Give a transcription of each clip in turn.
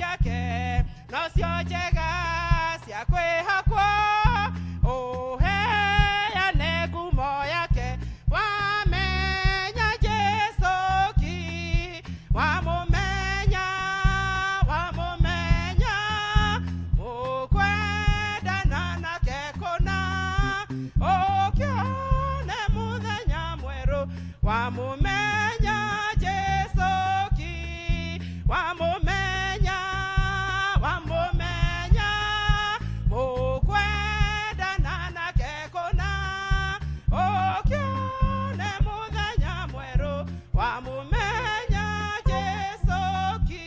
Ciake nocio njega cia kwĩhokwo, ũheane ngumo yake. Wamenya Jesu ki, wamũmenya, wamũmenya, mũkwendana nake kũna, ũkĩone mũthenya mwerũ. Wamũmenya Jesu ki, wamũmenya, wamũmenya, mũkwendana nake kũna, ũkĩone mũthenya mwerũ. Wamũmenya Jesu ki.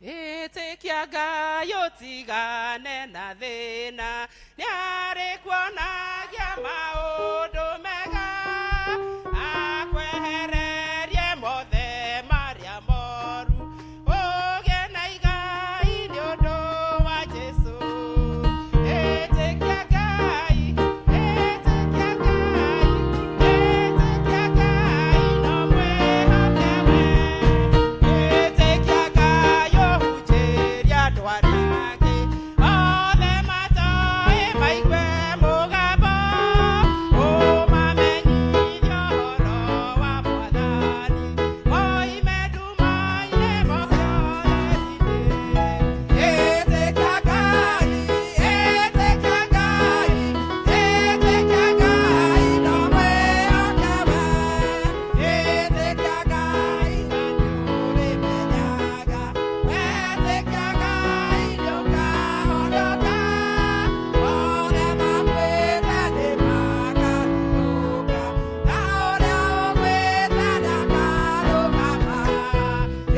Ĩtĩkia Ngai ũtigane na thĩna, nĩarĩ kuonagia maũndũ mega, akwehererie mothe marĩa moru, ũgĩe na igai nĩ ũndũ wa Jesũ. Ĩtĩkia Ngai, ĩtĩkia Ngai, ĩtĩkia Ngai, no mwĩhoke we. Ĩtĩkia Ngai ũhunjĩrie andũ arĩa angĩ othe matoĩ maigue mũgambo, ũmamenyithie ũhoro wa Mwathani, moime nduma-inĩ moke ũtheri-inĩ. Ĩtĩkia Ngai, ĩtĩkia Ngai, ĩtĩkia Ngai, no mwĩhoke we. Ĩtĩkia Ngai na nĩũrĩmenyaga, wetĩkia Ngai nĩũkahonoka, othe makuĩte nĩmakariũka, na ũrĩa ũgwĩte ndakarũgama.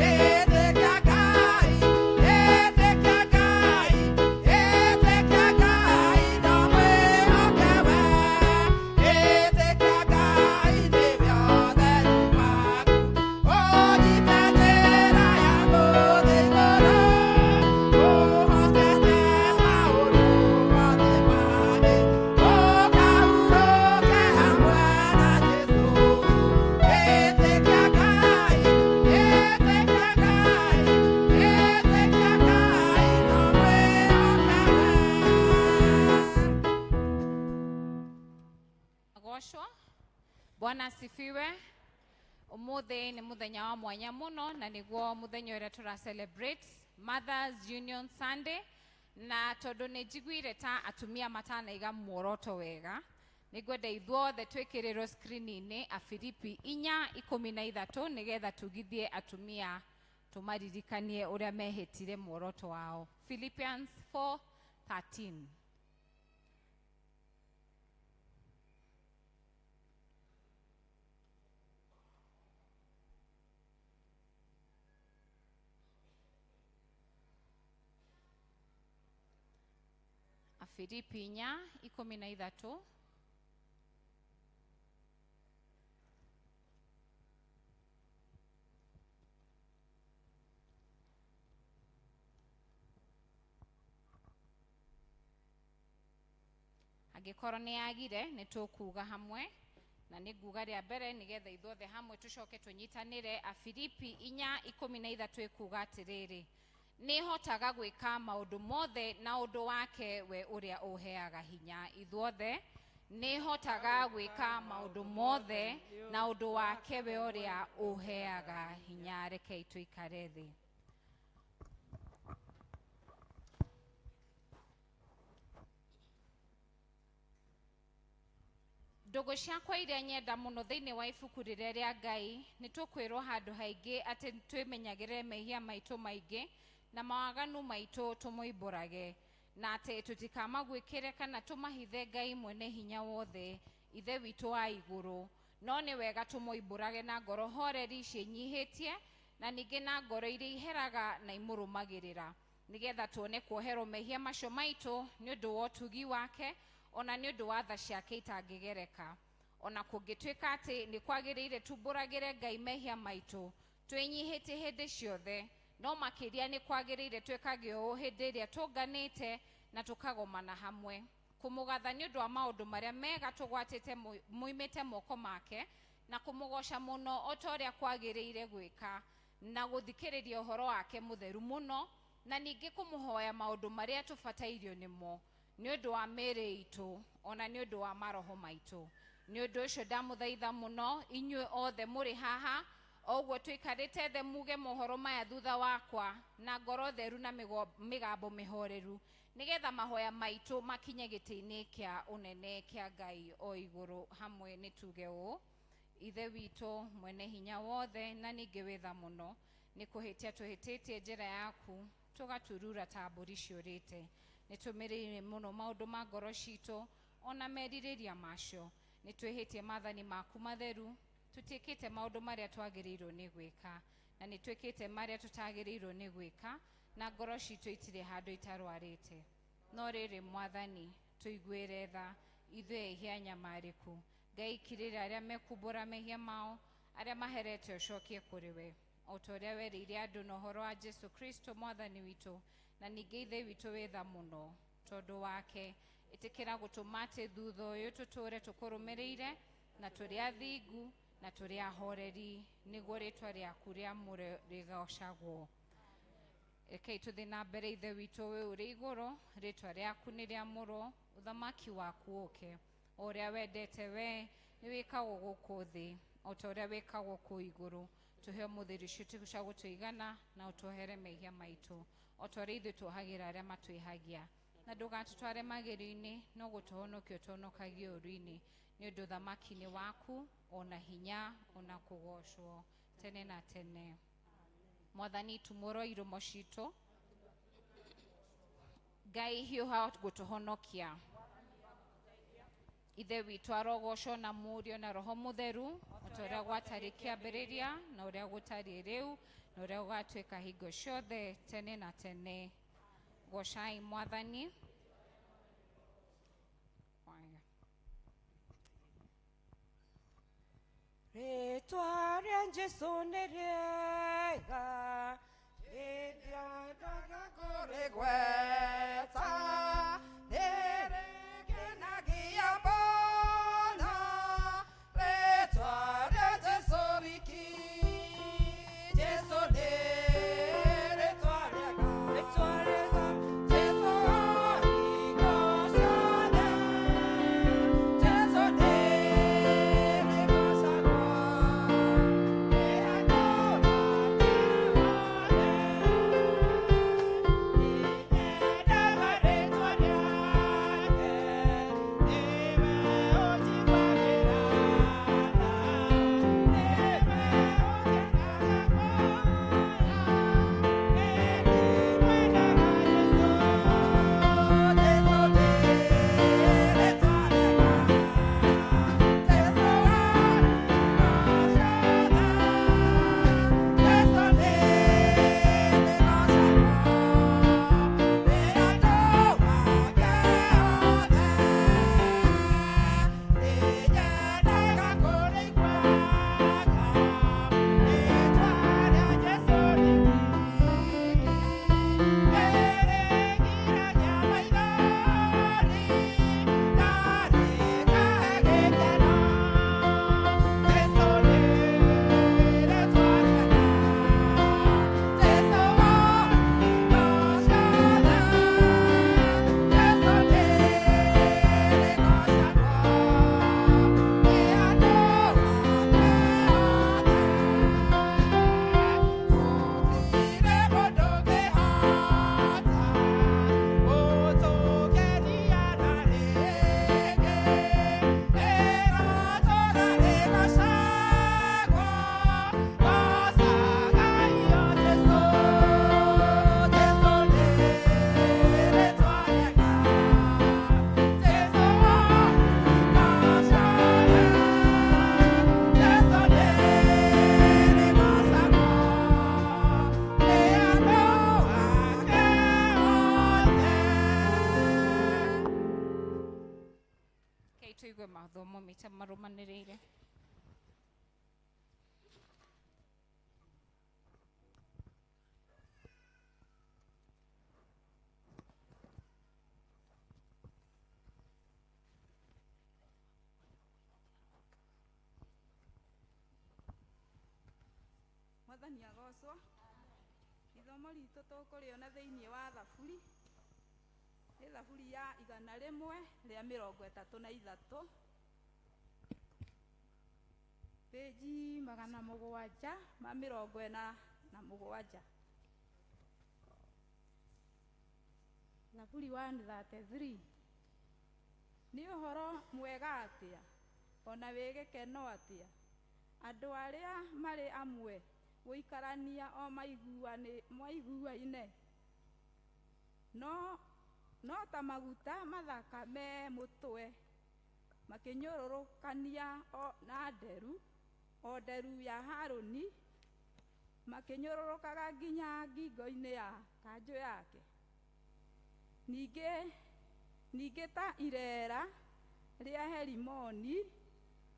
Ĩtĩkia Ngai, ĩtĩkia Ngai, ĩtĩkia Ngai, no mwĩhoke we. Ĩtĩkia Ngai nĩwe ũtheri waku, ũnyite njĩra ya gũthiĩ igũrũ, ũhotete maũndũ mothe mangĩ, ũkahurũke hamwe na Jesũ. Ĩtĩkia Ngai, ĩtĩkia Ngai, ĩtĩkia Ngai, no mwĩhoke we. Goshwa. Bwana asifiwe. Umuthi ni muthenya wa mwanya muno na niguo muthenya uria tura celebrate Mothers Union Sunday, na tondu ni njiguire ta atumia matanaiga muoroto wega, nĩngwenda ithuothe twĩkĩrĩrwo screen-inĩ Afilipi 4:13, nĩgetha tugithie atumia tũmaririkanie ũrĩa mehĩtire muoroto wao. Philippians 4:13. Afilipi 4:13. Angĩkorwo nĩ yagire, nĩ tũkuga hamwe, na nĩ nguga rĩa mbere nĩgetha ithuothe hamwe tũcoke tũnyitanĩre. Afilipi 4:13 ĩkuga atĩrĩrĩ, nĩ hotaga gwĩka maũndũ mothe na ũndũ wake we ũrĩa ũheaga hinya. Ithuothe, nĩ hotaga gwĩka maũndũ mothe na ũndũ wake we ũrĩa ũheaga hinya. Rekei tũikare thĩ. Ndũgũ ciakwa iria nyenda mũno thĩinĩ wa ibuku rĩrĩa rĩa Ngai, nĩ tũkwĩrwo handũ haingĩ atĩ twĩmenyagĩrĩre mehia maitũ maingĩ na mawaganu maitũ, tũmoimbũrage, na atĩ tũtikamaguĩkĩre kana tũmahithe Ngai mwene hinya wothe, Ithe witũ wa igũrũ. No nĩ wega tũmoimbũrage na ngoro horeri ciĩnyihĩtie. Na ningĩ na ngoro iria iheraga na imũrũmagĩrĩra, nĩgetha tuone kuoherwo mehia macio maitũ nĩ ũndũ wa ũtugi wake, ona nĩ ũndũ wa tha ciake itangĩgereka. Ona kũngĩtuĩka atĩ nĩ kwagĩrĩire tumbũragĩre Ngai mehia maitũ twĩnyihĩtie hĩndĩ ciothe, no makĩria nĩ kwagĩrĩire twĩkage ũũ hĩndĩ ĩrĩa tũnganĩte na tũkagomana hamwe, kũmũgatha nĩ ũndũ wa maũndũ marĩa mega tũgwatĩte moimĩte moko make, na kũmũgoca mũno o ta ũrĩa kwagĩrĩire gwĩka, na gũthikĩrĩria ũhoro wake mũtheru mũno, na ningĩ kũmũhoya maũndũ marĩa tũbatairio nĩmo nĩ ũndũ wa mĩĩrĩ itũ ona nĩ ũndũ wa maroho maitũ. Nĩ ũndũ ũcio ndamũthaitha mũno inyuĩ othe mũrĩ haha, o ũguo tũikarĩte thĩ, muge mohoro maya thutha wakwa na ngoro theru na mĩgambo mĩhoreru, nĩgetha mahoya maitũ makinye gĩtĩ-inĩ kĩa ũnene kĩa Ngai o igũrũ. Hamwe nĩ tuge ũũ: Ithe witũ mwene hinya wothe na ningĩ wĩ tha mũno, nĩ kũhĩtia tũhĩtĩtie njĩra yaku, tũgaturura ta mbũri ciũrĩte. Nĩ tũmĩrĩire mũno maũndũ ma ngoro citũ ona merirĩria macio. Nĩ twĩhĩtie maathani maku matheru, tũtiĩkĩte maũndũ marĩa twagĩrĩirwo nĩ gwĩka, na nĩ twĩkĩte marĩa tũtagĩrĩirwo nĩ gwĩka, na ngoro citũ itirĩ handũ itarwarĩte. No rĩrĩ, Mwathani, tũiguĩre tha ithuĩ ehia nyamarĩku. Ngai, kirĩra arĩa mekumbũra mehia mao, arĩa maherete ũcokie kũrĩ we, o ta ũrĩa werĩire andũ na ũhoro wa Jesu Kristo Mwathani witũ. Na ningĩ Ithe witũ wĩ tha mũno, tondũ wake ĩtĩkĩra gũtũma atĩ thutha ũyũ tũtũũre tũkũrũmĩrĩire na tũrĩ athingu na tũrĩ ahoreri, nĩguo rĩtwa rĩaku rĩamũre rĩgocagwo. Rekei tũthiĩ na mbere. Ithe witũ wĩ ũrĩ igũrũ, rĩtwa rĩaku nĩ rĩamũrwo, ũthamaki waku ũke, o ũrĩa wendete we nĩ wĩkagwo gũkũ thĩ o ta ũrĩa wĩkagwo kũu igũrũ. Tũhe ũmũthĩ irio citũ cia gũtũigana, na ũtuohere mehia maitũ o ta ũrĩa ithuĩ tuohagĩra arĩa matwĩhagia, na ndũgatũtware magerio-inĩ, no gũtũhonokia ũtũhonokagie ũũru-inĩ, nĩ ũndũ ũthamaki nĩ waku, ona hinya, ona kũgocwo tene na tene. Mwathani, tumũrwo iromo citũ. Ngai, hiũha gũtũhonokia. Ithe witũ arogocwo na Mũriũ na Roho Mũtheru, o ta ũrĩa gwatarĩ kĩambĩrĩria, na ũrĩa gũtariĩ rĩu, na ũrĩa gũgatuĩka hingo ciothe tene na tene. Gocai Mwathani. Kwaya. Rĩtwa rĩa Jesũ nĩ rĩega, rĩrĩa kũrĩgweta nĩrĩkenagia mũno, rĩtwa rĩa Jesũ wiki. Jesũ nĩ rĩtwa rĩega, rĩtwa rĩega, Jesũ hingo ciothe, Jesũ nĩ rĩgocagwo nĩ andũ ake othe. Tũigue mathomo mita marũmanĩrĩire. Mwathani agocwo. Ithomo ritũ tũkũrĩona thĩinĩ wa Thaburi, nĩ Thaburi ya 133, pĩnji 747. Thaburi 133. Nĩ ũhoro mwega atĩa ona wĩ gĩkeno atĩa andũ arĩa marĩ amwe gũikarania o maiguaine, no ta maguta mathaka me mũtwe makĩnyũrũrũkania na nderu, o nderu ya Harũni, makĩnyũrũrũkaga nginya ngingo-inĩ ya kanjũ yake. Ningĩ ta ireera rĩa Herimoni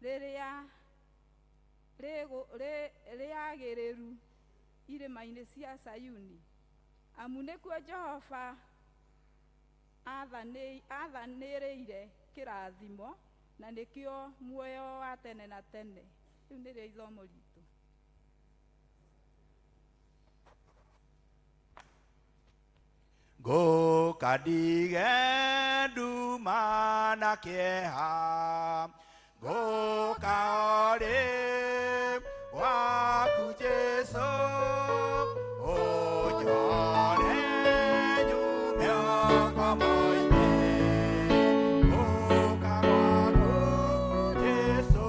rĩrĩa rĩagĩrĩru irĩma-inĩ cia Sayuni, amu nĩkuo Jehova aathanĩrĩire kĩrathimo, na nĩkĩo muoyo wa tene na tene. Rĩu nĩrĩo ithomo ritũ. Ngũkandige nduma na kĩeha, ngũka orĩ waku Jesũ, ũnjore nyume ũkomo-inĩ, ngũka gwaku Jesũ.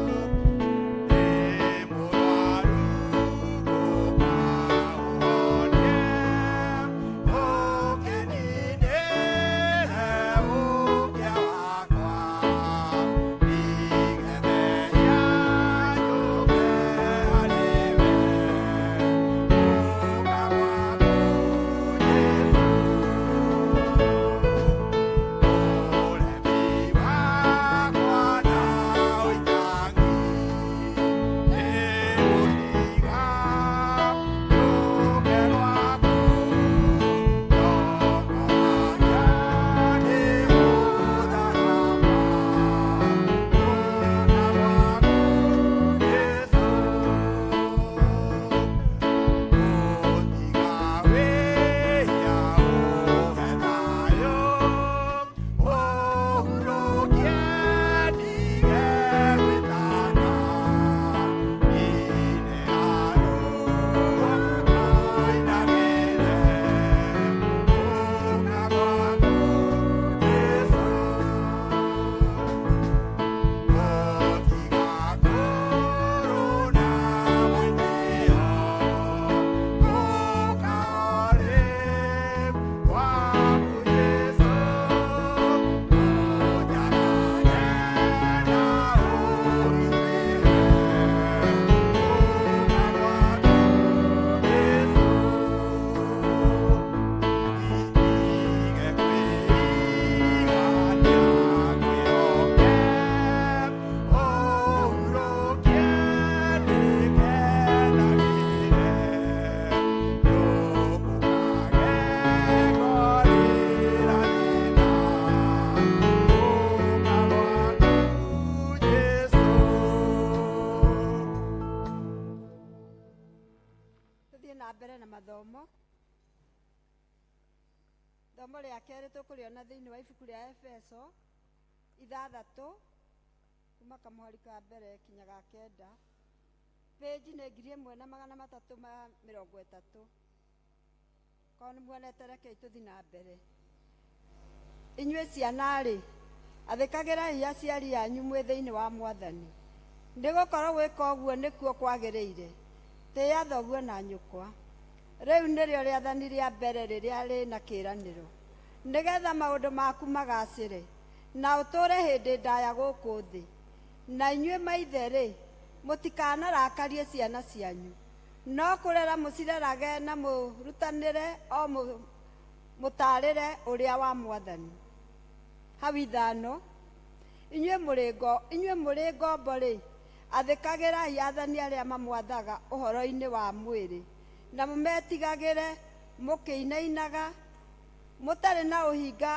Ndĩ mũrwaru ngũka ũhonie, ũkĩninĩre ũkĩa wakwa, ndige mehia nyume harĩ we, ngũka gwaku Jesũ. Ũremi wakwa na ũitangi, nĩngũtiga njũke gwaku, ndongoragia nĩ mũtharaba, ngũka gwaku Jesũ. Gũtiga wĩhia ũhe thayũ, ũhurũkie ndige gwĩtanga, nyine haruo ngũinagĩre, ngũka gwaku Jesũ. Gũtiga ngũrũ na mwĩtĩo, ngũka orĩ waku Jesũ, ũnjathage na ũngitĩre, ngũka gwaku Jesũ. Ndige kwĩigania ngwĩhoke, ũhurũkie ndĩkenagĩre, ndũmũkage ngorĩra thĩna, ngũka gwaku Jesũ. Tũthiĩ na mbere na mathomo. Ithomo rĩa kerĩ tũkũrĩona thĩinĩ wa ibuku rĩa Efeso 6, kuma kamũhari ka mbere kinya ga 9. Pĩnji nĩ 1330. Korwo nĩ muonete, rekei tũthiĩ na mbere. Inyuĩ ciana-rĩ, athĩkagĩrai aciari anyu mwĩ thĩinĩ wa Mwathani, nĩgũkorwo gwĩka ũguo nĩkuo kwagĩrĩire. Tĩĩa thoguo na nyũkwa, rĩu nĩrĩo rĩathani rĩa mbere rĩrĩa rĩna kĩĩranĩro, nĩgetha maũndũ maku magacĩre na ũtũũre hĩndĩ ndaya gũkũ thĩ. Na inyuĩ maithe-rĩ, mũtikanarakarie ciana cianyu, no kũrera mũcirerage na mũrutanĩre o mũtaarĩre ũrĩa wa Mwathani. Hau 5. Inyuĩ mũrĩ ngombo rĩ, athĩkagĩrai athani arĩa mamwathaga ũhoro-inĩ wa mwĩrĩ, na mũmetigagĩre mũkĩinainaga, mũtarĩ na ũhinga,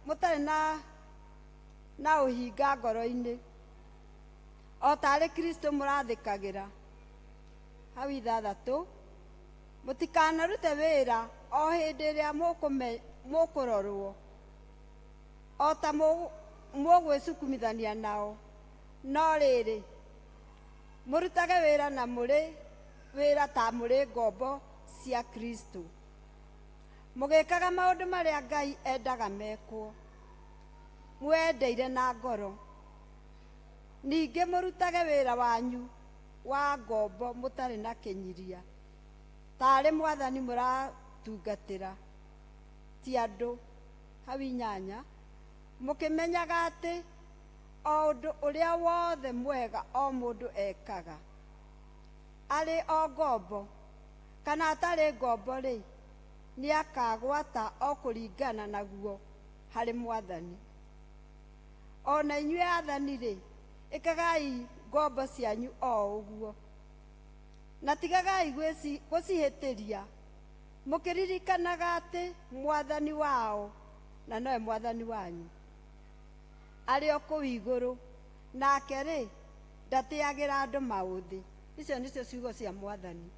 mũtarĩ na ũhinga ngoro-inĩ, o taarĩ Kristo mũrathĩkagĩra. Hau ithathatũ, mũtikanarute wĩra o hĩndĩ ĩrĩa mũkũrorwo, o ta mũgwĩcukumithania nao, no rĩrĩ, mũrutage wĩra na mũrĩ wĩra ta mũrĩ ngombo cia Kristo, mũgĩkaga maũndũ marĩa Ngai endaga mekwo, mwendeire na ngoro. Ningĩ mũrutage wĩra wanyu wa ngombo mũtarĩ na kĩnyiria, taarĩ Mwathani mũratungatĩra, ti andũ. Hau inyanya, mũkĩmenyaga atĩ o ũndũ ũrĩa wothe mwega o mũndũ ekaga, arĩ o ngombo kana atarĩ ngombo rĩ, nĩakagwata o kũringana naguo harĩ Mwathani. O na inyuĩ athani rĩ, ĩkagai ngombo cianyu o ũguo, na tigagai gũcihĩtĩria, mũkĩririkanaga atĩ Mwathani wao na nowe Mwathani wanyu arĩ o kũu igũrũ, nake rĩ, ndatĩagĩra andũ maũthĩ. Icio nĩcio ciugo cia Mwathani.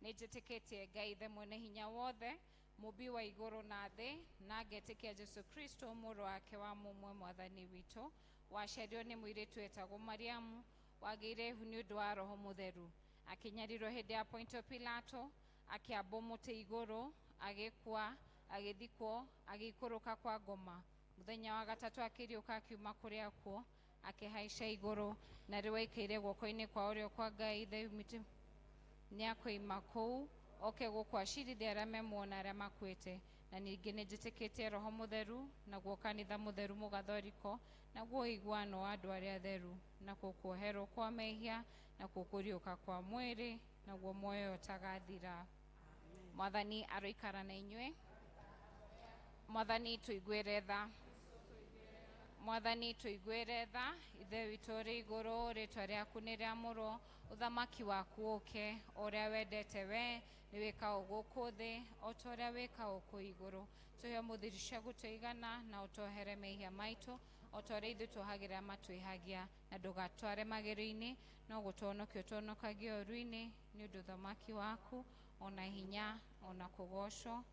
Nĩnjĩtĩkĩtie Ngai ithe mwene hinya wothe, mũmbi wa igũrũ na thĩ, na ngetĩkia Jesũ Kristo mũrũ wake wa mũmwe Mwathani witũ, waciarirwo nĩ mũirĩtu wetagwo Mariamu, wagĩire ihu nĩ ũndũ wa Roho Mũtheru, akĩnyarirwo hĩndĩ ya Pontio Pilato, akĩambwo mũtĩ igũrũ, agĩkua, agĩthikwo, agĩikũrũka kwa ngoma. Mũthenya wa gatatũ akĩriũka akiuma kũrĩ akuũ, akĩhaica igũrũ, na rĩu aikaire guoko-inĩ kwa ũrĩo kwa Ngai Ithe witũ. Nĩakoima kũu oke gũkũ acirithie arĩa me muoyo na arĩa makuĩte. Na ningĩ nĩnjĩtĩkĩtie Roho Mũtheru, naguo kanitha mũtheru mũgathoriko, naguo ũiguano wa andũ arĩa atheru, nakuo kuoherwo kwa mehia, nakuo kũriũka kwa mwĩrĩ, naguo muoyo ũtagathira. Mwathani aroikara na inyuĩ. Mwathani tũiguĩre tha. Mwathani tũiguĩre tha. Ithe witũ ũrĩ igũrũ, rĩtwa rĩaku nĩ rĩamũrwo, ũthamaki waku ũke, o ũrĩa wendete we nĩ wĩkagwo gũkũ thĩ o ta ũrĩa wĩkagwo kũu igũrũ. Tũhe ũmũthĩ irio cia gũtũigana na ũtuohere mehia maitũ o ta ũrĩa ithuĩ tuohagĩra matwĩhagia, na ndũgatware magerio-inĩ, no gũtũhonokia ũtũhonokagie ũũru-inĩ, nĩ ũndũ ũthamaki waku ona hinya ona kũgocwo.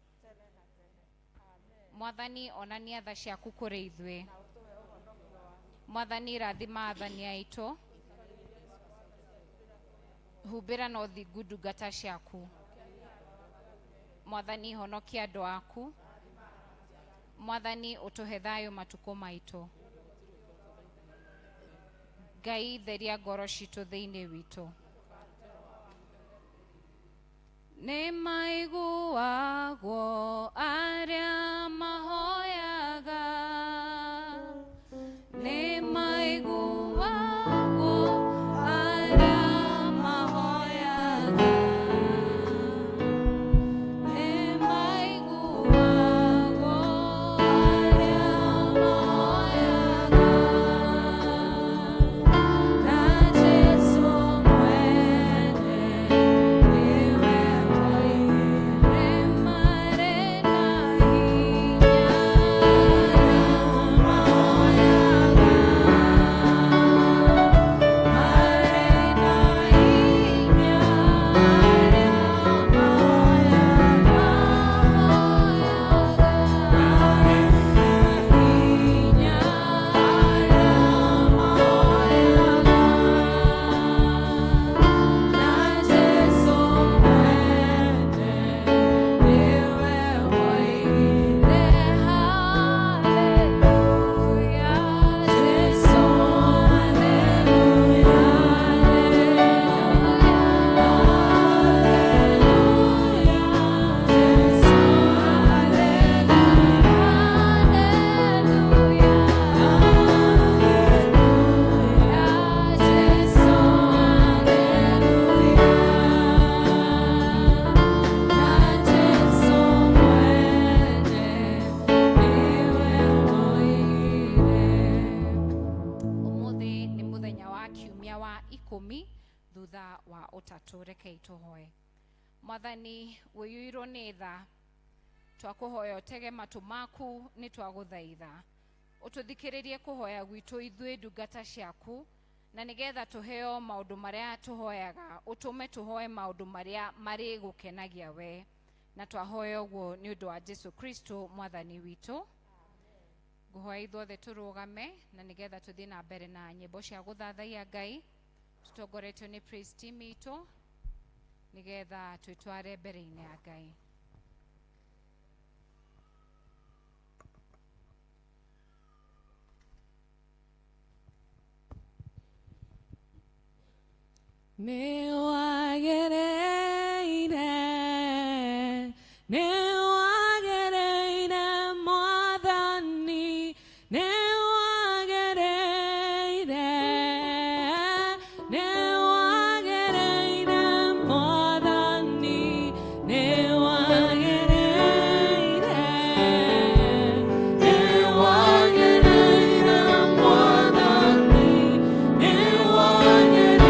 Mwathani onania tha ciaku kũrĩ ithuĩ. Mwathani rathima athani aitũ, humbĩra na ũthingu ndungata ciaku. Mwathani honokia andũ aku. Mwathani ũtũhe thayũ matukũ maitũ. Ngai theria ngoro citũ thĩinĩ witũ. Nĩ maiguagwo arĩa mahoyaga, nĩ maiguagwo arĩa mahoyaga, nĩ maiguagwo arĩa mahoyaga, na Jesu mwene niwe woigire marĩ na hinya mahoyaga, marĩ na hinya mahoyaga, marĩ na hinya mahoyaga, na Jesu mwene niwe woigire haleluya, Jesu haleluya, haleluya, Jesu haleluya, haleluya, Jesu haleluya, na Jesu mwene niwe woigire. Ũmũthĩ nĩ mũthenya wa kiumia wa 10 thutha wa ũtatũ. Rekei tũhoe. Mwathani wĩiyũirwo nĩ tha, twakũhoya ũtege matũ maku, nĩ twagũthaitha ũtũthikĩrĩrie kũhoya gwitũ ithuĩ ndungata ciaku, na nĩgetha tũheo maũndũ marĩa tũhoyaga, ũtũme tũhoe maũndũ marĩa marĩgũkenagia we, na twahoya ũguo nĩ ũndũ wa Jesu Kristo mwathani witũ. Ngũhoya ithuothe tũrũgame na nĩgetha tũthiĩ na mbere na nyĩmbo cia gũthathaiya Ngai tũtongoretio nĩ praise team itũ, nĩgetha twĩtware mbere-inĩ ya Ngai. Nĩwagĩrĩire, nĩwagĩrĩire Mwathani, nĩwagĩrĩire, nĩwagĩrĩire Mwathani, nĩwagĩrĩire, nĩwagĩrĩire Mwathani, nĩwagĩrĩire.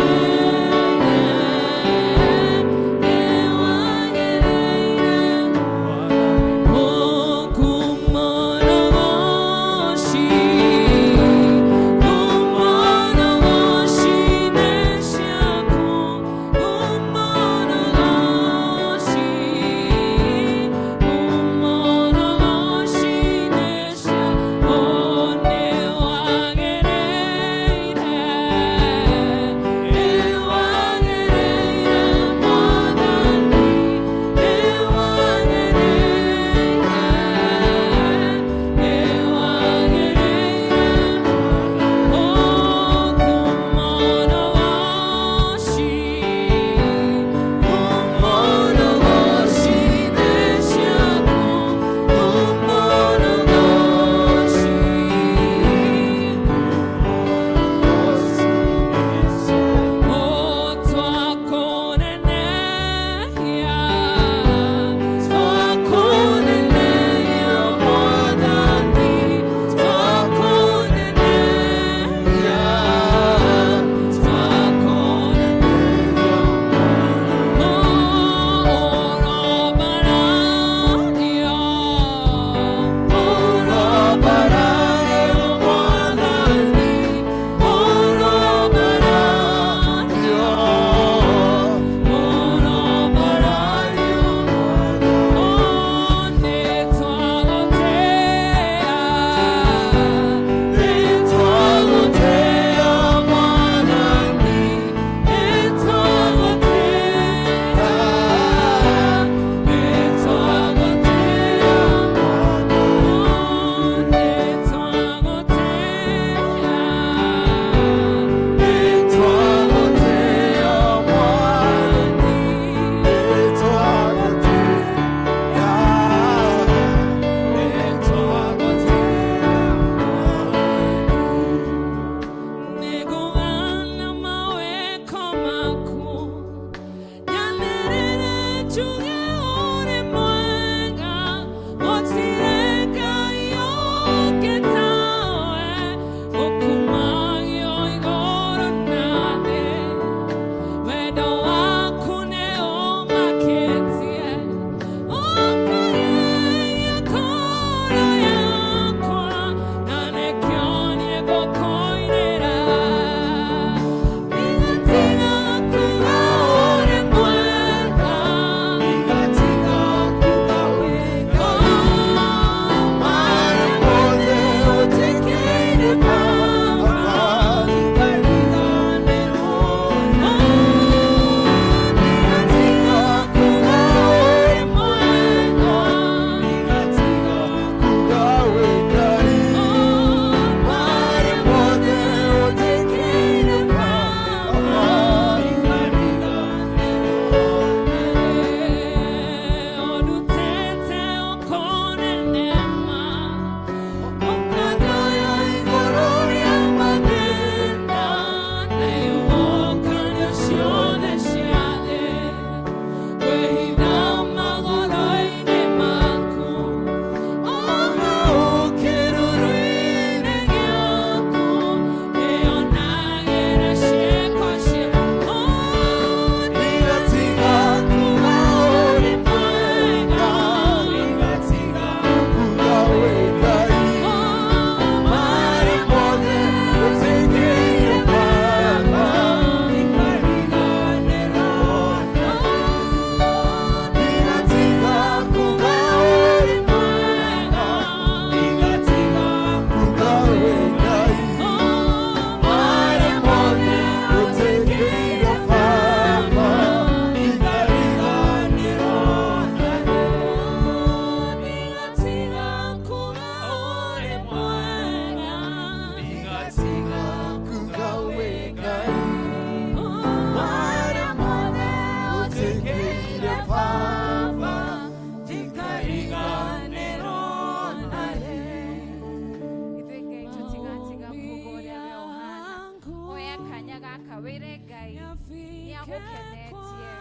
agũkenetie.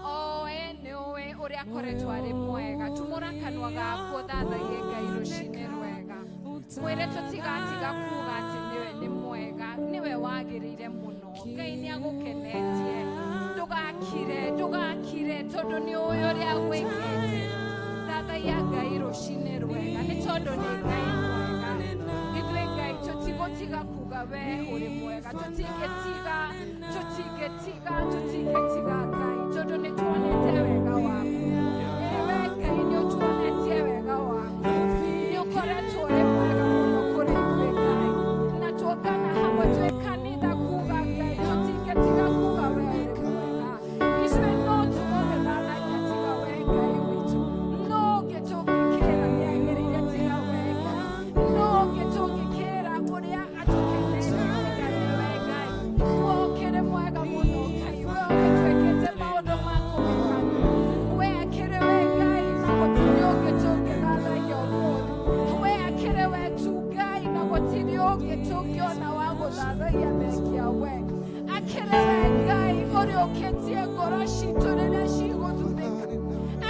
Oe nĩ ũĩ ũrĩa akoretwo arĩ mwega. Tumũra kanua gaku ũthathaiye Ngai rũcinĩ rwega. Mwĩre tũtigatiga kuga atĩ nĩwe nĩ mwega, nĩwe wagĩrĩire mũno. Ngai nĩ agũkenetie. Ndũgakire, ndũgakire tondũ nĩ ũĩ ũrĩa agwĩkĩte. Thathaiya Ngai rũcinĩ rwega nĩ tondũ nĩ Ngai mwega. Ithuĩ Ngai tũtigũtiga kuga we ũrĩ mwega, tũtingĩtiga, tũtingĩtiga, tũtingĩtiga Ngai tondũ nĩ tuonete wega waku. Ĩĩ we Ngai nĩ ũtuonetie wega waku, nĩ ũkoretwo ũrĩ mwega mũno kũrĩ ithuĩ Ngai, na tuongana hamwe twĩ kanitha kuga Ngai tũtingĩtiga kuga we ũrĩ mwega. Ithuĩ no tũgũgĩthathaia tiga we Ngai witũ, no ũngĩ tũngĩkĩra nĩ agĩrĩire tiga we Ngai, no ũngĩ tũngĩkĩra ũrĩa atũkenetie tiga nĩwe Ngai. We ũkĩrĩ mwega mũno Ngai, we ũgĩtwĩkĩte maũndũ ma kũgegania, we akĩrĩ we Ngai na gũtirĩ ũngĩ tũngĩthathaia ũmũthĩ, we akĩrĩ we tu Ngai na gũtirĩ ũngĩ tũngĩona wa gũthathaiya thengia we. Akĩrĩ we Ngai ũrĩa ũkĩtie ngoro citũ rĩrĩa cigũthuthĩka,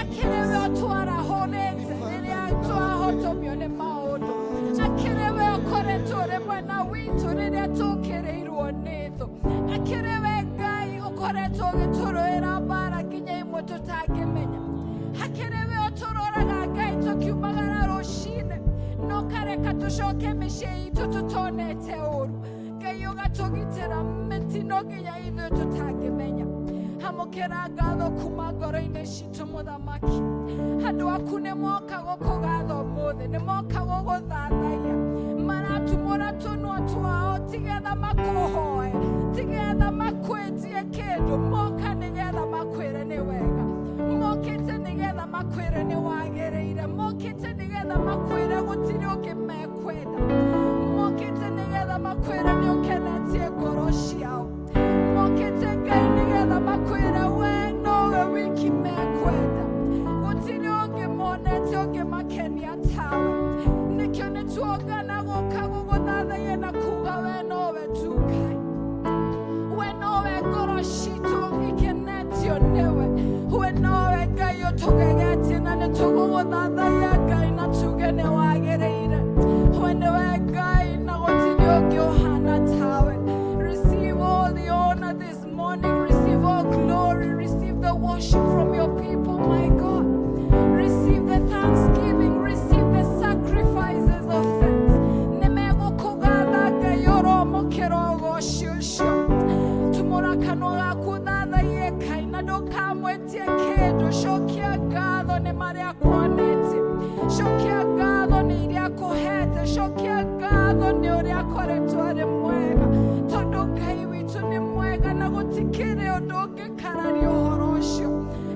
akĩrĩ we ũtwarahũrĩte rĩrĩa twahotomio nĩ maũndũ, akĩrĩ we ũkoretwo ũrĩ mwena witũ rĩrĩa tũkĩrĩirwo nĩ thũ, akĩrĩ we Ngai ũkoretwo ũgĩtũrũĩra mbara nginya imwe tũtangĩmenya, hakĩrĩ we ũtũroraga Ngai tũkiumagara rũcinĩ no kareka tũcoke mĩciĩ itũ tũtonete ũru. Ngai ũgatũgitĩra mĩtino nginya ithuĩ tũtangĩmenya. Hamũkĩra ngatho kuma ngoro-inĩ citũ mũthamaki. Andũ aku nĩ moka gũkũgatha ũmũthĩ, nĩ moka gũgũthathaiya, maratumũra tũnua twao tigetha makũhoe, tigetha makwĩtie kĩndũ, moka nĩgetha makwĩre nĩ wega, mokĩte nĩgetha makwĩre nĩ wagĩrĩire, mokĩte nĩgetha makwĩre gũtirĩ ũngĩ mekwenda, mokĩte nĩgetha makwĩre nĩ ũkenetie ngoro ciao, mokĩte Ngai nĩgetha makwĩre we nowe wiki mekwenda, gũtirĩ ũngĩ monete ũngĩmakenia tawe. Nĩkĩo nĩ tuongana gũka gũgũthathaiya na kuga we nowe tu Ngai, we nowe ngoro citũ ikenetio nĩwe, we nowe Ngai ũtũgegetie na nĩ tũgũgũthathaiya Ngai na tuge nĩ wagĩrĩire. We nĩwe Ngai na gũtirĩ ũngĩ ũhana tawe. Receive all the honor this morning, receive all glory, receive the worship from your people, my God. Receive the thanksgiving, receive the sacrifices of thanks. Nĩmegũkũgatha Ngai ũromũkĩra ũgoci ũcio. Tumũra kanua gaku ũthathaiye Ngai na ndũkamwĩtie kĩndũ. Cokia ngatho nĩ marĩa akuonetie, cokia ngatho nĩ iria akũhete, cokia ngatho nĩ ũrĩa akoretwo arĩ mwega, tondũ Ngai witũ nĩ mwega na gũtikĩrĩ ũndũ ũngĩkararia ũhoro ũcio.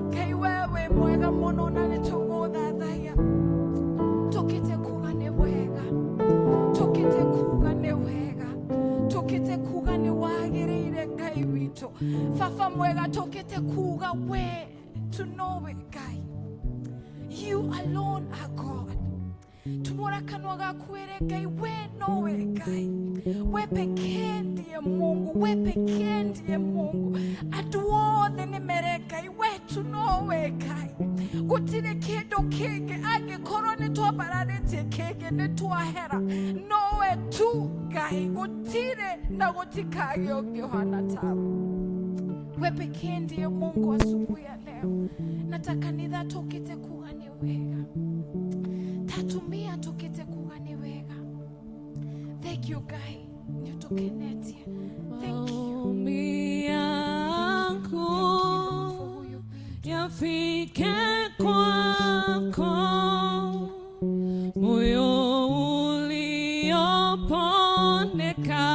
Ngai we wĩ mwega mũno na nĩ tũgũthathaiya. Tũkĩte kuga nĩ wega, tũkĩte kuga nĩ wega, tũkĩte kuga nĩ wagĩrĩire Ngai witũ. Baba mwega, tũkĩte kuga we tu nowe Ngai. You alone are God. Tumũra kanua gaku wĩre Ngai we nowe Ngai, we pekee ndiye Mungu, we pekee ndiye Mungu. Andũ othe nĩ mere Ngai we tu nowe Ngai, gũtirĩ kĩndũ kĩngĩ. Angĩkorwo nĩ twambararĩtie kĩngĩ nĩ twahera, nowe tu Ngai, gũtirĩ na gũtikagĩa ũngĩ ũhana tawe. We pekee ndiye Mungu. Asubuhi ya leo nataka kanitha tũkĩte kuga nĩ wega, tatumia tũkĩte kuga nĩ wega. Thank you Ngai, nĩ ũtũkenetie. Thank you. Maombi Thank you yangu Lord for who you've been. yafike kwako, moyo uliopondeka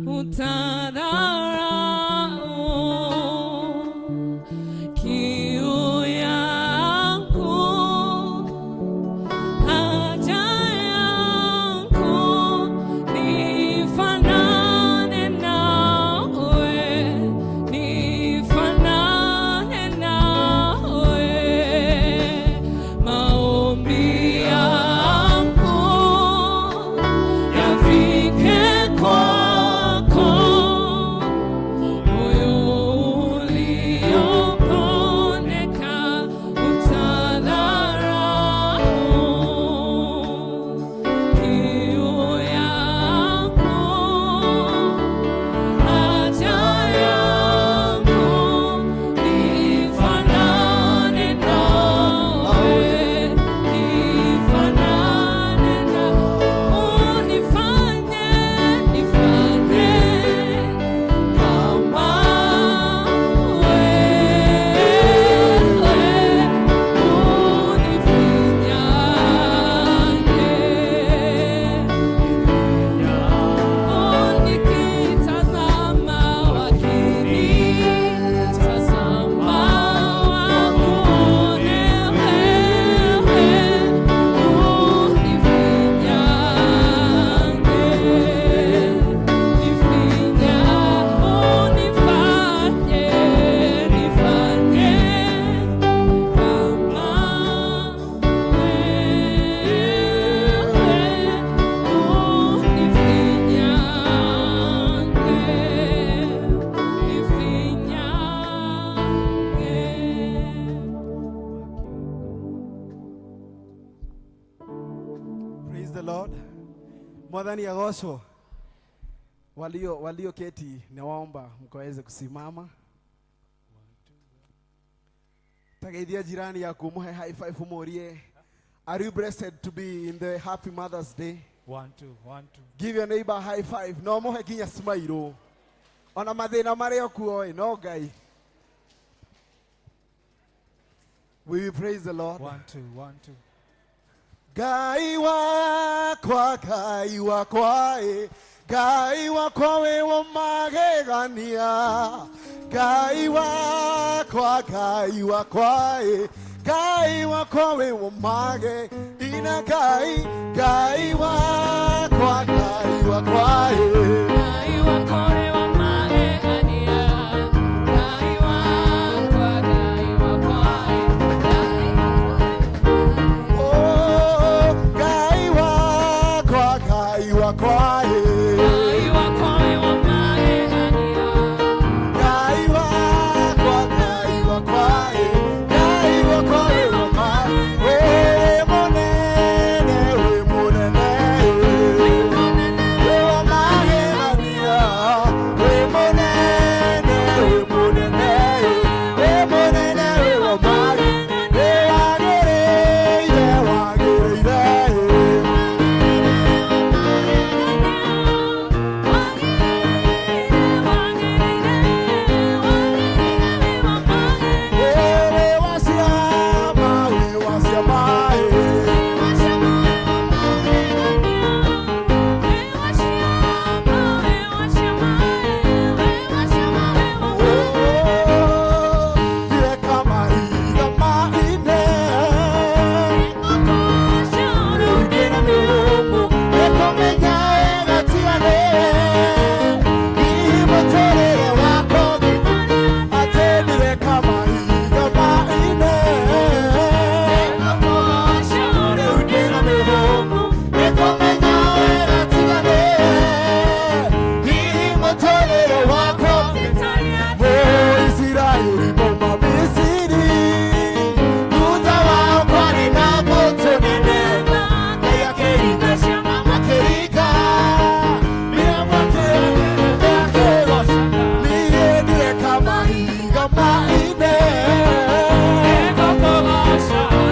utadharau. Kiu yangu, haja yangu, nifanane nawe, nifanane nawe. Mwathani agocwo. Walio keti nawaomba mkaweze kusimama. Tageithia jirani yaku muhe high five umurie. Are you blessed to be in the happy Mother's Day? One, two, one, two. Give your neighbor a high five. No muhe nginya smile. Ona mathĩna marĩa kuo ĩ, no Ngai. Will you praise the Lord? One, two, one, two. Ngai wakwa, Ngai wakwa, ĩ, Ngai wakwa wĩ wa magegania. Ngai wakwa, Ngai wakwa, ĩ, Ngai wakwa wĩ wa mage ina Ngai, Ngai wakwa, Ngai wakwa, ĩ. Ngai wakwa wĩ wa magegania. Ngai wakwa, Ngai wakwa, Ngai Oh, Ngai wakwa, Ngai wakwa, ĩ. Ngai wakwa wĩ wa magegania. Ngai wakwa, Ngai wakwa, ĩ, Ngai wakwa wĩ wa ma- wĩ mũnene, wĩ mũnene, ĩ. Wĩ wa magegania, wĩ mũnene, wĩ mũnene, ĩ. Wĩ mũnene, wĩ wa mage- wĩ wagĩrĩire, wagĩrĩire, ĩ. Wĩ wa ciama, wĩ wa ciama, ĩ. Isiraeli mauma Misiri, thutha wao kwarĩ na mbũtũ nene. Ngai akĩringa akĩringa mĩramo akĩgoca. Niĩ ndireka mahiga maine.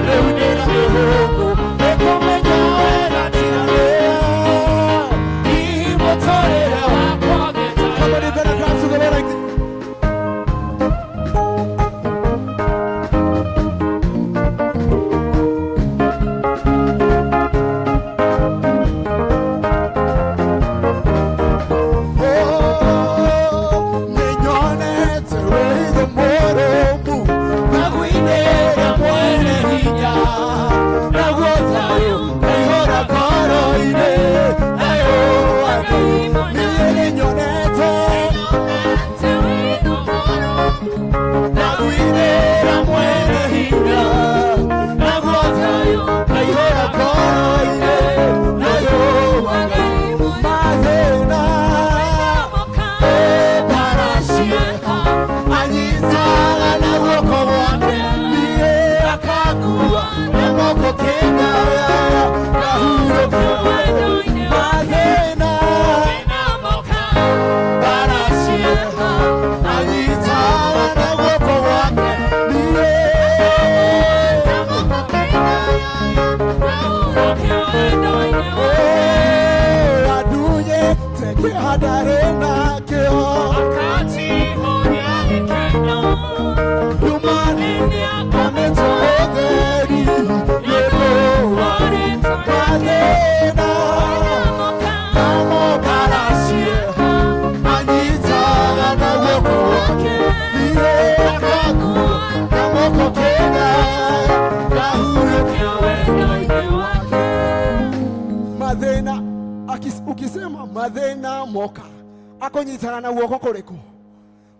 Rĩu ndĩna mĩhũmũ nĩkũmenya wega tiga nĩwe. Hihi mũtũrĩre wakwa. Come on, you gonna clap to the Lord like this. Nĩnyonete wĩitho mũrũmu ngagwinĩra mwene hinya naguo thayũ kaihũra ngoro-inĩ thayũ wa Ngai. Niĩ nĩnyonete ngagwinĩra mwene hinya naguo thayũ kaihũra ngoro-inĩ thayũ wa Ngai. Mathĩna anyitaga na guoko gwake niĩ akangua na moko kenda ngahurũkio mathĩna baracieha anyitaga na guoko gwake niĩ. Oh, adunye teke hadarĩ nakĩo Yumani kamĩtwo ũtheri nĩũndũ wa mathĩna namo baracieha anyitaga na guoko gwake niĩ akangua na moko kenda ngahurũkio wendo-inĩ wake. Mathĩna ukisema mathĩna moka akũnyitaga na guoko kũrĩkũ?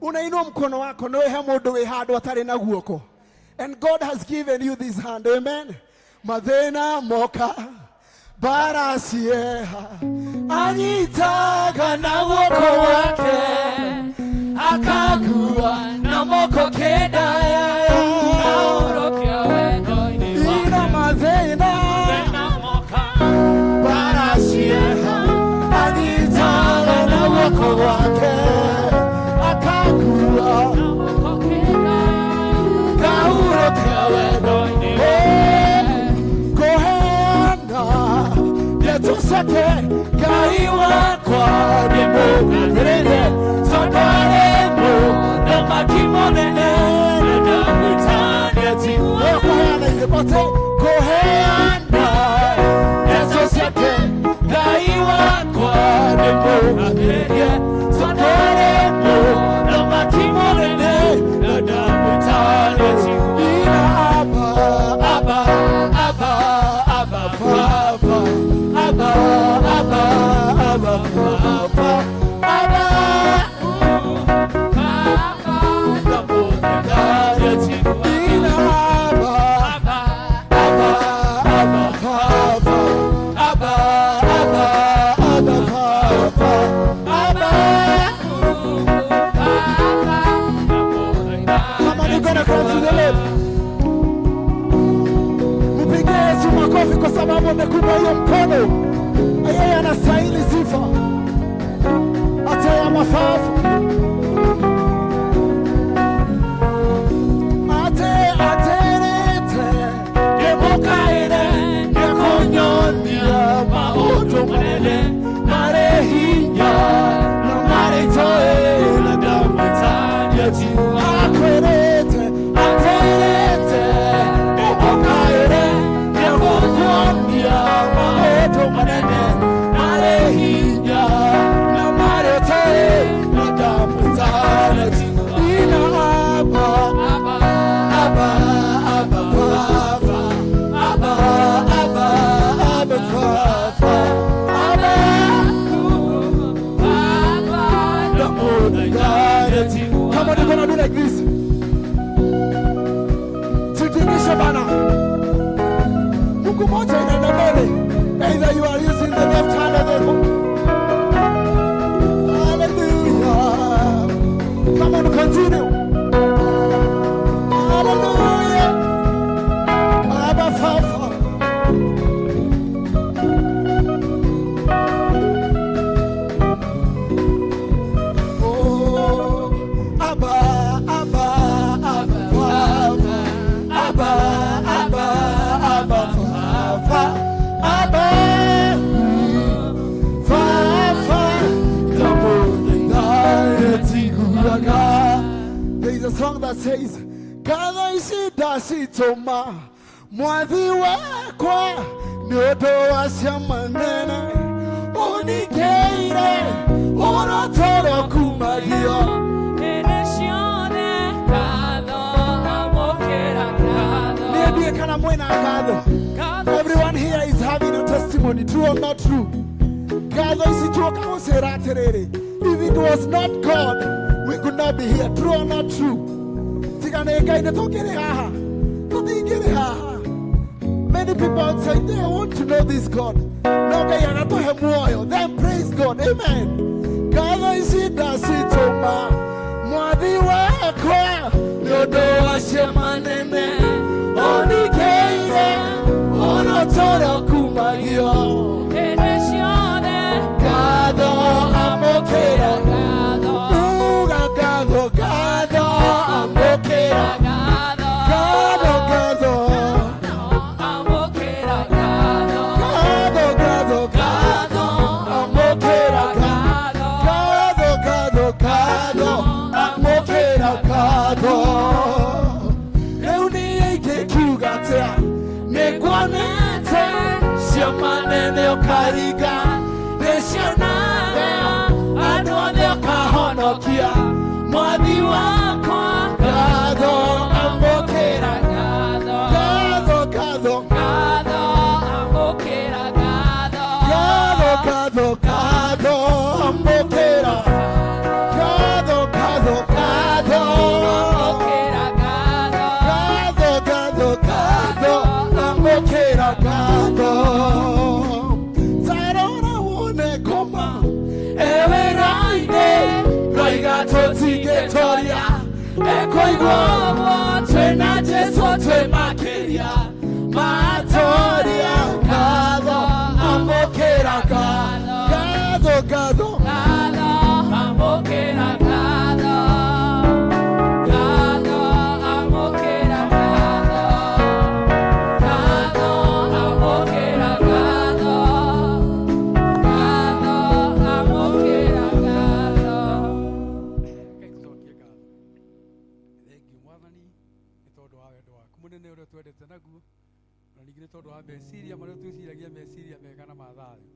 Unainua mkono wako no he mũndũ wĩ handũ atarĩ na guoko, and God has given you this hand. Amen. Mathĩna moka bara cieha anyitaga na guoko gwake akakua na moko kenda ina mathĩna bara cieha. Wewe kuheana ithe kuheana ndeto ciake Ngai wakwa nĩ mũgathĩrĩrie tondũ mũthamaki mũnene na ndamwĩtana ina Abba, Abba, Abba, Abba, Baba, Abba, Abba, Abba, Baba, Abba. Ina Abba, Abba, Abba, Baba, Abba, Abba, Abba, Baba, Abba. Come on, you're gonna come to the left. Mpigie Yesu makofi kwa sababu amekupa hiyo mkono. Yeye anastahili sifa. Hata ya mafafu. Ate aterete nĩmũkaĩre nĩkũnyonia maũndũ manene marĩ hinya na marĩ toĩ na ndamwĩtania akwĩrĩte atĩrĩte nĩmũkaĩre nĩgũkuonia maũndũ manene marĩ hinya na marĩ toĩ na ndamwĩtania ina Abba, Abba, Abba, Baba, Abba, Abba, Abba, Baba, Abba. Come on, you're gonna do like this. Tutingishe bana. Mungu moja inaenda mbele. Either you are using the left hand or the Hallelujah. Come on, continue. Hallelujah. Abba Father. Oh, Abba, Abba, Abba, Father. Abba, Abba, Abba, Father. Abba, Father. There is a song that says, Ngatho ici ndacitũma mwathi wakwa nĩ ũndũ wa ciama nene ũningĩire ũrotoro kumagio. Hĩndĩ ciothe ngatho, amũkĩra ngatho. Niĩ ndiĩ kana mwĩna ngatho. Everyone here is having a testimony, true or not true? Ngatho ici tuoka gũcĩra atĩrĩrĩ, if it was not God, we could not be here, true or not true? Tiga nĩ Ngai nĩ tũngĩrĩ haha? Tũtingĩrĩ haha. Many people outside there want to know this God, no Ngai agatũhe muoyo. Then praise God. Amen. Ngatho ici ndacitũma mwathi wakwa nĩ ũndũ wa ciama nene ũningĩire ũrotoro kumagio. Hĩndĩ ciothe ngatho, amũkĩra ngatho. Uga ngatho, ngatho, amũkĩra ngatho. Ngatho, ngatho. Amũkĩra ngatho. Ngatho, ngatho, ngatho, amũkĩra ngatho, ngatho, ngatho, amũkĩra ngatho. Rĩu niĩ ingĩkiuga atĩa? Nĩnguonete ciama nene ũkaringa nĩcionaga andũ othe ũkahonokia mwathi wakwa. Ngatho, amũkĩra ngatho. Ngatho, ngatho. Ngatho, amũkĩra ngatho. Ngatho, ngatho, ngatho, amũkĩra ngatho, ngatho, ngatho. Amũkĩra ngatho. Ngatho, ngatho, ngatho, amũkĩra ngatho. Tarora wone ngoma ewe raine roiga tũtingĩtoria ekũigua ũguo twĩna Jesu twĩ makĩria matoria. Ngatho, amũkĩra ngatho, ngatho. Ngatho, amũkĩra ngatho. Ngatho, amũkĩra ngatho. Ngatho, amũkĩra ngatho. Ngatho, amũkĩra ngatho. Reke tũcokie ngatho. Thengiũ Mwathani nĩ tondũ wa wendo waku mũnene ũrĩa twendete naguo, na ningĩ nĩ tondũ wa meciria marĩa twĩciragia, meciria mega na ma thayũ.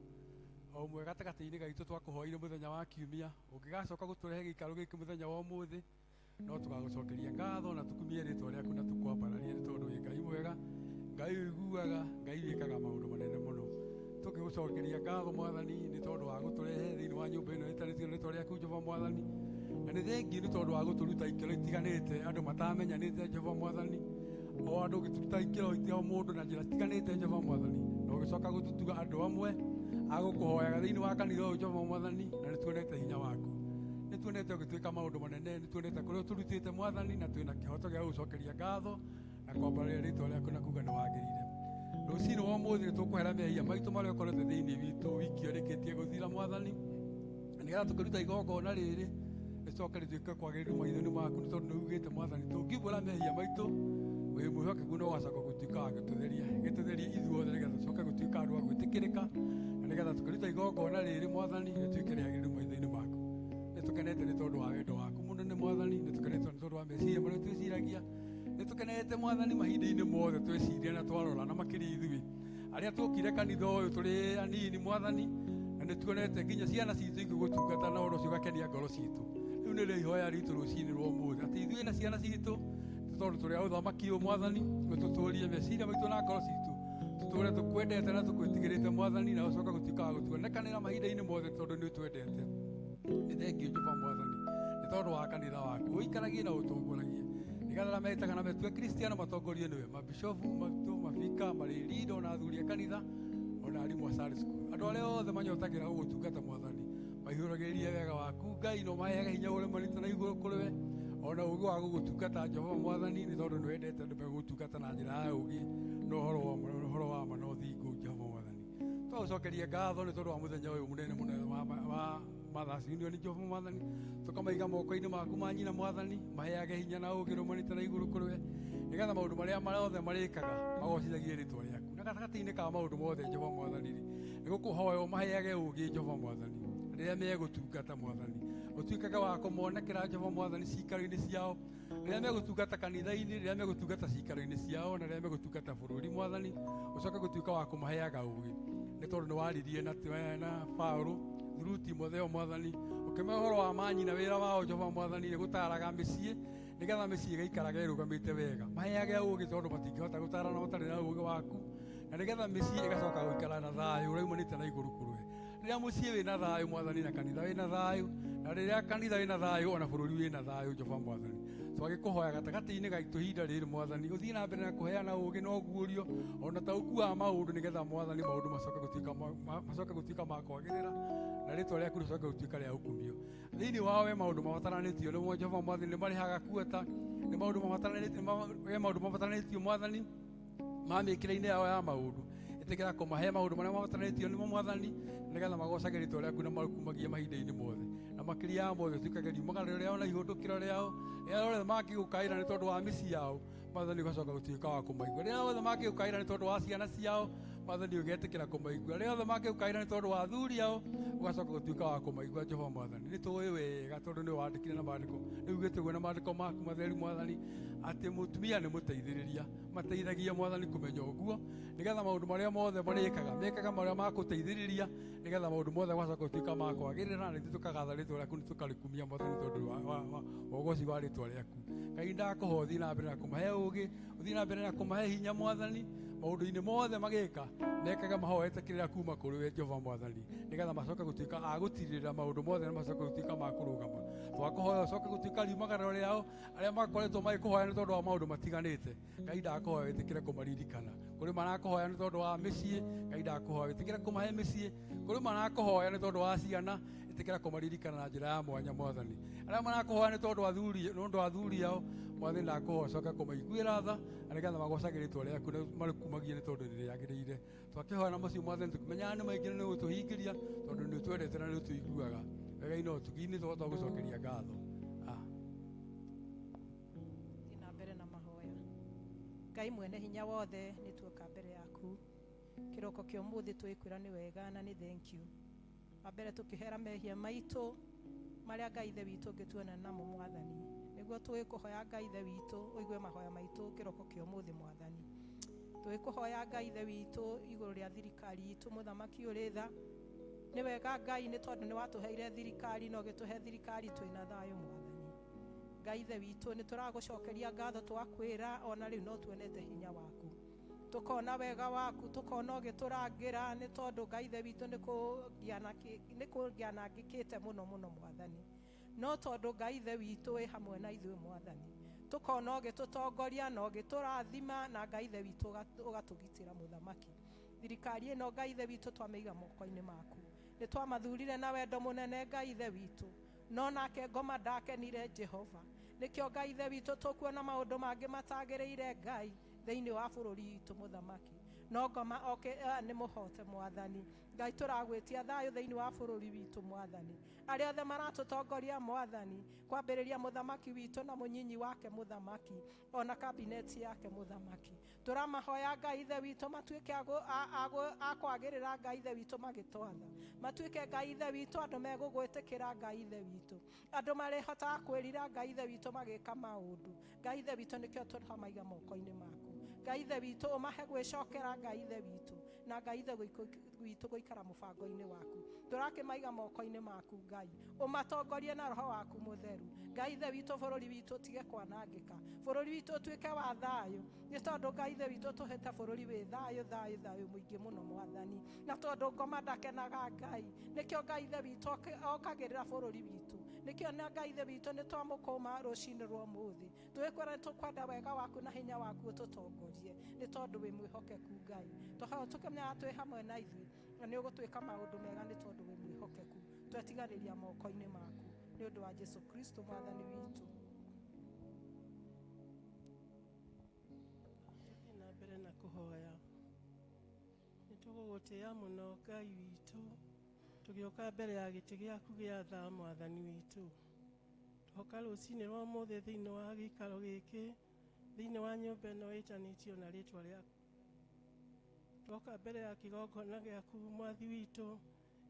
O ũmwe gatagatĩ-inĩ gaitũ twakũhoire mũthenya wa kiumia, ũngĩgacoka gũtũrehe gĩikaro gĩkĩ mũthenya wa ũmũthĩ, no tũgagũcokeria ngatho na tũkumie rĩtwa rĩaku na tũkwambararie nĩ tondũ wĩ Ngai mwega, Ngai ũiguaga, Ngai wĩkaga maũndũ manene mũno. Tũkĩgũcokeria ngatho Mwathani nĩ tondũ wa gũtũrehe thĩinĩ wa nyũmba ĩno ĩtanĩtio rĩtwa rĩaku Jehova Mwathani, na nĩ thengiũ nĩ tondũ wa gũtũruta ikĩro itiganĩte andũ matamenyanĩte Jehova Mwathani, o andũ ũgĩtũruta ikĩro o mũndũ na njĩra citiganĩte Jehova Mwathani, na ũgĩcoka gũtũtuga andũ amwe a gũkũhoyaga thĩinĩ wa kanitha ũyũ Jehova Mwathani, na nĩ tuonete hinya waku, nĩ tuonete ũgĩtwĩka maũndũ manene, nĩ tuonete kũrĩa ũtũrutĩte Mwathani, na twĩna kĩhoto gĩa gũgũcokeria ngatho na kwambararia rĩtwa rĩaku na kuga nĩ wagĩrĩire. Rũcinĩ wa ũmũthĩ nĩ tũkũhera mehia maitũ marĩa ũkorete thĩinĩ witũ wiki ĩyo ĩrĩkĩtie gũthira Mwathani, na nĩgetha tũkĩruta igongona rĩrĩ rĩcoke rĩtuĩke kwagĩrĩru maitho-inĩ maku, nĩ tondũ nĩ ugĩte Mwathani tũngiumbũra mehia maitũ wĩ mwĩhokeku no ũgacoka gũtuĩka wa gũtũtheria, gĩtũtherie ithuothe nĩgetha tũcoke gũtuĩka andũ a gwĩtĩkĩrĩka, na nĩgetha tũkĩruta igongona rĩrĩ Mwathani rĩtuĩke rĩagĩrĩru maitho-inĩ maku. Nĩ tũkenete nĩ tondũ wa wendo waku mũnene Mwathani, nĩ tũkenete nĩ tondũ wa meciria marĩa twĩciragia, nĩ tũkenete Mwathani mahinda-inĩ mothe tweciria na twarora, na makĩria ithuĩ arĩa tuokire kanitha ũyũ tũrĩ anini Mwathani, na nĩ tuonete nginya ciana citũ ikĩgũtungata na ũndũ ũcio ũgakenia ngoro citũ. Rĩu nĩ rĩo ihoya ritũ rũcinĩ rwa ũmũthĩ atĩ ithuĩ na ciana citũ tondũ tũrĩ a ũthamaki ũyũ Mwathani, ũtũtũrie meciria maitũ na ngoro citũ, tũtũre tũkwendete na tũkwĩtigĩrĩte Mwathani, na ũcoka gũtuĩka wa gũtuonekanĩra mahinda-inĩ mothe tondũ nĩ ũtwendete. Nĩ thengiũ Jehova Mwathani nĩ tondũ wa kanitha waku, ũikaragie na ũtongoragie nĩgetha arĩa metaga na metue Kristiano matongorio nĩwe, mabishofu maitũ, mabika, marĩrinda, ona athuri a kanitha, ona arimũ a Sunday school, andũ arĩa othe manyotagĩra gũgũtungata Mwathani, maihũragĩrĩrie wega waku Ngai, na ũmaheage hinya ũrĩa marĩte na igũrũ kũrĩ we, ona ũũgĩ wa gũgũtungata Jehova Mwathani, nĩ tondũ nĩ wendete andũ megũgũtungata na njĩra ya ũũgĩ na ũhoro wa ma na ũthingu Jehova Mwathani. Twagũcokeria ngatho nĩ tondũ wa mũthenya ũyũ mũnene mũno wa Mothers Union Jehova Mwathani, tũkamaiga moko-inĩ maku ma nyina Mwathani, maheage hinya na ũũgĩ rũmanĩte na igũrũ kũrĩ we, nĩgetha maũndũ marĩa mothe marĩkaga magocithagie rĩtwa rĩaku. Na gatagatĩ-inĩ ka maũndũ mothe Jehova Mwathani rĩ, nĩ gũkũhoya ũmaheage ũũgĩ Jehova Mwathani rĩrĩa megũtungata Mwathani, ũtuĩkage wa kũmonekera Jehova Mwathani ciikaro-inĩ ciao, rĩrĩa megũtungata kanitha-inĩ, rĩrĩa megũtungata ciikaro-inĩ ciao, na rĩrĩa megũtungata bũrũri Mwathani, ũcoke gũtuĩka wa kũmaheaga ũũgĩ, nĩ tondũ nĩ waririe na Paũlũ through Timotheo Mwathani, ũkĩmahe ũhoro wa manyina wĩra wao Jehova Mwathani nĩ gũtaraga mĩciĩ, nĩgetha mĩciĩ ĩgaikaraga ĩrũgamĩte wega. Maheage ũũgĩ tondũ matingĩhota gũtarana matarĩ na ũũgĩ waku, na nĩgetha mĩciĩ ĩgacoka gũikara na thayũ ũrĩa umanĩte na igũrũ kũrĩ we. Rĩrĩa mũciĩ wĩna thayũ Mwathani, na kanitha wĩna thayũ, na rĩrĩa kanitha wĩna thayũ, ona bũrũri wĩna thayũ Jehova Mwathani. Twagĩkũhoya gatagatĩ-inĩ gaitũ ihinda rĩrĩ Mwathani, ũthiĩ na mbere na kũheana ũũgĩ na ũguũrio ona taũku wa maũndũ, nĩgetha Mwathani maũndũ macoke gũtuĩka ma kwagĩrĩra, na rĩtwa rĩaku rĩcoke gũtuĩka rĩa ũkumio. Thĩinĩ wao we maũndũ mabataranĩtio nĩmo Jehova Mwathani nĩ marĩhaga kuota, nĩ maũndũ mabataranĩtio, we maũndũ mabataranĩtio Mwathani ma mĩkĩre-inĩ yao ya maũndũ, ĩtĩkĩra kũmahe maũndũ marĩa mabataranĩtio nĩmo Mwathani, nĩgetha magocage rĩtwa rĩaku na marũkumagie mahinda-inĩ mothe, na makĩria ya mothe ũtuĩkage riumagara rĩao na ihũndũkĩro rĩao, rĩrĩa othe mangĩgũkaĩra nĩ tondũ wa mĩciĩ yao Mwathani ũgacoka gũtuĩka wa kũmaigua, rĩrĩa othe mangĩgũkaĩra nĩ tondũ wa ciana ciao Mwathani ũgetĩkĩra kũmaigua, rĩrĩa othe mangĩgũkaĩra nĩ tondũ wa athuri ao ũgacoka gũtuĩka wa kũmaigua Jehova Mwathani. Nĩ tũĩ wega tondũ nĩ wandĩkire na maandĩko, nĩ ugĩte ũguo na maandĩko maku matheru Mwathani, atĩ mũtumia nĩ mũteithĩrĩria, mateithagia Mwathani kũmenya ũguo, nĩgetha maũndũ marĩa mothe marĩkaga mekaga marĩa makũteithĩrĩria, nĩgetha maũndũ mothe magacoka gũtuĩka ma kwagĩrĩra, na ithuĩ tũkagatha rĩtwa rĩaku, nĩ tũkarĩkumia Mwathani tondũ wa ũgoci wa rĩtwa rĩaku. Ngai ndakũhoya ũthiĩ na mbere na kũmahe ũũgĩ, ũthiĩ na mbere na kũmahe hinya Mwathani, maũndũ-inĩ mothe magĩka mekaga mahoete kĩrĩra kuma kũrĩ we Jehova Mwathani, nĩgetha macoke gũtuĩka a gũtirĩrĩra maũndũ mothe na macoke gũtuĩka ma kũrũgama. Twakũhoya ũcoke gũtuĩka riumagara rĩao arĩa makoretwo magĩkũhoya nĩ tondũ wa maũndũ matiganĩte, Ngai ndakũhoya wĩtĩkĩre kũmaririkana. Kũrĩ marakũhoya nĩ tondũ wa mĩciĩ, Ngai ndakũhoya wĩtĩkĩre kũmahe mĩciĩ. Kũrĩ marakũhoya nĩ tondũ wa ciana, ĩtĩkĩra kũmaririkana na njĩra ya mwanya Mwathani. Arĩa marakũhoya nĩ tondũ wa athuri ao Mwathani ndakũhoya ũcoke kũmaiguĩra tha, na nĩgetha magocage rĩtwa rĩaku na marĩkumagie nĩ tondũ nĩ rĩagĩrĩire. Twakĩhoya na macio Mwathani tũkĩmenyaga nĩ maingĩ na nĩ ũgũtũhingĩria tondũ nĩ ũtwendete na nĩ ũtũiguaga. Wega-inĩ na ũtugi-inĩ twagũcokeria ngatho. Thiĩ na mbere na mahoya. Ngai mwene hinya wothe, nĩ tuoka mbere yaku kĩroko kĩa ũmũthĩ, twĩkwĩra nĩ wega na nĩ thank you. Wa mbere tũkĩhera mehia maitũ marĩa Ngai ithe witũ ũngĩtuona namo Mwathani, nĩguo Nĩguo tũgĩkũhoya Ngai Ithe witũ ũigue mahoya maitũ kĩroko kĩa ũmũthĩ mwathani. Tũgĩkũhoya Ngai Ithe witũ igũrũ rĩa thirikari itũ mũthamaki ũrĩ tha. Nĩ wega Ngai nĩ tondũ nĩ watũheire thirikari na ũgĩtũhe thirikari twĩna thayũ mwathani. Ngai Ithe witũ nĩ tũragũcokeria ngatho twakwĩra ona rĩu no tuonete hinya waku. Tukona wega waku, tukona ũgĩtũrangĩra nĩ tondũ Ngai Ithe witũ nĩ kũngĩanangĩkĩte mũno mũno mwathani. No tondũ Ngai Ithe witũ wĩ hamwe na ithuĩ mwathani. Tukona ũgĩtũtongoria na ũgĩtũrathima na Ngai Ithe witũ ũgatũgitĩra mũthamaki. Thirikari ĩno Ngai Ithe witũ twamĩiga moko-inĩ maku. Nĩ twamathurire na wendo mũnene Ngai Ithe witũ. No nake ngoma ndakenire Jehova. Nĩkĩo Ngai Ithe witũ tũkuona maũndũ mangĩ matagĩrĩire Ngai thĩinĩ wa bũrũri witũ mũthamaki. No ngoma oke nĩ mũhote mwathani. Ngai tũragwĩtia thayũ thĩinĩ wa bũrũri witũ mwathani. Arĩa othe maratũtongoria mwathani, kwambĩrĩria mũthamaki witũ na mũnyinyi wake mũthamaki, ona kabineti yake mũthamaki. Tũramahoya Ngai Ithe witũ matuĩke a kwagĩrĩra Ngai Ithe witũ magĩtwatha. Matuĩke Ngai Ithe witũ andũ megũgwĩtĩkĩra Ngai Ithe witũ. Andũ marĩhotaga kwĩrira Ngai Ithe witũ magĩka maũndũ. Ngai Ithe witũ nĩkĩo tũramaiga moko-inĩ maku. Ngai Ithe witũ ũmahe gwĩcokera Ngai Ithe witũ na Ngai Ithe witũ gũikara mũbango-inĩ waku. Tũrakĩmaiga moko-inĩ maku Ngai. Ũmatongorie na roho waku mũtheru. Ngai Ithe witũ bũrũri witũ ũtige kwanangĩka. Bũrũri witũ ũtuĩke wa thayũ. Nĩ tondũ Ngai Ithe witũ tũhete bũrũri wĩ thayũ thayũ thayũ mũingĩ mũno mwathani. Na tondũ ngoma ndakenaga Ngai. Nĩkĩo Ngai Ithe witũ okagĩrĩra bũrũri witũ. Nĩkĩo na Ngai Ithe witũ nĩ twamũkũma rũcinĩ rwa ũmũthĩ. Tũgĩkwĩra nĩ tũkwenda wega waku na hinya waku ũtũtongorie. Nĩ tondũ wĩ mwĩhokeku Ngai. Tũhoya tũkĩmenyaga twĩ hamwe na ithuĩ na nĩ ũgũtwĩka maũndũ mega nĩ tondũ wĩ mwĩhokeku. Twetiganĩria moko-inĩ maku nĩ ũndũ wa Jesu Kristo mwathani witũ. Tũthiĩ na mbere na kũhoya. Nĩ tũgũgũtĩĩa mũno Ngai witũ tũgĩũka mbere ya gĩtĩ gĩaku gĩa tha mwathani witũ. Twoka rũcinĩ rwa ũmũthĩ thĩinĩ wa gĩikaro gĩkĩ thĩinĩ wa nyũmba ĩno ĩtanĩtio na rĩtwa rĩaku. Twoka mbere ya kĩgongona gĩaku mwathi witũ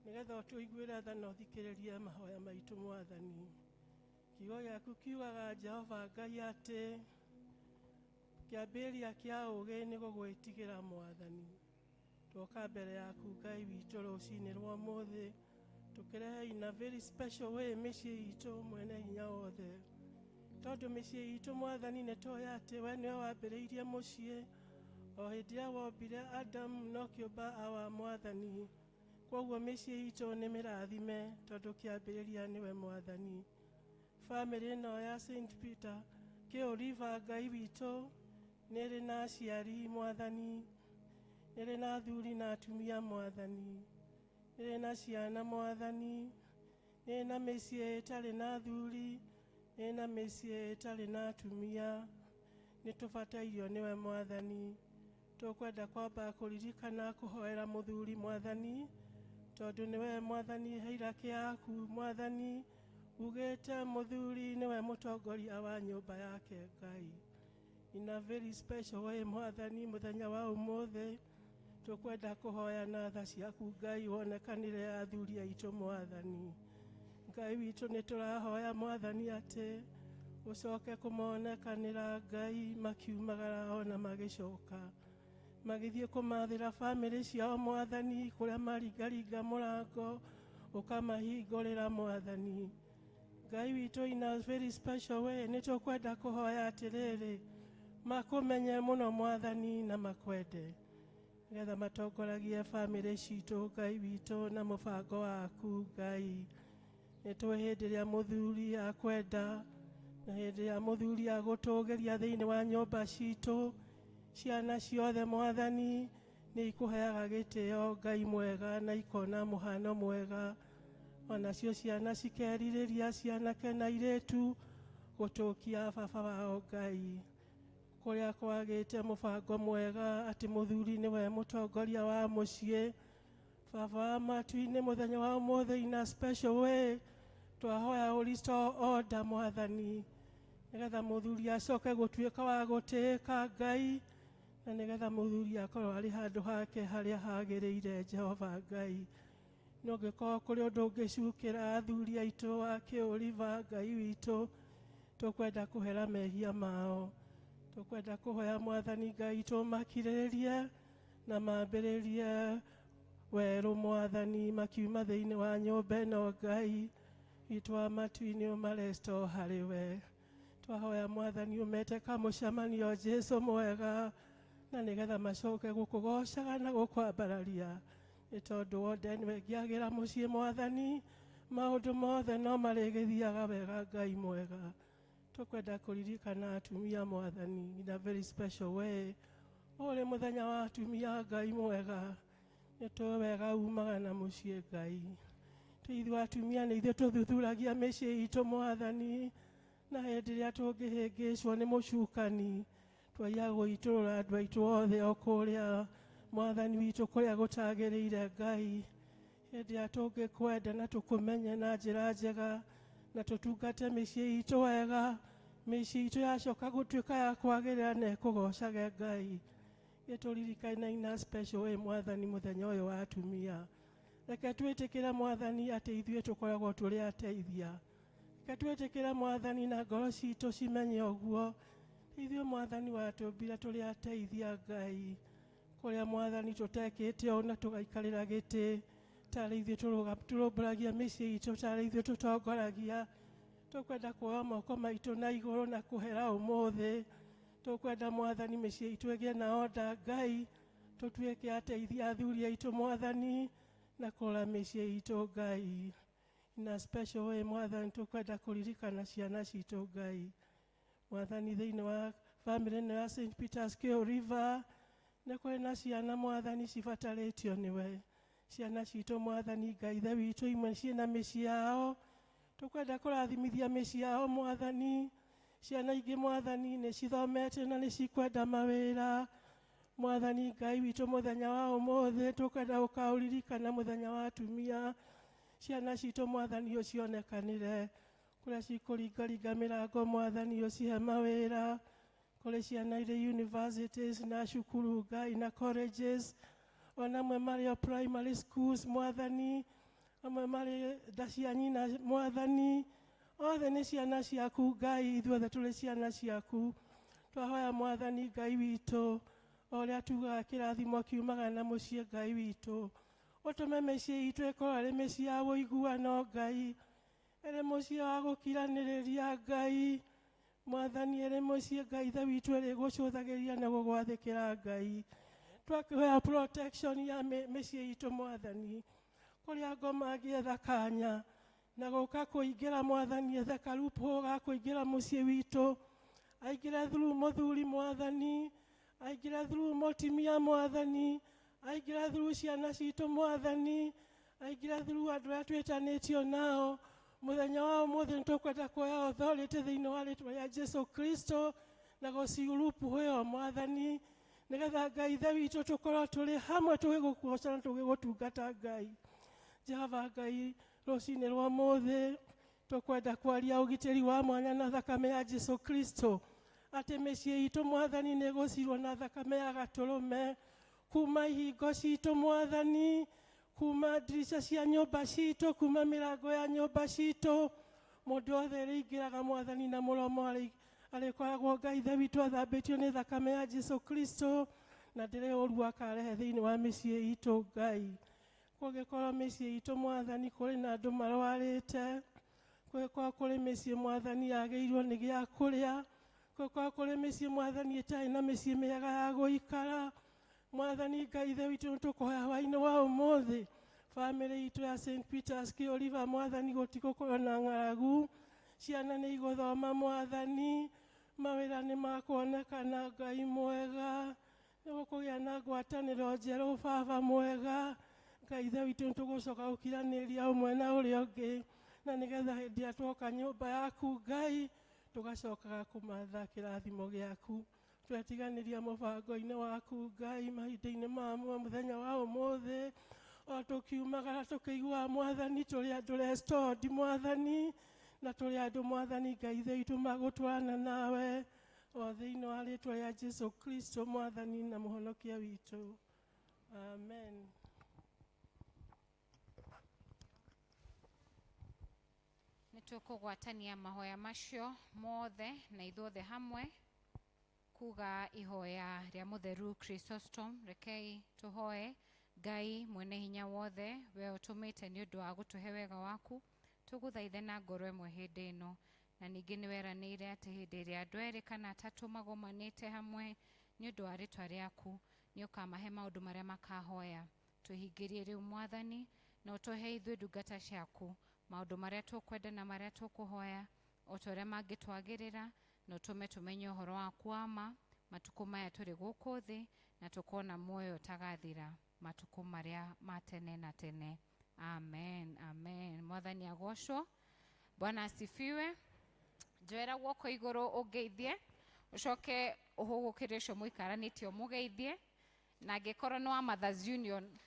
nĩgetha ũtũiguĩre tha na ũthikĩrĩrie mahoya maitũ mwathani. Kiugo gĩaku kiugaga Jehova Ngai atĩ kĩambĩrĩria kĩa ũũgĩ nĩ gũgwĩtigĩra mwathani. Twoka mbere yaku Ngai witũ rũcinĩ rwa ũmũthĩ tũkĩrehe in a very special way mĩciĩ itũ mwene hinya wothe. Tondũ mĩciĩ itũ mwathani nĩ tũĩ atĩ we nĩwe wambĩrĩirie mũciĩ o hĩndĩ ĩrĩa wombire Adamu no kĩũmba Awa mwathani. Kwoguo mĩciĩ itũ nĩ mĩrathime tondũ kĩambĩrĩria nĩwe mwathani. Bamĩrĩ ĩno ya St Peter Kĩũriba Ngai witũ nĩ ĩrĩ na aciari mwathani, nĩ ĩrĩ na athuri na atumia mwathani, nĩ ĩrĩ na ciana mwathani, nĩ ĩrĩ na mĩciĩ ĩtarĩ na athuri, nĩ ĩrĩ na mĩciĩ ĩtarĩ na atumia. Nĩ tũbatairio nĩwe mwathani. Tũkwenda kwamba kũririkana kũhoera mũthuri mwathani tondũ nĩwe mwathani hierarchy yaku mwathani ugĩte mũthuri nĩwe mũtongoria wa nyũmba yake Ngai. In a very special way mwathani mũthenya wa ũmũthĩ tũkwenda kũhoya na tha ciaku Ngai wonekanĩre athuri aitũ mwathani. Ngai witũ nĩ tũrahoya mwathani atĩ ũcoke kũmonekanĩra Ngai makiumagara ona magĩcoka magĩthiĩ kũmathĩra bamĩrĩ ciao mwathani kũrĩa maringaringa mũrango ũkamahingũrĩra mwathani. Ngai witũ in a very special way nĩ tũkwenda kũhoya atĩrĩrĩ makũmenye mũno mwathani na makwende nĩgetha matongoragie bamĩrĩ citũ Ngai witũ na mũbango waku Ngai. Nĩ tũĩ hĩndĩ ĩrĩa mũthuri akwenda na hĩndĩ ĩrĩa mũthuri agũtũgĩria thĩinĩ wa nyũmba citũ ciana ciothe mwathani nĩ ikũheaga gĩtĩo Ngai mwega na ikona mũhano mwega. Onacio ciana cikerirĩria cianake na airĩtu gũtũkia baba wao Ngai. Kũrĩa kwagĩte mũbango mwega atĩ mũthuri nĩwe mũtongoria wa mũciĩ baba wa matu-inĩ mũthenya wa ũmũthĩ in a special way twahoya ũ restore order mwathani nĩgetha mũthuri acoke gũtuĩka wa gũtĩĩka Ngai na nĩgetha mũthuri akorwo arĩ handũ hake harĩa hagĩrĩire Jehova Ngai. Nĩ ũngĩkorwo kũrĩ ũndũ ũngĩcukĩra athuri aitũ a Kĩũriba Ngai witũ Tũkwenda kũhera mehia mao. Tũkwenda kũhoya Mwathani Ngai tũmakirĩrĩrie na mambĩrĩrie werũ Mwathani makiuma thĩinĩ wa nyũmba ĩno Ngai witũ wa matu-inĩ ũmaresto harĩ we. Twahoya Mwathani ũmete kamũcemanio Jesũ mwega na nĩgetha macoke gũkũgocaga na gũkwambararia nĩ tondũ wothe nĩwe ngĩagĩra mũciĩ Mwathani maũndũ mothe no marĩgĩthiaga wega Ngai mwega. Tũkwenda kũririkana atumia Mwathani in a very special way. Ũrĩ mũthenya wa atumia Ngai mwega nĩ tũĩ wega umaga na mũciĩ Ngai. Ithuĩ atumia nĩ ithuĩ tũthuthuragia mĩciĩ itũ Mwathani na hĩndĩ ĩrĩa tũngĩhĩngĩcwo nĩ mũcukani twaiya gũitũrũra andũ aitũ othe o kũrĩa Mwathani witũ kũrĩa gũtagĩrĩire Ngai. Hĩndĩ ĩrĩa tũngĩkwenda na tũkũmenye na njĩra njega na tũtungate mĩciĩ itũ wega, mĩciĩ itũ yacoka gũtuĩka ya kwagĩrĩra na ĩkũgocage Ngai. Gĩtũririkane in a special way Mwathani mũthenya ũyũ wa atumia. Reke twĩtĩkĩre Mwathani atĩ ithuĩ tũkoragwo tũrĩ ateithia. Reke twĩtĩkĩre Mwathani na ngoro citũ cimenye ũguo. Ithuĩ Mwathani watũmbire tũrĩ ateithia Ngai. Kũrĩa Mwathani tũtekĩte ũũ na tũgaikarĩra gĩtĩ tarĩ ithuĩ tũrũmbũragia mĩciĩ itũ, tarĩ ithuĩ tũtongoragia. Tũkwenda kuoya moko maitũ na igũrũ na kũhera ũmũthĩ. Tũkwenda Mwathani mĩciĩ itũ ĩgĩe na order Ngai, tũtuĩke ateithia athuri aitũ Mwathani na kũrora mĩciĩ itũ Ngai. In a special way Mwathani tũkwenda kũririkana ciana citũ Ngai. Mwathani thĩinĩ wa bamĩrĩ ĩno ya St. Peter's Kew River nĩ kũrĩ na ciana Mwathani cibatarĩtio nĩwe. Ciana citũ Mwathani Ngai Ithe witũ imwe ciĩna mĩciĩ yao, tũkwenda kũrathimithia mĩciĩ yao Mwathani. Ciana ingĩ Mwathani nĩ cithomete na nĩ cikwenda mawĩra. Mwathani Ngai witũ mũthenya wa ũmũthĩ tũkwenda ũkaũririkana mũthenya wa atumia. Ciana citũ Mwathani ũcionekanĩre kũrĩa cikũringaringa mĩrango Mwathani ũcihe mawĩra. Kũrĩ ciana irĩ universities na cukuru Ngai na colleges, ona amwe marĩ o primary schools Mwathani, amwe marĩ nda cia nyina Mwathani. Othe nĩ ciana ciaku Ngai, ithuothe tũrĩ ciana ciaku. Twahoya Mwathani Ngai witũ o ũrĩa tugaga kĩrathimo kiumaga na mũciĩ Ngai witũ, ũtũme mĩciĩ itũ ĩkorwo ĩrĩ mĩciĩ ya ũiguano Ngai, ĩrĩ mũciĩ wa gũkiranĩrĩria Ngai Mwathani, ĩrĩ mũciĩ Ngai Ithe witũ ĩrĩ gũcũthagĩrĩria na gũgwathĩkĩra Ngai. Twakĩhoya protection ya mĩciĩ itũ Mwathani, kũrĩa ngoma angĩetha kanya na gũka kũingĩra Mwathani, ethe karupu ga kũingĩra mũciĩ witũ, aingĩre through mũthuri Mwathani, aingĩre through mũtumia Mwathani, aingĩre through ciana citũ Mwathani, aingĩre through andũ arĩa twĩtanĩtio nao. Mũthenya wa ũmũthĩ nĩ tũkwenda kuoya authority thĩinĩ wa rĩtwa rĩa Jesu Kristo na gũciurupu ĩyo Mwathani, nĩgetha Ngai Ithe witũ tũkorwo tũrĩ hamwe tũgĩgũgoca na tũgĩgũtungata Ngai. Jehova Ngai, rũcinĩ rwa ũmũthĩ tũkwenda kwaria ũgitĩri wa mwanya na thakame ya Jesu Kristo, atĩ mĩciĩ itũ Mwathani nĩ ĩgũcirwo na thakame ya gatũrũme kuma ihingo citũ Mwathani, kuma ndirica cia nyũmba citũ, kuma mĩrango ya nyũmba citũ. Mũndũ wothe ũrĩingĩraga Mwathani na mũromo arĩkoragwo Ngai Ithe witũ athambĩtio nĩ thakame ya Jesu Kristo, na ndĩrĩ ũru akarehe thĩinĩ wa mĩciĩ itũ Ngai. Kũngĩkorwo mĩciĩ itũ Mwathani kũrĩ na andũ marwarĩte, kũngĩkorwo kũrĩ mĩciĩ Mwathani yagĩirwo nĩ gĩa kũrĩa, kũngĩkorwo kũrĩ mĩciĩ Mwathani ĩtarĩ na mĩciĩ mĩega ya gũikara, Mwathani Ngai Ithe witũ nĩ tũkũhoya hwaĩ-inĩ wa ũmũthĩ bamĩrĩ itũ ya St. Peter's Kew River Mwathani gũtigũkorwo na ng'aragu, ciana nĩ igũthoma Mwathani, mawĩra nĩ makuonekana Ngai mwega, nĩ gũkũgĩa na ngwatanĩro njerũ Baba mwega. Ngai Ithe witũ nĩ tũgũcoka gũkiranĩria ũmwe na ũrĩa ũngĩ, na nĩgetha hĩndĩ ĩrĩa twoka nyũmba yaku Ngai tũgacokaga kũmatha kĩrathimo gĩaku. Twetiganĩria mũbango-inĩ waku Ngai mahinda-inĩ ma mũthenya wa ũmũthĩ, o tũkiumagara tũkĩiguaga Mwathani tũrĩ andũ restored Mwathani, na tũrĩ andũ Mwathani Ngai Ithe witũ magũtwarana nawe o thĩinĩ wa rĩtwa rĩa Jesu Kristo Mwathani na Mũhonokia witũ. Amen. Nĩ Nĩtũkũgwatania mahoya macio mothe na ithuothe hamwe kuga ihoya rĩa mũtheru Chrysostom. Rekei tũhoe. Ngai mwene hinya wothe, we ũtũmĩte nĩ ũndũ wa gũtũhe wega waku, tũgũthaithe na ngoro ĩmwe hĩndĩ ĩno, na ningĩ nĩ weranĩire atĩ hĩndĩ ĩrĩa andũ erĩ kana atatũ magomanĩte hamwe nĩ ũndũ wa rĩtwa rĩaku, nĩ ũkamahe maũndũ marĩa makahoya. Tũhingĩrie rĩu Mwathani, na ũtũhe ithuĩ ndungata ciaku maũndũ marĩa tũkwenda na marĩa tũkũhoya o ta ũrĩa mangĩtwagĩrĩra, na ũtũme tũmenye ũhoro waku wa ma matukũ maya tũrĩ gũkũ thĩ, na tũkona muoyo ũtagathira matukũ marĩa ma tene na tene. Amen, amen. Mwathani agocwo. Bwana asifiwe. Njoera guoko igũrũ ũngeithie, ũcoke ũhũgũkĩre ũcio mũikaranĩtie ũmũgeithie, na angĩkorwo nĩ wa Mothers Union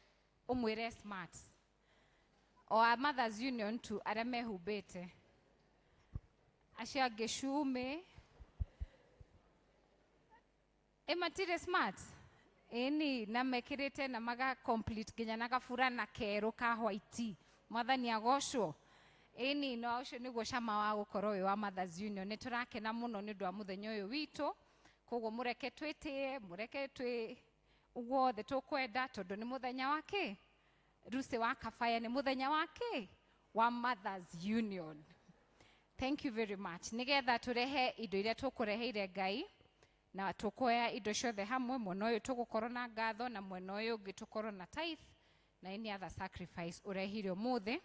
ũmwĩre smart, o a Mothers Union tu arĩa mehumbĩte, acio angĩ cumĩ ĩ matirĩ smart ĩni, na mekĩrĩte na maga complete nginya na gaburana kerũ ka white. Mwathani agocwo. Ĩni, no ũcio nĩguo cama wa gũkorwo wĩ wa Mothers Union. Nĩ tũrakena mũno nĩ ũndũ wa mũthenya ũyũ witũ, koguo mũreke twĩtĩe, mũreke twĩ ũguo othe tũkwenda, tondũ nĩ mũthenya wa kĩ Lucy wa Kabaya, nĩ mũthenya wa kĩ wa Mothers Union. Thank you very much. Nĩgetha tũrehe indo iria tũkũreheire Ngai, na tũkoya indo ciothe hamwe, mwena ũyũ tũgũkorwo na ngatho, na mwena ũyũ ũngĩ tũkorwo na tithe na any other sacrifice ũrehire ũmũthĩ.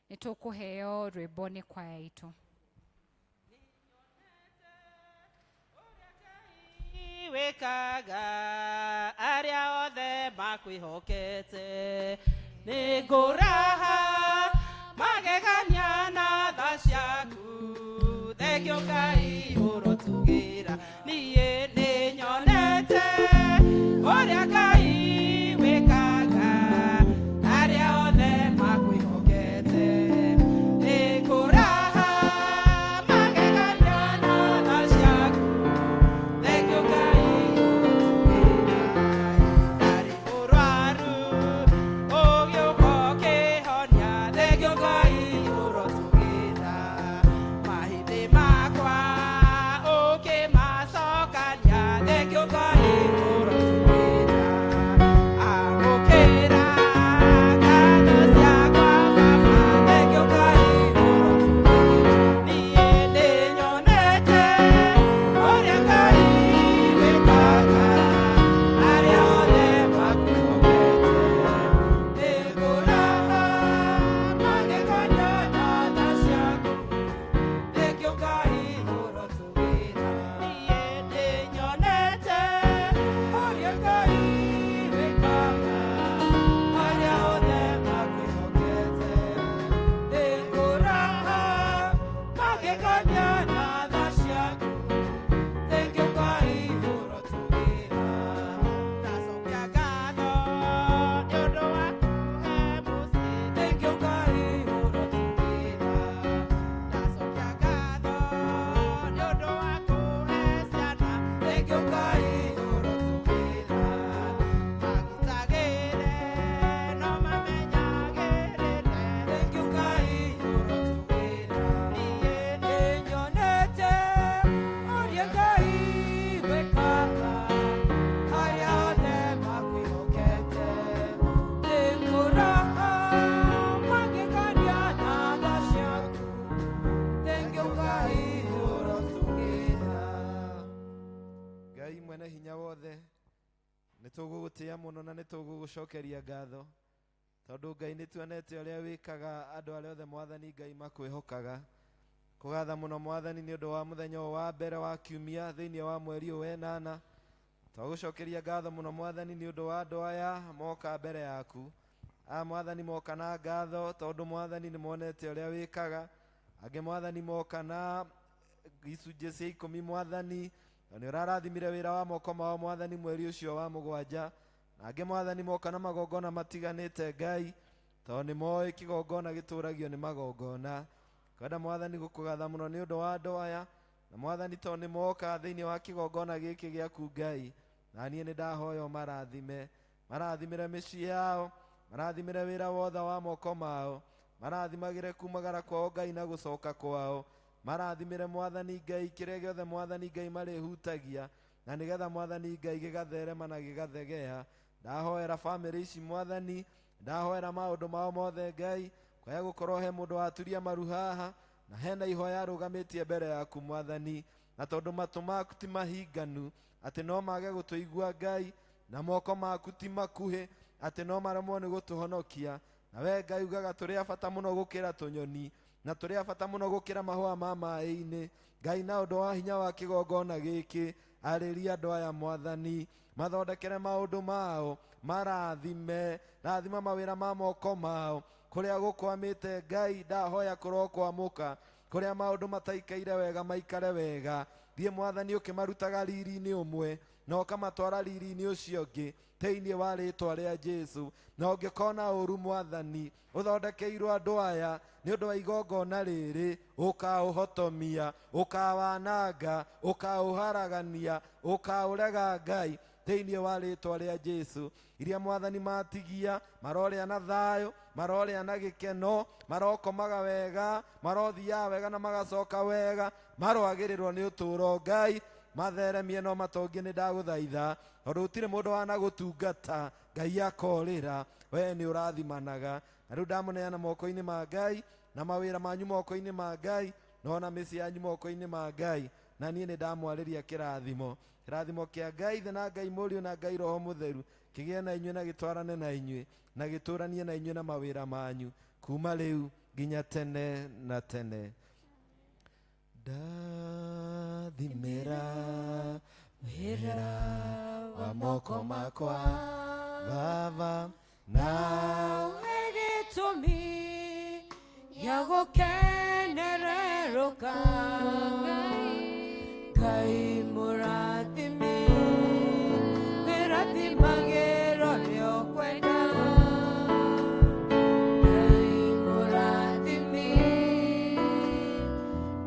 Nĩ tũkũheo rwĩmbo nĩ kwaya itũ. Wĩkaga arĩa othe makwĩhokete, nĩ ngũraha magegania na tha ciaku, thengio Ngai ũrotugĩra. Niĩ nĩ nyonete ũrĩa Ngai wĩkaga arĩa othe makwĩhokete, nĩ ngũraha magegania na tha ciaku, thengio Ngai ũrotugĩra. Ndarĩ mũrwaru ũgĩũka ũkĩhonia, thengio Ngai ũrotugĩra. Mahĩndĩ makwa ũkĩmacokania, thengio Ngai ũrotugĩra. Amũkĩra ngatho ciakwa Baba, thengio Ngai ũrotugĩra. Niĩ nĩ nyonete ũrĩa Ngai wĩkaga arĩa othe makwĩhokete, nĩ ngũraha magegania na tha ciaku, thengio Ngai ũrotugĩra. Niĩ nĩ nyonete ũrĩa Ngai wĩkaga arĩa othe makwĩhokete, nĩ ngũraha magegania na tha ciaku, thengio Ngai ũrotugĩra. Ndacokia ngatho nĩ ũndũ wa kũhe mũciĩ, thengio Ngai ũrotugĩra. Ndacokia ngatho nĩ ũndũ wa kũhe ciana, thengio Ngai ũrotugĩra. Magitagĩre no mamenyagĩrĩre, thengio Ngai ũrotugĩra. Niĩ nĩ nyonete ũrĩa Ngai wĩkaga arĩa othe makwĩhokete, nĩ ngũraha magegania na tha ciaku, thengio Ngai ũrotugĩra. Ngai mwene hinya wothe, nĩ tũgũgũtĩĩa mũno na nĩ tũgũgũcokeria ngatho, tondũ Ngai nĩ tuonete ũrĩa wĩkaga andũ arĩa othe Mwathani Ngai makwĩhokaga. Kũgatha mũno Mwathani nĩ ũndũ wa mũthenya ũyũ wa mbere wa kiumia thĩinĩ wa mweri ũyũ wa ĩnana. Twagũcokeria ngatho mũno Mwathani nĩ ũndũ wa andũ aya moka mbere yaku. Aya Mwathani moka na ngatho, tondũ Mwathani nĩ monete ũrĩa wĩkaga. Angĩ Mwathani moka na icunjĩ cia ikũmi Mwathani, na nĩ ũrarathimire wĩra wa moko mao Mwathani mweri ũcio wa mũgwanja. Na angĩ Mwathani moka na magongona matiganĩte Ngai, tondũ nĩ moĩ kĩgongona gĩtũragio nĩ magongona. Kwenda Mwathani gũkũgatha mũno nĩ ũndũ wa andũ aya, na Mwathani tondũ nĩ moka thĩinĩ wa kĩgongona gĩkĩ gĩaku Ngai, na niĩ nĩ ndahoya ũmarathime, marathimĩre mĩciĩ yao, marathimĩre wĩra wothe wa moko mao, Marathimagĩre kumagara kwao Ngai na gũcoka kwao. Marathimĩre Mwathani Ngai kĩrĩa gĩothe Mwathani Ngai marĩhutagia, na nĩgetha Mwathani Ngai gĩgatherema na gĩgathegea. Ndahoera bamĩrĩ ici Mwathani, ndahoera maũndũ mao mothe Ngai, kwaya gũkorwo he mũndũ waturia maru haha na hena ihoya arũgamĩtie mbere yaku Mwathani, na tondũ matũ maku ti mahinganu atĩ no mage gũtũigua Ngai, na moko maku ti makuhĩ atĩ no maremwo nĩ gũtũhonokia. Na we Ngai ugaga tũrĩ a bata mũno gũkĩra tũnyoni, na tũrĩ a bata mũno gũkĩra mahũa ma maĩ-inĩ. Ngai, na ũndũ wa hinya wa kĩgongona gĩkĩ, arĩria andũ aya Mwathani, mathondekere maũndũ mao, marathime, rathima mawĩra ma moko mao. Kũrĩa gũkwamĩte Ngai, ndahoya kũrokwamũka, kũrĩa maũndũ mataikaire wega maikare wega. Thiĩ Mwathani ũkĩmarutaga riri-inĩ ũmwe na ũkamatwara riri-inĩ ũcio ũngĩ thĩinĩ wa rĩtwa rĩa Jesu. Na ũngĩkona ũru Mwathani ũthondekeirwo andũ aya nĩ ũndũ wa igongona rĩrĩ, ũkaũhotomia, ũkawananga, ũkaũharagania, ũkaũrega Ngai thĩinĩ wa rĩtwa rĩa Jesu. Iria Mwathani matigia marorĩa na thayũ, marorĩa na gĩkeno, marokomaga wega, marothiaga wega na magacoka wega, maroagĩrĩrwo nĩ ũtũũro Ngai, matheremie no matongie. Nĩ ndagũthaitha tondũ gũtirĩ mũndũ wanagũtungata Ngai akorĩra, we nĩ ũrathimanaga. Na rĩu ndamũneana moko-inĩ ma Ngai, na mawĩra manyu moko-inĩ ma Ngai, na ona mĩciĩ yanyu moko-inĩ ma Ngai. Na niĩ nĩ ndamwarĩria kĩrathimo, kĩrathimo kĩa Ngai Ithe na Ngai Mũriũ na Ngai Roho Mũtheru kĩgĩe na inyuĩ na gĩtwarane na inyuĩ na gĩtũranie na inyuĩ na mawĩra manyu kuma rĩu nginya tene na tene. Ndathimĩra wĩra wa moko makwa Baba, nawe gĩtũmi gĩa gũkenererũka. Ngai mũrathimi, wĩrathimagĩra ũrĩa ũkwenda. Ngai mũrathimi,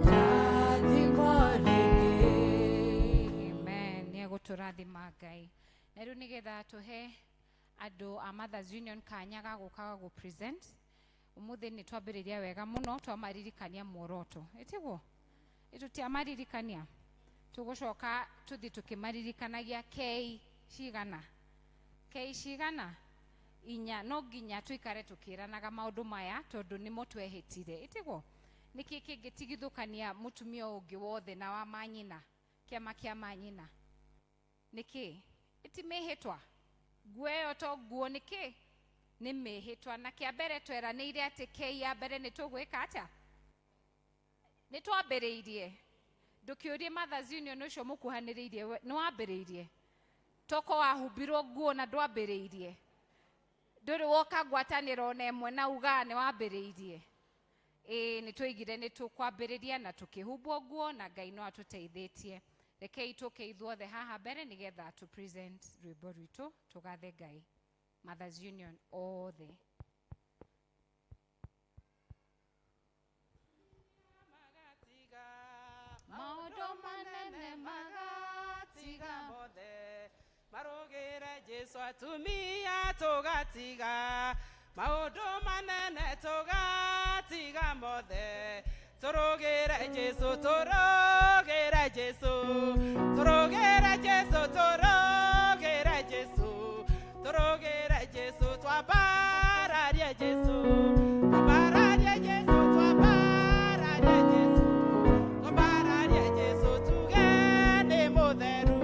ndathimwo rĩngĩ. Amen. Nĩ egũtũrathima Ngai. Na rĩu nĩgetha tũhe andũ a Mothers Union kanya ga gũka gũ present ũmũthĩ, nĩ twambĩrĩria wega mũno, twamaririkania muoroto, ĩtiguo ĩtũtiamaririkania, tũgũcoka tũthiĩ tũkĩmaririkanagia kei cigana, kei cigana inya. No nginya tũikare tũkĩranaga maũndũ maya tondũ nĩmo twehĩtire, ĩtiguo. Nĩkĩ kĩngĩtigithũkania mũtumia ũngĩ wothe na wa manyina, kĩama kĩa manyina? Nĩkĩ ĩti mĩhĩtwa? Nguo ĩyo to nguo, nĩkĩ nĩ mĩhĩtwa? Na kĩa mbere tweranĩire atĩ kei ya mbere nĩ tũgwĩka atĩa? Nĩ twambĩrĩirie. Ndũkĩũrie Mothers Union ũcio mũkuhanĩrĩirie, nĩ wambĩrĩirie toko wahumbirwo nguo na ndwambĩrĩirie, ndũrĩ woka ngwatanĩro ona ĩmwe na uga nĩ wambĩrĩirie. Ĩĩ, nĩ twaigire nĩ tũkwambĩrĩria na tũkĩhumbwo nguo, na Ngai no atũteithĩtie. Rekei tũke ithuothe haha mbere nĩgetha tũ present rwĩmbo rwitũ tũgathe Ngai. Mothers Union othe. Maũndũ manene magatiga mothe marũgĩre Jesu, atumia tũgatiga maũndũ manene, tũgatiga mothe tũrũgĩre Jesu, tũrũgĩre Jesu, tũrũgĩre Jesu, tũrũgĩre Jesu, tũrũgĩre Jesu, twambararie Jesu, twambararie Jesu, twambararie Jesu, twambararie Jesu, tuge nĩ mũtheru.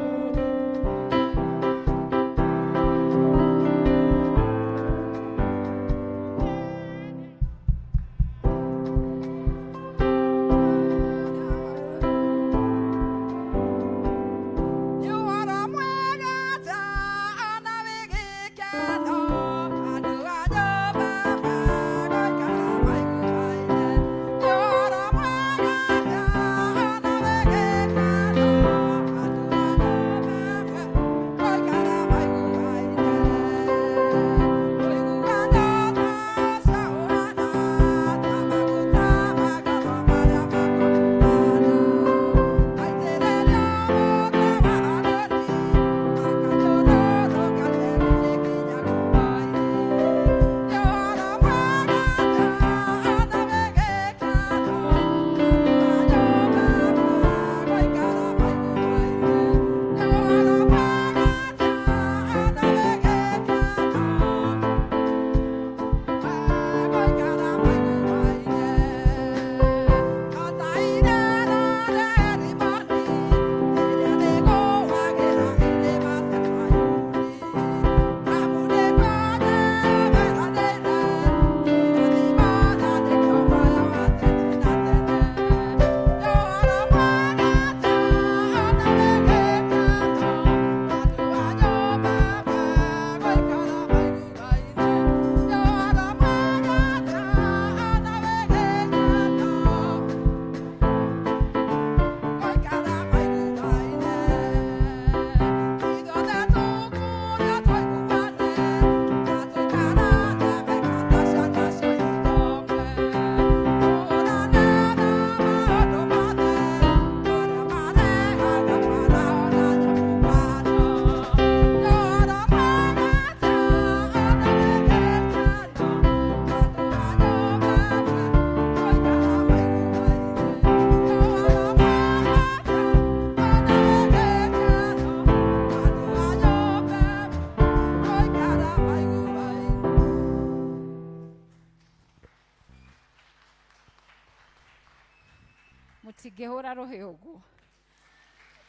Tũtingĩhũra rũhĩ ũguo.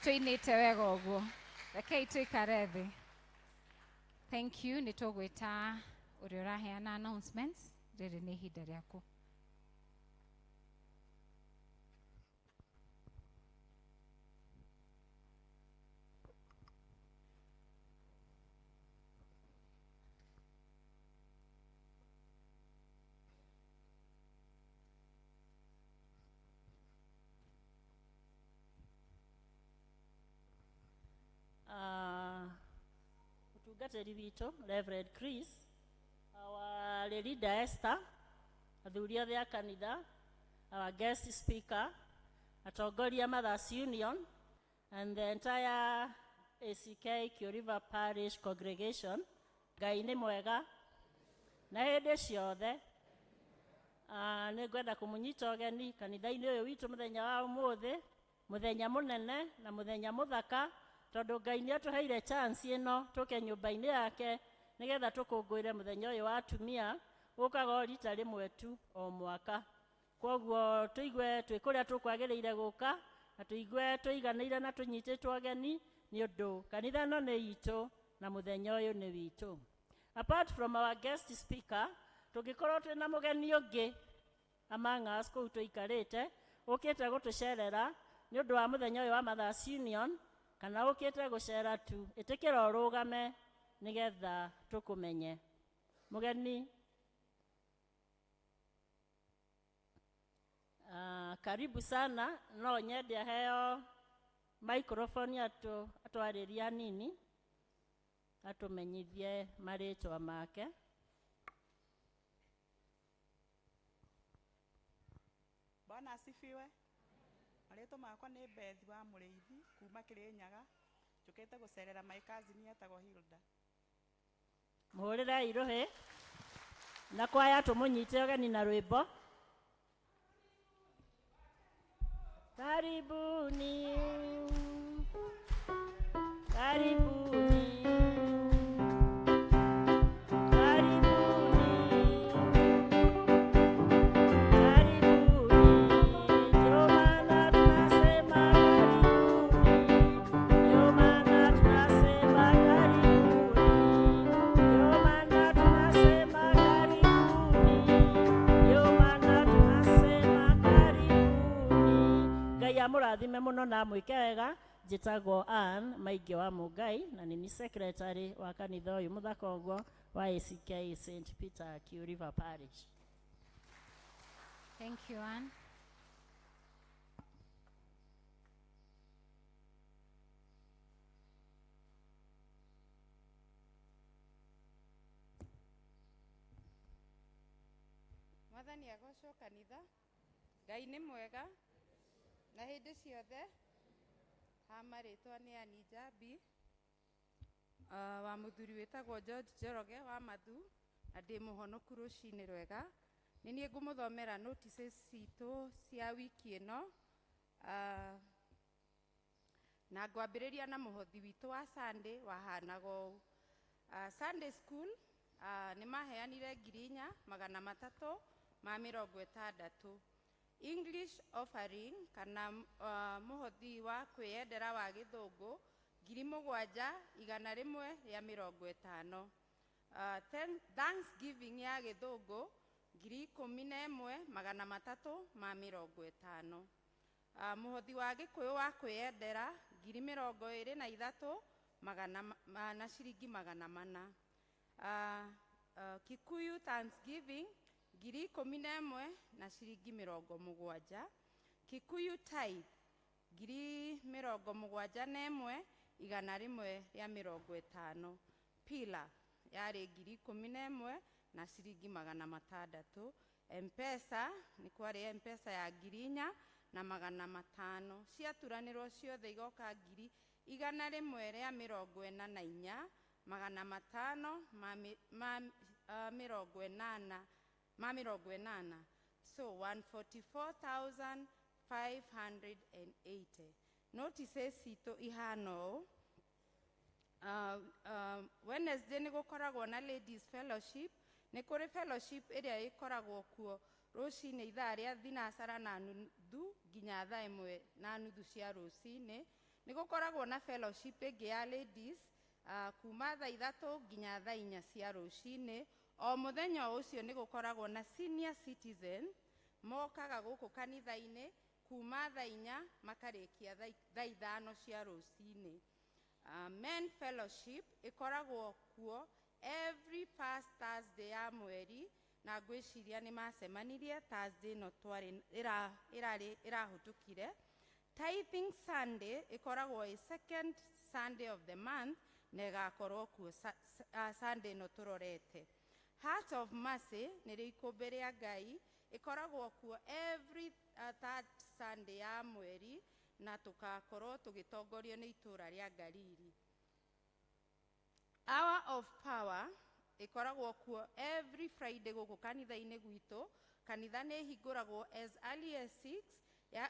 Tũinĩte wega ũguo. Rekei tũikare thĩ. Thank you. Nĩ tũgwĩta ũrĩa ũraheana announcements. Rĩrĩ nĩ ihinda rĩaku. Mũtungatĩri witũ Reverend Chris, our leader Esther, athuri othe a kanitha, our guest speaker, atongoria Mothers Union, and the entire ACK Kiu River Parish congregation. Ngai nĩ mwega na hĩndĩ ciothe. Nĩ ngwenda kũmũnyita ũgeni kanitha-inĩ ũyũ witũ mũthenya wa ũmũthĩ, mũthenya mũnene na mũthenya mũthaka, tondũ Ngai nĩ atũheire chance ĩno tũke nyũmba-inĩ yake nĩgetha tũkũngũĩre mũthenya ũyũ wa atumia ũkaga o rita rĩmwe tu o mwaka. Kwoguo tũigue twĩ kũrĩa tũkwagĩrĩire gũka na tũigue tũiganĩire na tũnyitĩtwo ũgeni nĩ ũndũ kanitha ĩno nĩ itũ na mũthenya ũyũ nĩ witũ. Apart from our guest speaker, tũngĩkorwo twĩna mũgeni ũngĩ among us kũu tũikarĩte ũkĩte gũtũcerera nĩ ũndũ wa mũthenya ũyũ wa Mothers Union, kana ũkĩte gũcera tu, ĩtĩkĩra ũrũgame nĩgetha tũkũmenye. Mũgeni, karibu sana. No nyende aheo microphone atwarĩrie hanini atũmenyithie marĩtwa make. Bwana asifiwe. Marĩtwa makwa nĩ Beth wa Mũrĩithi kuma Kĩrĩnyaga. Njũkĩte gũcerera my cousin etagwo Hilda. Mũhũrĩrei rũhĩ na kwaya tũmũnyite ũgeni na rwĩmbo. Karibuni, karibuni, karibuni, karibuni. Ndio maana tunasema karibuni, ndio maana tunasema karibuni, ndio maana tunasema karibuni, ndio maana tunasema karibuni. Ngai amũrathime mũno na amwĩke wega. Njĩtagwo Ann Maingĩ wa Mũngai na nĩ niĩ secretary wa kanitha ũyũ mũthaka ũguo wa ACK St Peter Kiu River Parish. Thank you, Ann. Mwathani agocwo kanitha. Ngai nĩ mwega na hĩndĩ ciothe. Ha marĩtwa nĩ Ann Njambi, wa mũthuri wĩtagwo George Njoroge wa Mathu, na ndĩ mũhonoku rũcinĩ rwega. Nĩ niĩ ngũmũthomera notices citũ cia wiki ĩno. Na ngwambĩrĩria na mũhothi witũ wa Sunday wahanaga ũũ. Sunday school nĩ maheanire 4,360. English offering kana mũhothi wa kwĩyendera wa gĩthũngũ 7,150. Thanksgiving ya gĩthũngũ 11,350. Mũhothi wa gĩkũyũ wa kwĩyendera 23,000 na ciringi 400. Kikuyu Thanksgiving 11,000 na ciringi 70. Kikuyu tithe 71,150. Pila yarĩ 11,000 na ciringi 600. M-Pesa nĩ kwarĩ M-Pesa ya 4,500. Ciaturanĩrwo ciothe igoka 144,580 ma 80. So 144,580. Notices citũ ihana ũũ. Wednesday nĩ gũkoragwo na ladies fellowship. Nĩ kũrĩ fellowship ĩrĩa ĩkoragwo kuo Rũcinĩ ithaa rĩa thinacara na nuthu nginya thaa ĩmwe na nuthu cia rũcinĩ. Nĩ gũkoragwo na fellowship ĩngĩ ya ladies kuma thaa 3 nginya thaa 4 cia rũcinĩ. O mũthenya o ũcio nĩ gũkoragwo na senior citizen mokaga gũkũ kanitha-inĩ kuma thaa 4 makarĩkia thaa 5 cia rũcinĩ. Men fellowship ĩkoragwo kuo every first Thursday ya mweri, na ngwĩciria nĩ macemanirie Thursday ĩno twarĩ ĩrarĩ ĩrahĩtũkire. Tithing Sunday ĩkoragwo ĩ second Sunday of the month na ĩgakorwo kuo Sunday ĩno tũrorete. Heart of Mercy nĩrĩo ikũmbĩ rĩa Ngai, ĩkoragwo kuo every third Sunday ya mweri, na tũgakorwo tũgĩtongorio nĩ itũũra rĩa Galili. Hour of Power ĩkoragwo kuo every Friday gũkũ kanitha-inĩ gwitũ. Kanitha nĩ ĩhingũragwo as early as 6 ya,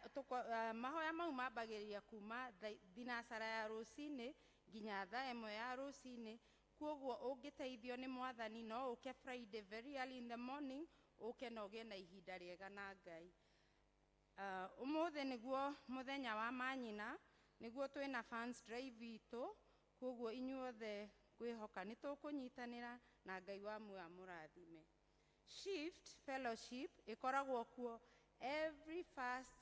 mahoya mau mambagĩrĩria kuma thinacara ya rũcinĩ nginya thaa 1 ya rũcinĩ. Kwoguo ũngĩteithio nĩ Mwathani no ũke Friday very early in the morning, ũke na ũgĩe na ihinda rĩega na Ngai. Ũmũthĩ nĩguo mũthenya wa manyina, nĩguo twĩna fans drive itũ, kwoguo inyuothe ngwĩhoka nĩ tũkũnyitanĩra na Ngai wa muoyo amũrathime. Shift Fellowship ĩkoragwo kuo every first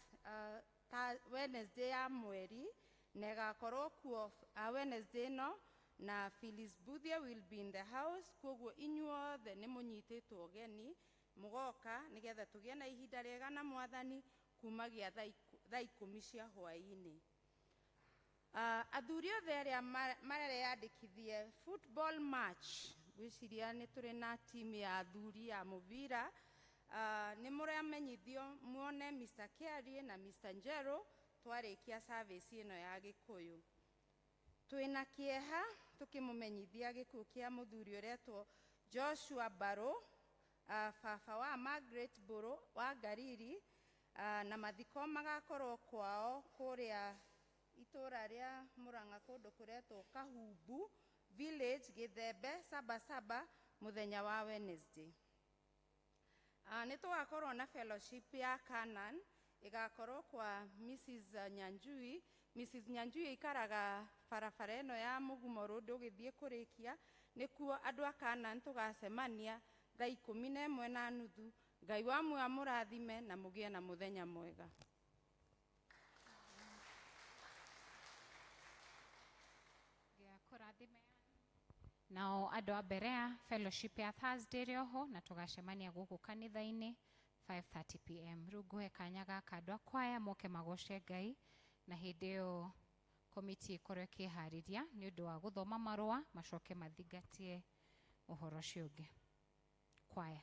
Wednesday ya mweri, na ĩgakorwo kuo Wednesday ĩno, na Phyllis Buthia will be in the house. Kwoguo inyuothe nĩ mũnyitĩtwo ũgeni mũgoka nĩgetha tũgĩe na ihinda rĩega na Mwathani kumagia thaa 10 cia hwaĩ-inĩ. Athuri othe arĩa mareyandĩkithie football match, ngwĩciria nĩ tũrĩ na timu ya athuri ya mũbira, nĩ mũramenyithio muone Mr. Kiarie na Mr. Njero twarĩkia service ĩno ya Gĩkũyũ. Twĩna kĩeha tũkĩmũmenyithia gĩkuũ kĩa mũthuri ũretwo Joshua Barũ, baba wa Margaret Mbũrũ wa Ngariri, na mathiko magakorwo kwao kũrĩa itũũra rĩa Murang'a kũndũ kũretwo Kahumbu Village, Gĩthembe, Sabasaba, mũthenya wa Wednesday. Nĩ tũgakorwo na fellowship ya Canaan ĩgakorwo kwa Mrs. Nyanjui. Mrs. Nyanjui ikaraga barabara ĩno ya Mũgumo Road ũgĩthiĩ kũrĩkia, nĩkuo andũ a Canaan tũgacemania thaa 11:30. Ngai wa muoyo amũrathime na mũgĩe na mũthenya mwega. Nao andũ a Berea fellowship ya Thursday rĩoho, na tũgacemania gũkũ kanitha-inĩ 5:30 pm. Rĩu ngũhe kanya gaka andũ a kwaya moke magoce Ngai, na hĩndĩ ĩyo komiti ĩkorwo ĩkĩharĩria nĩ ũndũ wa gũthoma marũa macoke mathingatie ũhoro ũcio ũngĩ. Kwaya.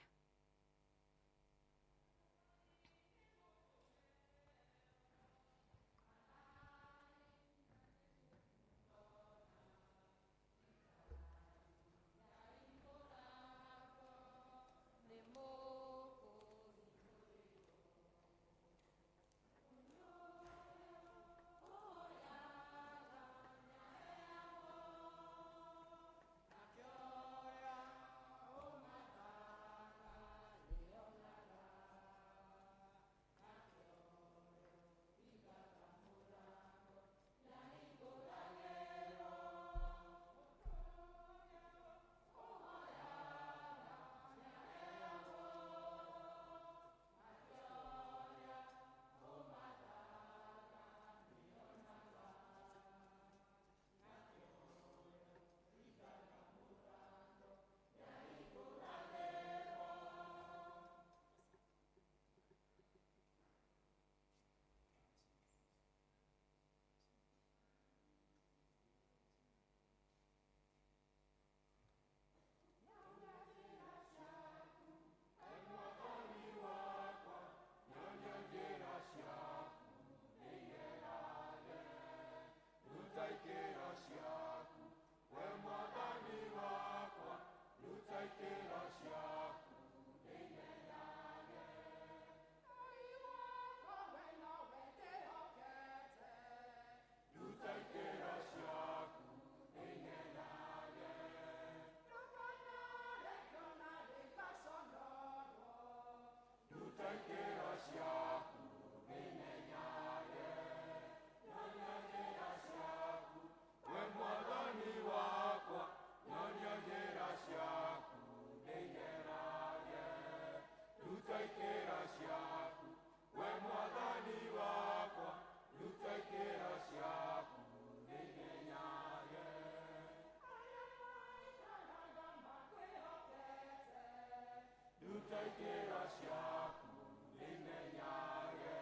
Ruta ikĩro ciaku ndĩmenyage.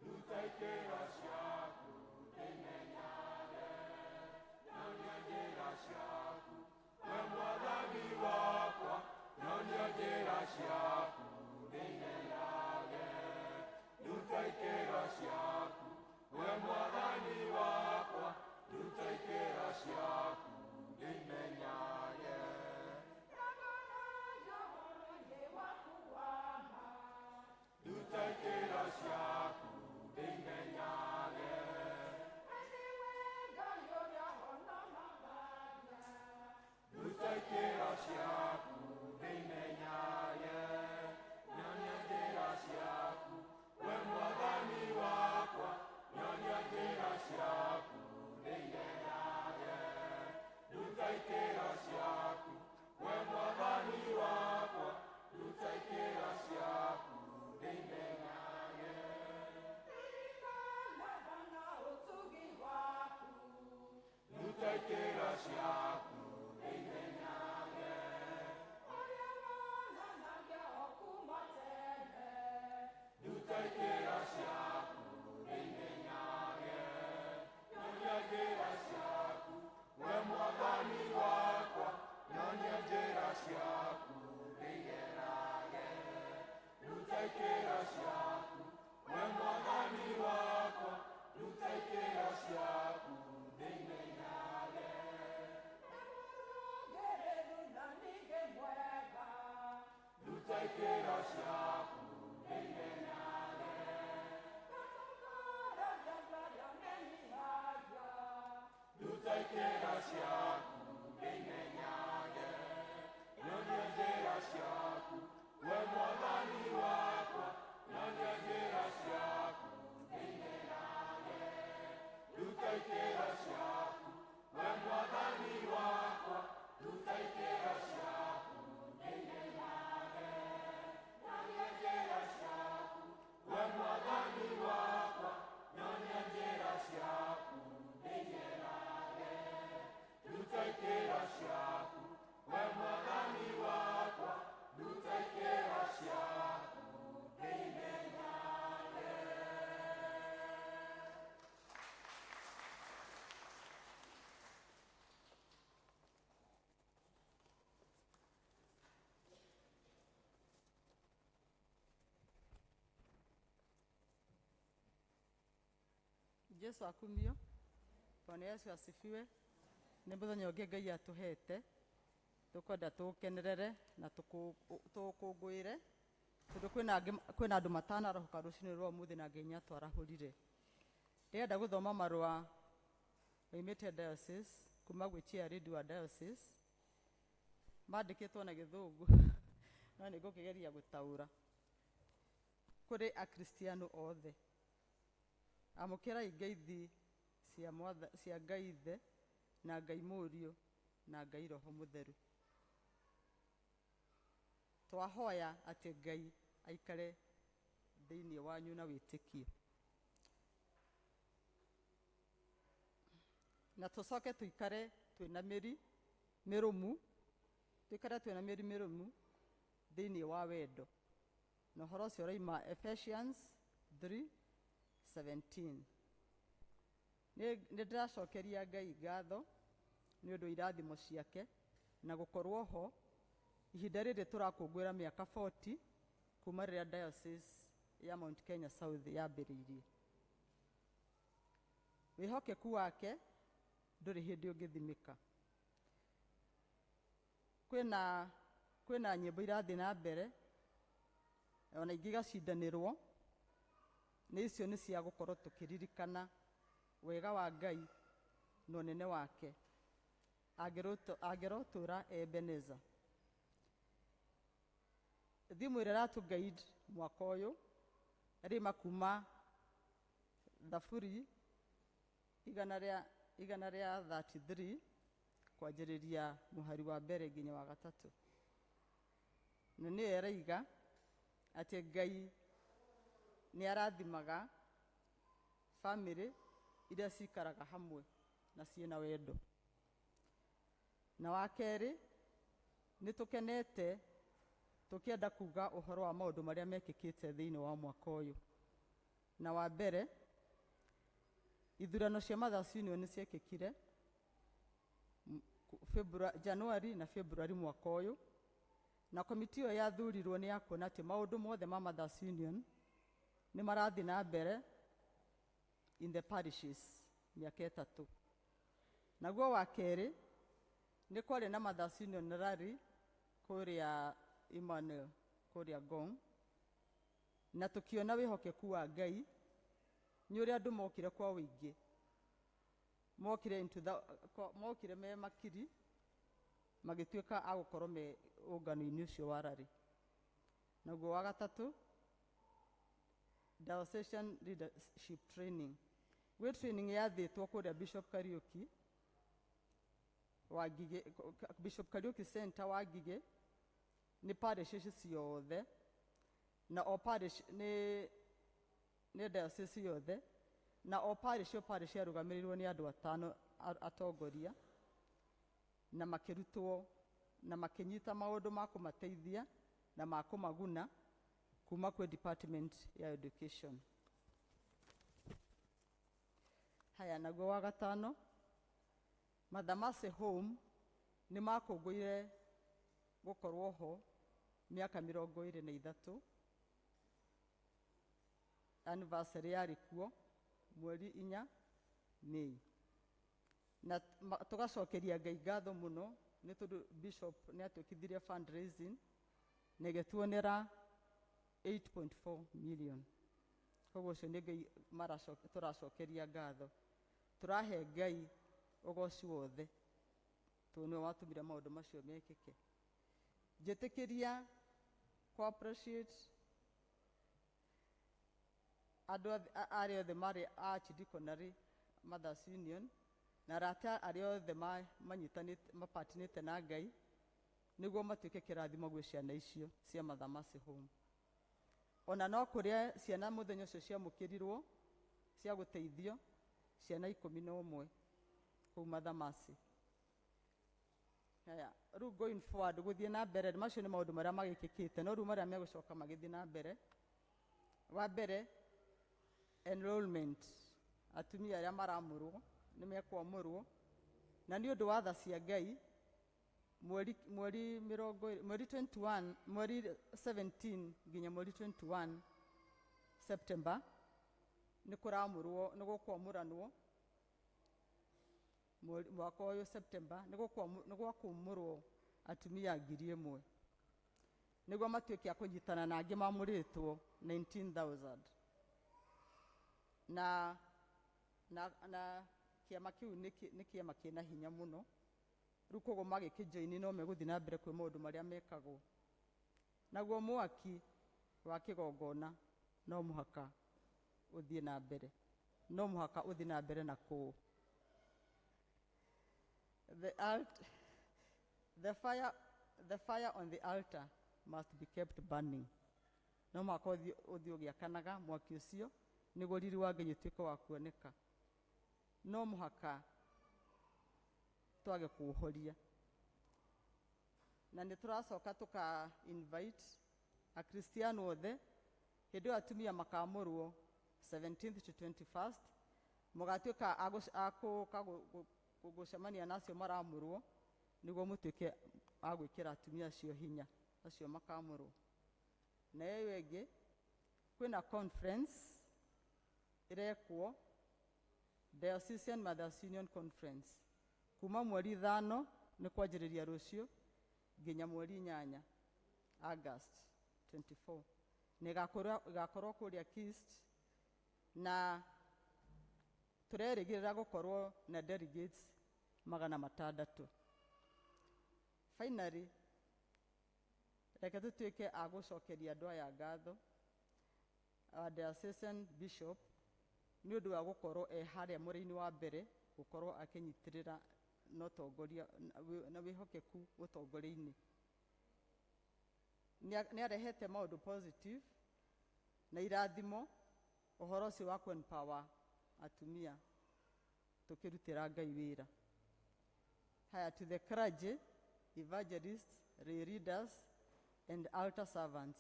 Ruta ikĩro ciaku ndĩmenyage. Nyonia njĩra ciaku, we Mwathani wakwa, nyonia njĩra ciaku ndĩmenyage. Ruta ikĩro ciaku, we Mwathani wakwa, ruta ikĩro ciaku ndĩmenyage. Ruta ikĩro ciaku ndĩmenyage. Ruta ikĩro ciaku ndĩmenyage. Nyonia njĩra ciaku, we Mwathani wakwa, nyonia njĩra ciaku ndĩmenyage. Ruta ikĩro ciaku, we Mwathani wakwa, ruta ikĩro ciaku ndĩmenyage. Ruta ikĩro ciaku ndĩmenyage. Ruta ikĩro ciaku ndĩmenyage. Nyonia njĩra ciaku, we Mwathani wakwa, nyonia njĩra ciaku ndĩgerage. Ruta ikĩro ciaku, we Mwathani wakwa, ruta ikĩro ciaku ndĩmenyage. Ruta ikĩro ciaku ndĩmenyage. Ruta ikĩro ciaku ndĩmenyage. Nyonia njĩra ciaku, we Mwathani wakwa, nyonia njĩra ciaku ndĩmenyage. Ruta ikĩro ciaku, we Mwathani wakwa, ruta ikĩro ciaku ndĩmenyage. Nyonia njĩra ciaku, we Mwathani wakwa, nyonia njĩra ciaku ndĩgerage. Ruta ikĩro ciaku, we Mwathani wakwa, ruta ikĩro ciaku ndĩmenyage. Jesu akumio. Bwana Yesu asifiwe. Nĩ mũthenya ũngĩ Ngai atũhete tũkwenda tũũkenerere na tũũkũngũĩre tondũ kwĩna andũ matanarahũka rũcinĩ rwa ũmũthĩ na Ngai nĩatwarahũrire. Ndĩrenda gũthoma marũa moimĩte diocese kuma gwĩ chair wa diocese, mandĩkĩtwo na gĩthũngũ no nĩ ngũkĩgeria gũtaũra kũrĩ akristiano othe. Amũkĩrai ngeithi cia Ngai Ithe na Ngai Mũriũ na Ngai Roho Mũtheru. Twahoya atĩ Ngai aikare thĩinĩ wanyu na wĩtĩkio, na tũcoke tũikare twĩna mĩri mĩrũmu, tũikare twĩna mĩri mĩrũmu thĩinĩ wa wendo. Na ũhoro ũcio ũraima Ephesians 3:17. Nĩ ndĩracokeria Ngai ngatho nĩ ũndũ wa irathimo ciake na gũkorwo ho ihinda rĩrĩ tũrakũngũĩra mĩaka 40 kuma rĩrĩa diocese ya Mount Kenya South yambĩrĩirie. Wĩhokeku wake ndũrĩ hĩndĩ ũngĩthimĩka. Kwĩna nyĩmbo irathiĩ na mbere ona ingĩ igacindanĩrwo, nĩ icio nĩ cia gũkorwo tũkĩririkana wega wa Ngai na ũnene wake. Angĩrotũra Ebeneza. Thimũ ĩrĩa ĩratũ guide mwaka ũyũ rĩma kuma Thaburi 133 kwanjĩrĩria mũhari wa mbere nginya wa gatatũ. Na nĩyo ĩraiga atĩ Ngai nĩ arathimaga bamĩrĩ iria cikaraga hamwe na ciĩna wendo. Na wa kerĩ, nĩ tũkenete tũkĩenda kuga ũhoro wa maũndũ marĩa mekĩkĩte thĩinĩ wa mwaka ũyũ. Na wa mbere, ithurano cia Mothers Union nĩ ciekĩkire January na February mwaka ũyũ, na komiti ĩyo yathurirwo nĩ ya kuona atĩ maũndũ mothe ma Mothers Union nĩ marathiĩ na mbere in the parishes mĩaka 3. Naguo wa kerĩ, nĩ kwarĩ na Mothers Union rally kũrĩa Emmanuel, kũrĩa Ngong, na tũkĩona wĩhokeku wa Ngai nĩ ũrĩa andũ mokire kwa ũingĩ, mokire into the, mokire me makiri magĩtuĩka a gũkorwo me ũngano-inĩ ũcio wa rally. Naguo wa gatatũ, diocesan leadership training. Gwĩ training yathĩtwo kũrĩa Bishop Kariuki wa Ngigĩ, Bishop Kariuki Center wa Ngigĩ, nĩ parishes ciothe, na o parish nĩ diocese yothe, na o parish, o parish yarũgamĩrĩirwo nĩ andũ 5 atongoria, na makĩrutwo na makĩnyita maũndũ ma kũmateithia na ma kũmaguna kuma kwĩ department ya education. Haya, naguo wa gatano, Mother Mercy Home nĩ makũngũire gũkorwo ho mĩaka 23, anniversary yarĩ kuo mweri 4 May, na tũgacokeria Ngai ngatho mũno nĩ tondũ Bishop nĩ atuĩkithirie fundraising na ĩgĩtuonera 8.4 million. Koguo ũcio nĩ Ngai tũracokeria ngatho, tũrahe Ngai ũgoci wothe tondũ nĩwe watũmire maũndũ macio mekĩke. Njĩtĩkĩria kũ appreciate andũ arĩa othe marĩ a Archdeaconry Mothers Union na arata arĩa othe manyitanĩte, mapatinĩte na Ngai nĩguo matuĩke kĩrathimo gwĩ ciana icio cia Mother Mercy Home. Ona no kũrĩa ciana mũthenya ũcio ciamũkĩrirwo cia gũteithio ciana 11 kũu Mother Mercy. Haya, rĩu going forward, gũthiĩ na mbere, macio nĩ maũndũ marĩa magĩkĩkĩte, no rĩu marĩa megũcoka magĩthiĩ na mbere. Wa mbere, enrollment, atumia arĩa maramũrwo nĩ mekwamũrwo, na nĩ ũndũ wa tha cia Ngai, mweri mĩrongo ĩrĩ, mweri 21, mweri 17 nginya mweri 21 September nĩ kũramũrwo, nĩ gũkwamũranwo mwaka ũyũ September, nĩ gwakwamũrwo atumia 1,000 nĩguo matuĩke a kũnyitana na angĩ mamũrĩtwo 19,000. Na kĩama kĩu nĩ kĩama kĩna hinya mũno. Rĩu koguo magĩkĩjoini no megũthiĩ na mbere kwĩ maũndũ marĩa mekagwo. Naguo mwaki wa kĩgongona no mũhaka ũthiĩ na mbere, no mũhaka ũthiĩ na mbere na kũũ. The fire on the altar must be kept burning. No mũhaka ũthiĩ ũgĩakanaga mwaki ũcio nĩguo riri wa Ngai ũtuĩke wa kuoneka. No mũhaka twage kũũhoria. Na nĩ tũracoka tũka invite Akristiano othe hĩndĩ ĩyo atumia makamũrwo 17th to 21st, mũgatuĩka a gũka gũcemania na acio maramũrwo nĩguo mũtuĩke a gwĩkĩra atumia acio hinya acio makamũrwo. Na ĩyo ĩngĩ, kwĩna conference ĩrekwo, Diocesan Mothers Union Conference, kuma mweri 5 nĩ kwanjĩrĩria rũciũ nginya mweri 8 August 24, na ĩgakorwo kũrĩa Kist, na tũrerĩgĩrĩra gũkorwo na delegates 600. Finally, reke tũtuĩke a gũcokeria andũ aya ngatho, our diocesan bishop, nĩ ũndũ wa gũkorwo e harĩa mũrĩ-inĩ wa mbere gũkorwo akĩnyitĩrĩra na ũtongoria na wĩhokeku ũtongoria-inĩ. Nĩ arehete maũndũ positive na irathimo ũhoro ũcio wa kũ-empower atumia tũkĩrutĩra Ngai wĩra. Haya, to the clergy, evangelists, lay leaders and altar servants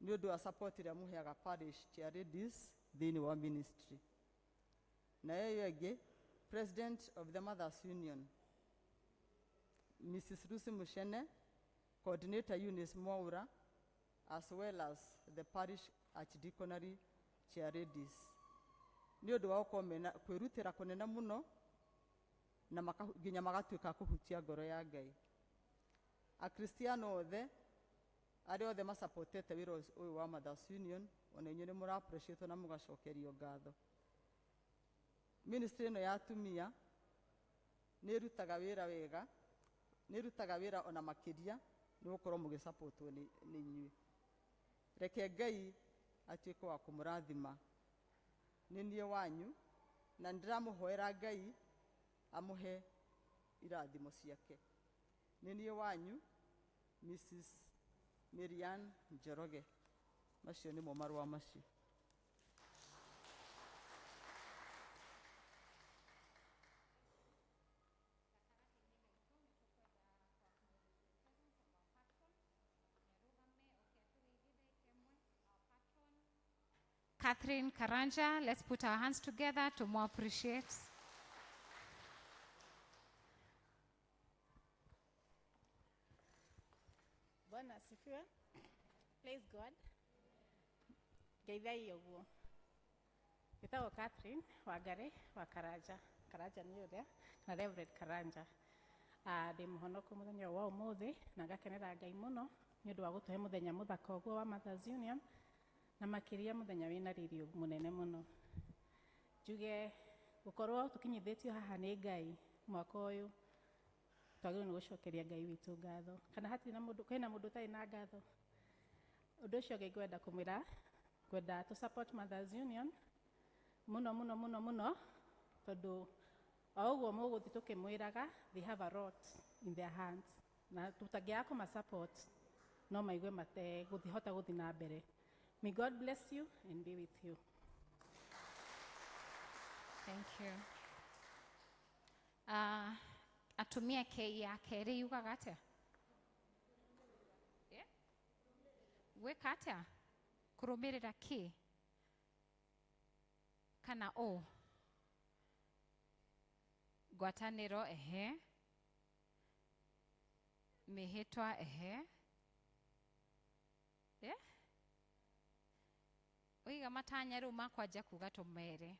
nĩ ũndũ wa support ĩrĩa mũheaga parish chair ladies thĩinĩ wa ministry. Nayo ĩyo ĩngĩ, President of the Mothers Union, Mrs. Lucy Mushene, Coordinator Eunice Mwaura, as well as the parish archdeaconry chair ladies nĩ ũndũ wa gũkorwo mena kwĩrutĩra kũnene mũno na nginya magatuĩka a kũhutia ngoro ya Ngai. Akristiano othe arĩa othe masapotete wĩra ũyũ wa Mothers Union, ona inyuĩ nĩ mũra appreciate na mũgacokerio ngatho. Ministry ĩno ya atumia nĩ ĩrutaga wĩra wega, nĩ ĩrutaga wĩra ona makĩria nĩ gũkorwo mũgĩsapotwo nĩ inyuĩ. Reke Ngai atuĩke wa kũmũrathima. Nĩ niĩ wanyu na nĩndĩramũhoera Ngai amũhe irathimo ciake. Nĩ niĩ wanyu Mrs. Marian Njoroge. Macio nĩmo marũa macio. Catherine Karanja, let's put our hands together to more appreciate. Bwana asifiwe. Praise God. Ngeithai ũguo. Njĩtagwo Catherine Wangari wa Karanja. Karanja nĩ ũrĩa kana Reverend Karanja. Ndĩ mũhonoku mũthenya ũyũ wa ũmũthĩ na ngakenera Ngai mũno nĩ ũndũ wa gũtũhe mũthenya mũthaka ũguo wa Mothers Union na makĩria mũthenya wĩna riri mũnene mũno. Njuge gũkorwo tũkinyithĩtio haha nĩ Ngai mwaka ũyũ, twagĩrĩirwo nĩ gũcokeria Ngai witũ ngatho. Kana hatirĩ na mũndũ, kwĩna mũndũ ũtarĩ na ngatho? Ũndũ ũcio ũngĩ ngwenda kũmwĩra, ngwenda tũ support Mothers Union mũno mũno mũno mũno, tondũ o ũguo mũgũthiĩ tũkĩmwĩraga, they have a lot in their hands, na tũtangĩaga kũma support no maigue mategũhota gũthiĩ na mbere. May God bless you and be with you. Thank you. Atumia K ya kerĩ yugaga atĩa? Yeah? Gwĩka atĩa? Kũrũmĩrĩra kĩ? Kana o? Ngwatanĩro, ehe. Mĩhĩtwa, ehe. Yeah? Oiga matanya rĩu makwanja kuga tũmere.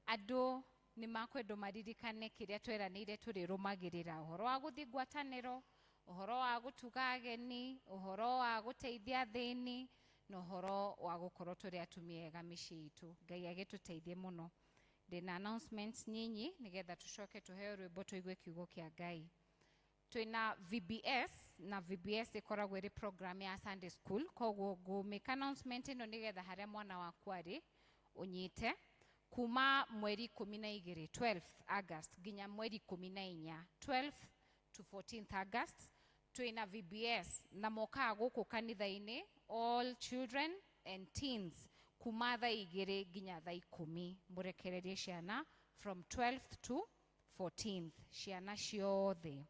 Andũ nĩ makwendwo maririkane kĩrĩa tweranĩire tũrĩrũmagĩrĩra, ũhoro wa gũthiĩ ngwatanĩro, ũhoro wa gũtuga ageni, ũhoro wa gũteithia athĩni, na ũhoro wa gũkorwo tũrĩ atumia ega mĩciĩ itũ. Ngai agĩtũteithie mũno. Ndĩna announcements nyinyi nĩgetha tũcoke tũheo rwĩmbo tũigue kiugo kĩa Ngai. Twĩna VBS, na VBS ĩkoragwo ĩrĩ program ya Sunday school, koguo ngũmĩka announcement ĩno nĩgetha harĩa mwana waku arĩ ũnyite kuma mweri 12, 12th August nginya mweri 14, 12th to 14th August twĩna VBS, na mokaga gũkũ kanitha-inĩ all children and teens kuma thaa 2 nginya thaa 10. Mũrekererie ciana from 12th to 14th, ciana ciothe.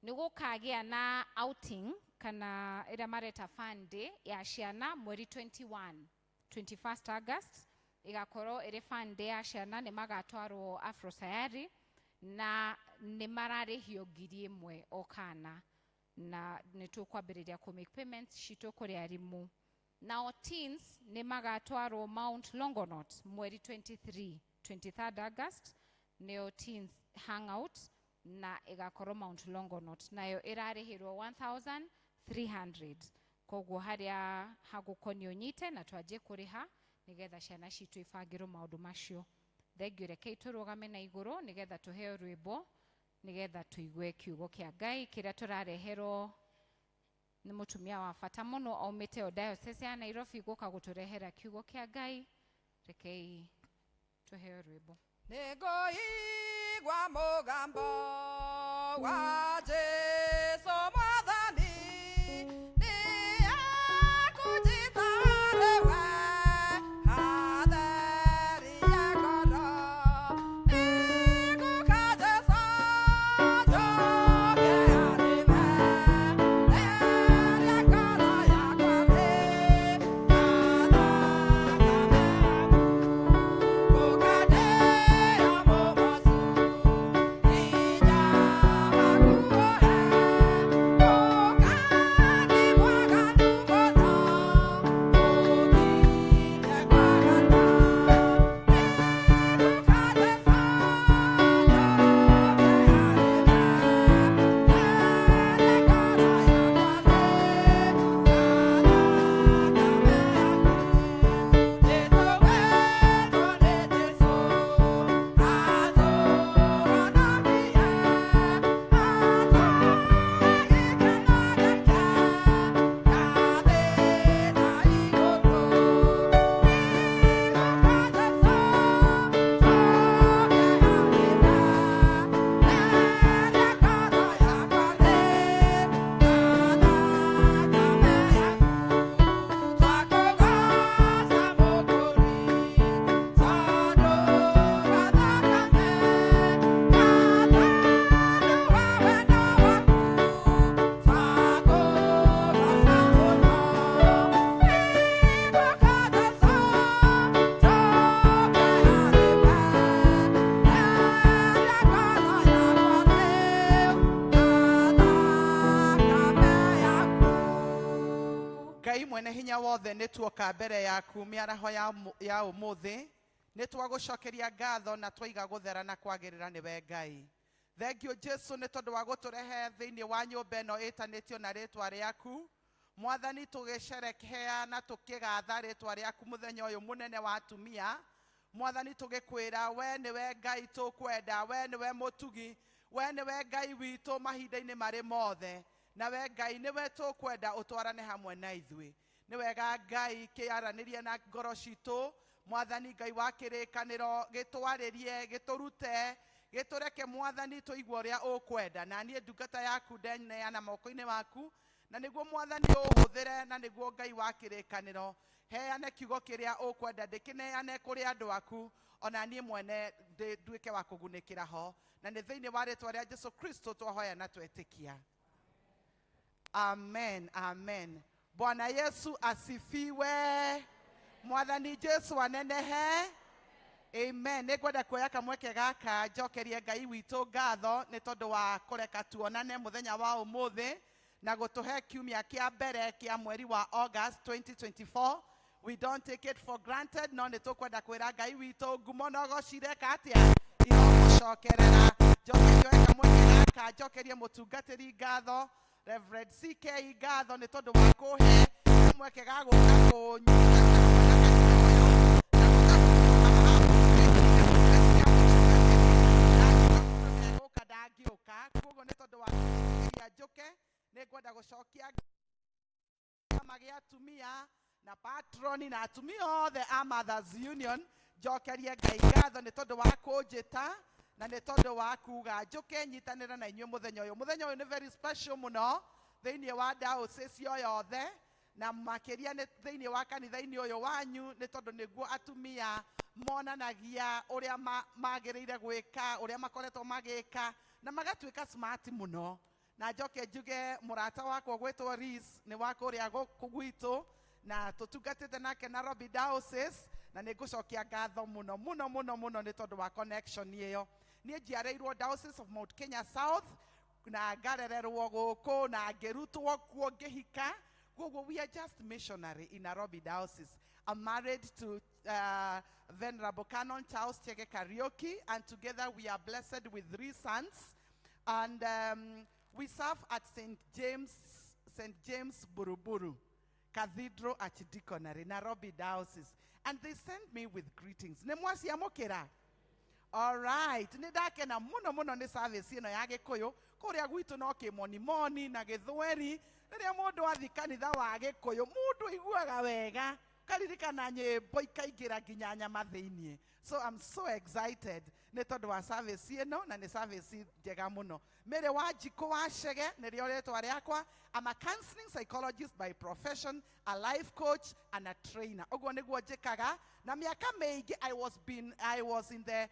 Nĩ gũkagĩa na outing kana ĩrĩa mareta fun day ya ciana mweri 21, 21st August ĩgakorwo ĩrĩ fun day ya ciana. Nĩ magatwarwo Afro Sayari na nĩ mararĩhio 1000 o kana, na nĩ tũkwambĩrĩria kũ make payments citũ kũrĩ arimũ. Nao teens nĩ magatwarwo Mount Longonot mweri 23, 23rd August nĩyo teens hangout, na ĩgakorwo Mount Longonot, nayo ĩrarĩhĩrwo 1300. Koguo harĩa hagũkoniĩ ũnyite na twanjie kũrĩha nĩgetha ciana citũ ibangĩrwo maũndũ macio. Thengiũ. Rekei tũrũgame na igũrũ nĩgetha tũheo rwĩmbo nĩgetha tũigue kiugo kĩa Ngai kĩrĩa tũrareherwo nĩ mũtumia wa bata mũno aumĩte o diocese ya Nairobi gũka gũtũrehera kiugo kĩa Ngai. Rekei tũheo rwĩmbo. Nĩngũigua mũgambo wa Jesũ Mwathani, nĩ akũnjĩta rĩwe hatherie ngoro. Nĩngũka Jesũ. Mwene hinya wothe, nĩ tuoka mbere yaku mĩaraho ya ũmũthĩ, nĩ twagũcokeria ngatho na twaiga gũthera na kwagĩrĩra nĩwe Ngai. Thengiũ Jesu nĩ tondũ wa gũtũrehe thĩinĩ wa nyũmba ĩno ĩtanĩtio na rĩtwa rĩaku. Mwathani, tũgĩcerekea na tũkĩgatha rĩtwa rĩaku mũthenya ũyũ mũnene wa atumia. Mwathani, tũgĩkwĩra we nĩwe Ngai tũkwenda, we nĩwe mũtugi, we nĩwe Ngai witũ mahinda-inĩ marĩ mothe, na we Ngai nĩwe tũkwenda ũtwarane hamwe na ithuĩ. Nĩ wega Ngai kĩaranĩrie na ngoro citũ. Mwathani Ngai wa kĩrĩkanĩro, gĩtwarĩrie, gĩtũrute, gĩtũreke Mwathani tũigue ũrĩa ũkwenda. Na niĩ ndungata yaku ndeneana moko-inĩ maku, na nĩguo Mwathani ũhũthĩre, na nĩguo Ngai wa kĩrĩkanĩro heane kiugo kĩrĩa ũkwenda ndĩkĩneane kũrĩ andũ aku, ona niĩ mwene nduĩke wa kũgunĩkĩra ho. Na nĩ thĩinĩ wa rĩtwa rĩa Jesu Kristo twahoya na twetĩkia. Amen, amen. Bwana Yesu asifiwe. Mwathani Jesu anenehe. Amen. Nĩ ngwenda kuoya kamweke gaka njokerie Ngai witũ ngatho nĩ tondũ wa kũreka tuonane mũthenya wa ũmũthĩ na gũtũhe kiumia kĩa mbere kĩa mweri wa August 2024. We don't take it for granted, no nĩ tũkwenda kwĩra Ngai witũ ngumo na ũgoci ireka atĩa iromũcokerera. Njoke njoe kamweke gaka njokerie mũtungatĩri ngatho, Reverend CK ngatho, nĩ tondũ wa kũhe kamweke ga gũka kũnyita hamwe na kanitha ũyũ na gũka kũrũgama haha mũtungatĩri na angĩkorwo mũndũ ndegũka ndangĩũka. Koguo nĩ tondũ wa kũnjĩtĩkĩria njũke, nĩ ngwenda gũcokia kĩama gĩa atumia na patroni na atumia othe a Mothers Union, njokerie Ngai ngatho nĩ tondũ wa kũnjĩta na nĩ tondũ wa kuga njũke nyitanĩre na inyuĩ mũthenya ũyũ. Mũthenya ũyũ nĩ very special mũno thĩinĩ wa diocese o yothe, na makĩria nĩ thĩinĩ wa kanitha-inĩ ũyũ wanyu, nĩ tondũ nĩguo atumia monanagia ũrĩa magĩrĩire gwĩka, ũrĩa makoretwo magĩka, na magatuĩka smart mũno. Na njoke njuge mũrata wakwa gwĩtwo Rees nĩ wa kũrĩa gũkũ gwitũ na tũtungatĩte nake Nairobi Diocese, na nĩ ngũcokia ngatho mũno mũno mũno mũno nĩ tondũ wa connection ĩyo. Niĩ njiarĩirwo Diocese of Mount Kenya South na ngarererwo gũkũ na ngĩrutwo kuo ngĩhika. Koguo we are just missionary in Nairobi Diocese. I'm married to Venerable Canon Charles Chege Kariuki, and together we are blessed with three sons. And we serve at St. James Buruburu Cathedral Archdeaconry, Nairobi Diocese. And they sent me with greetings. Nĩ mwaciamũkĩra? All right. Nĩ ndakena mũno mũno nĩ service ĩno ya Gĩkũyũ. Kũrĩa gwitũ no kĩmonimoni na gĩthweri. Rĩrĩa mũndũ athi kanitha wa Gĩkũyũ, mũndũ aiguaga wega. Karirikana nyĩmbo ikaingĩra nginya nyama thĩiniĩ. So I'm so excited nĩ tondũ wa service ĩno, na nĩ service njega mũno. Mary Wanjikũ wa Chege nĩrĩo rĩtwa rĩakwa. I'm a counseling psychologist by profession, a life coach and a trainer. Ũguo nĩguo njĩkaga. Na mĩaka mĩingĩ I was in the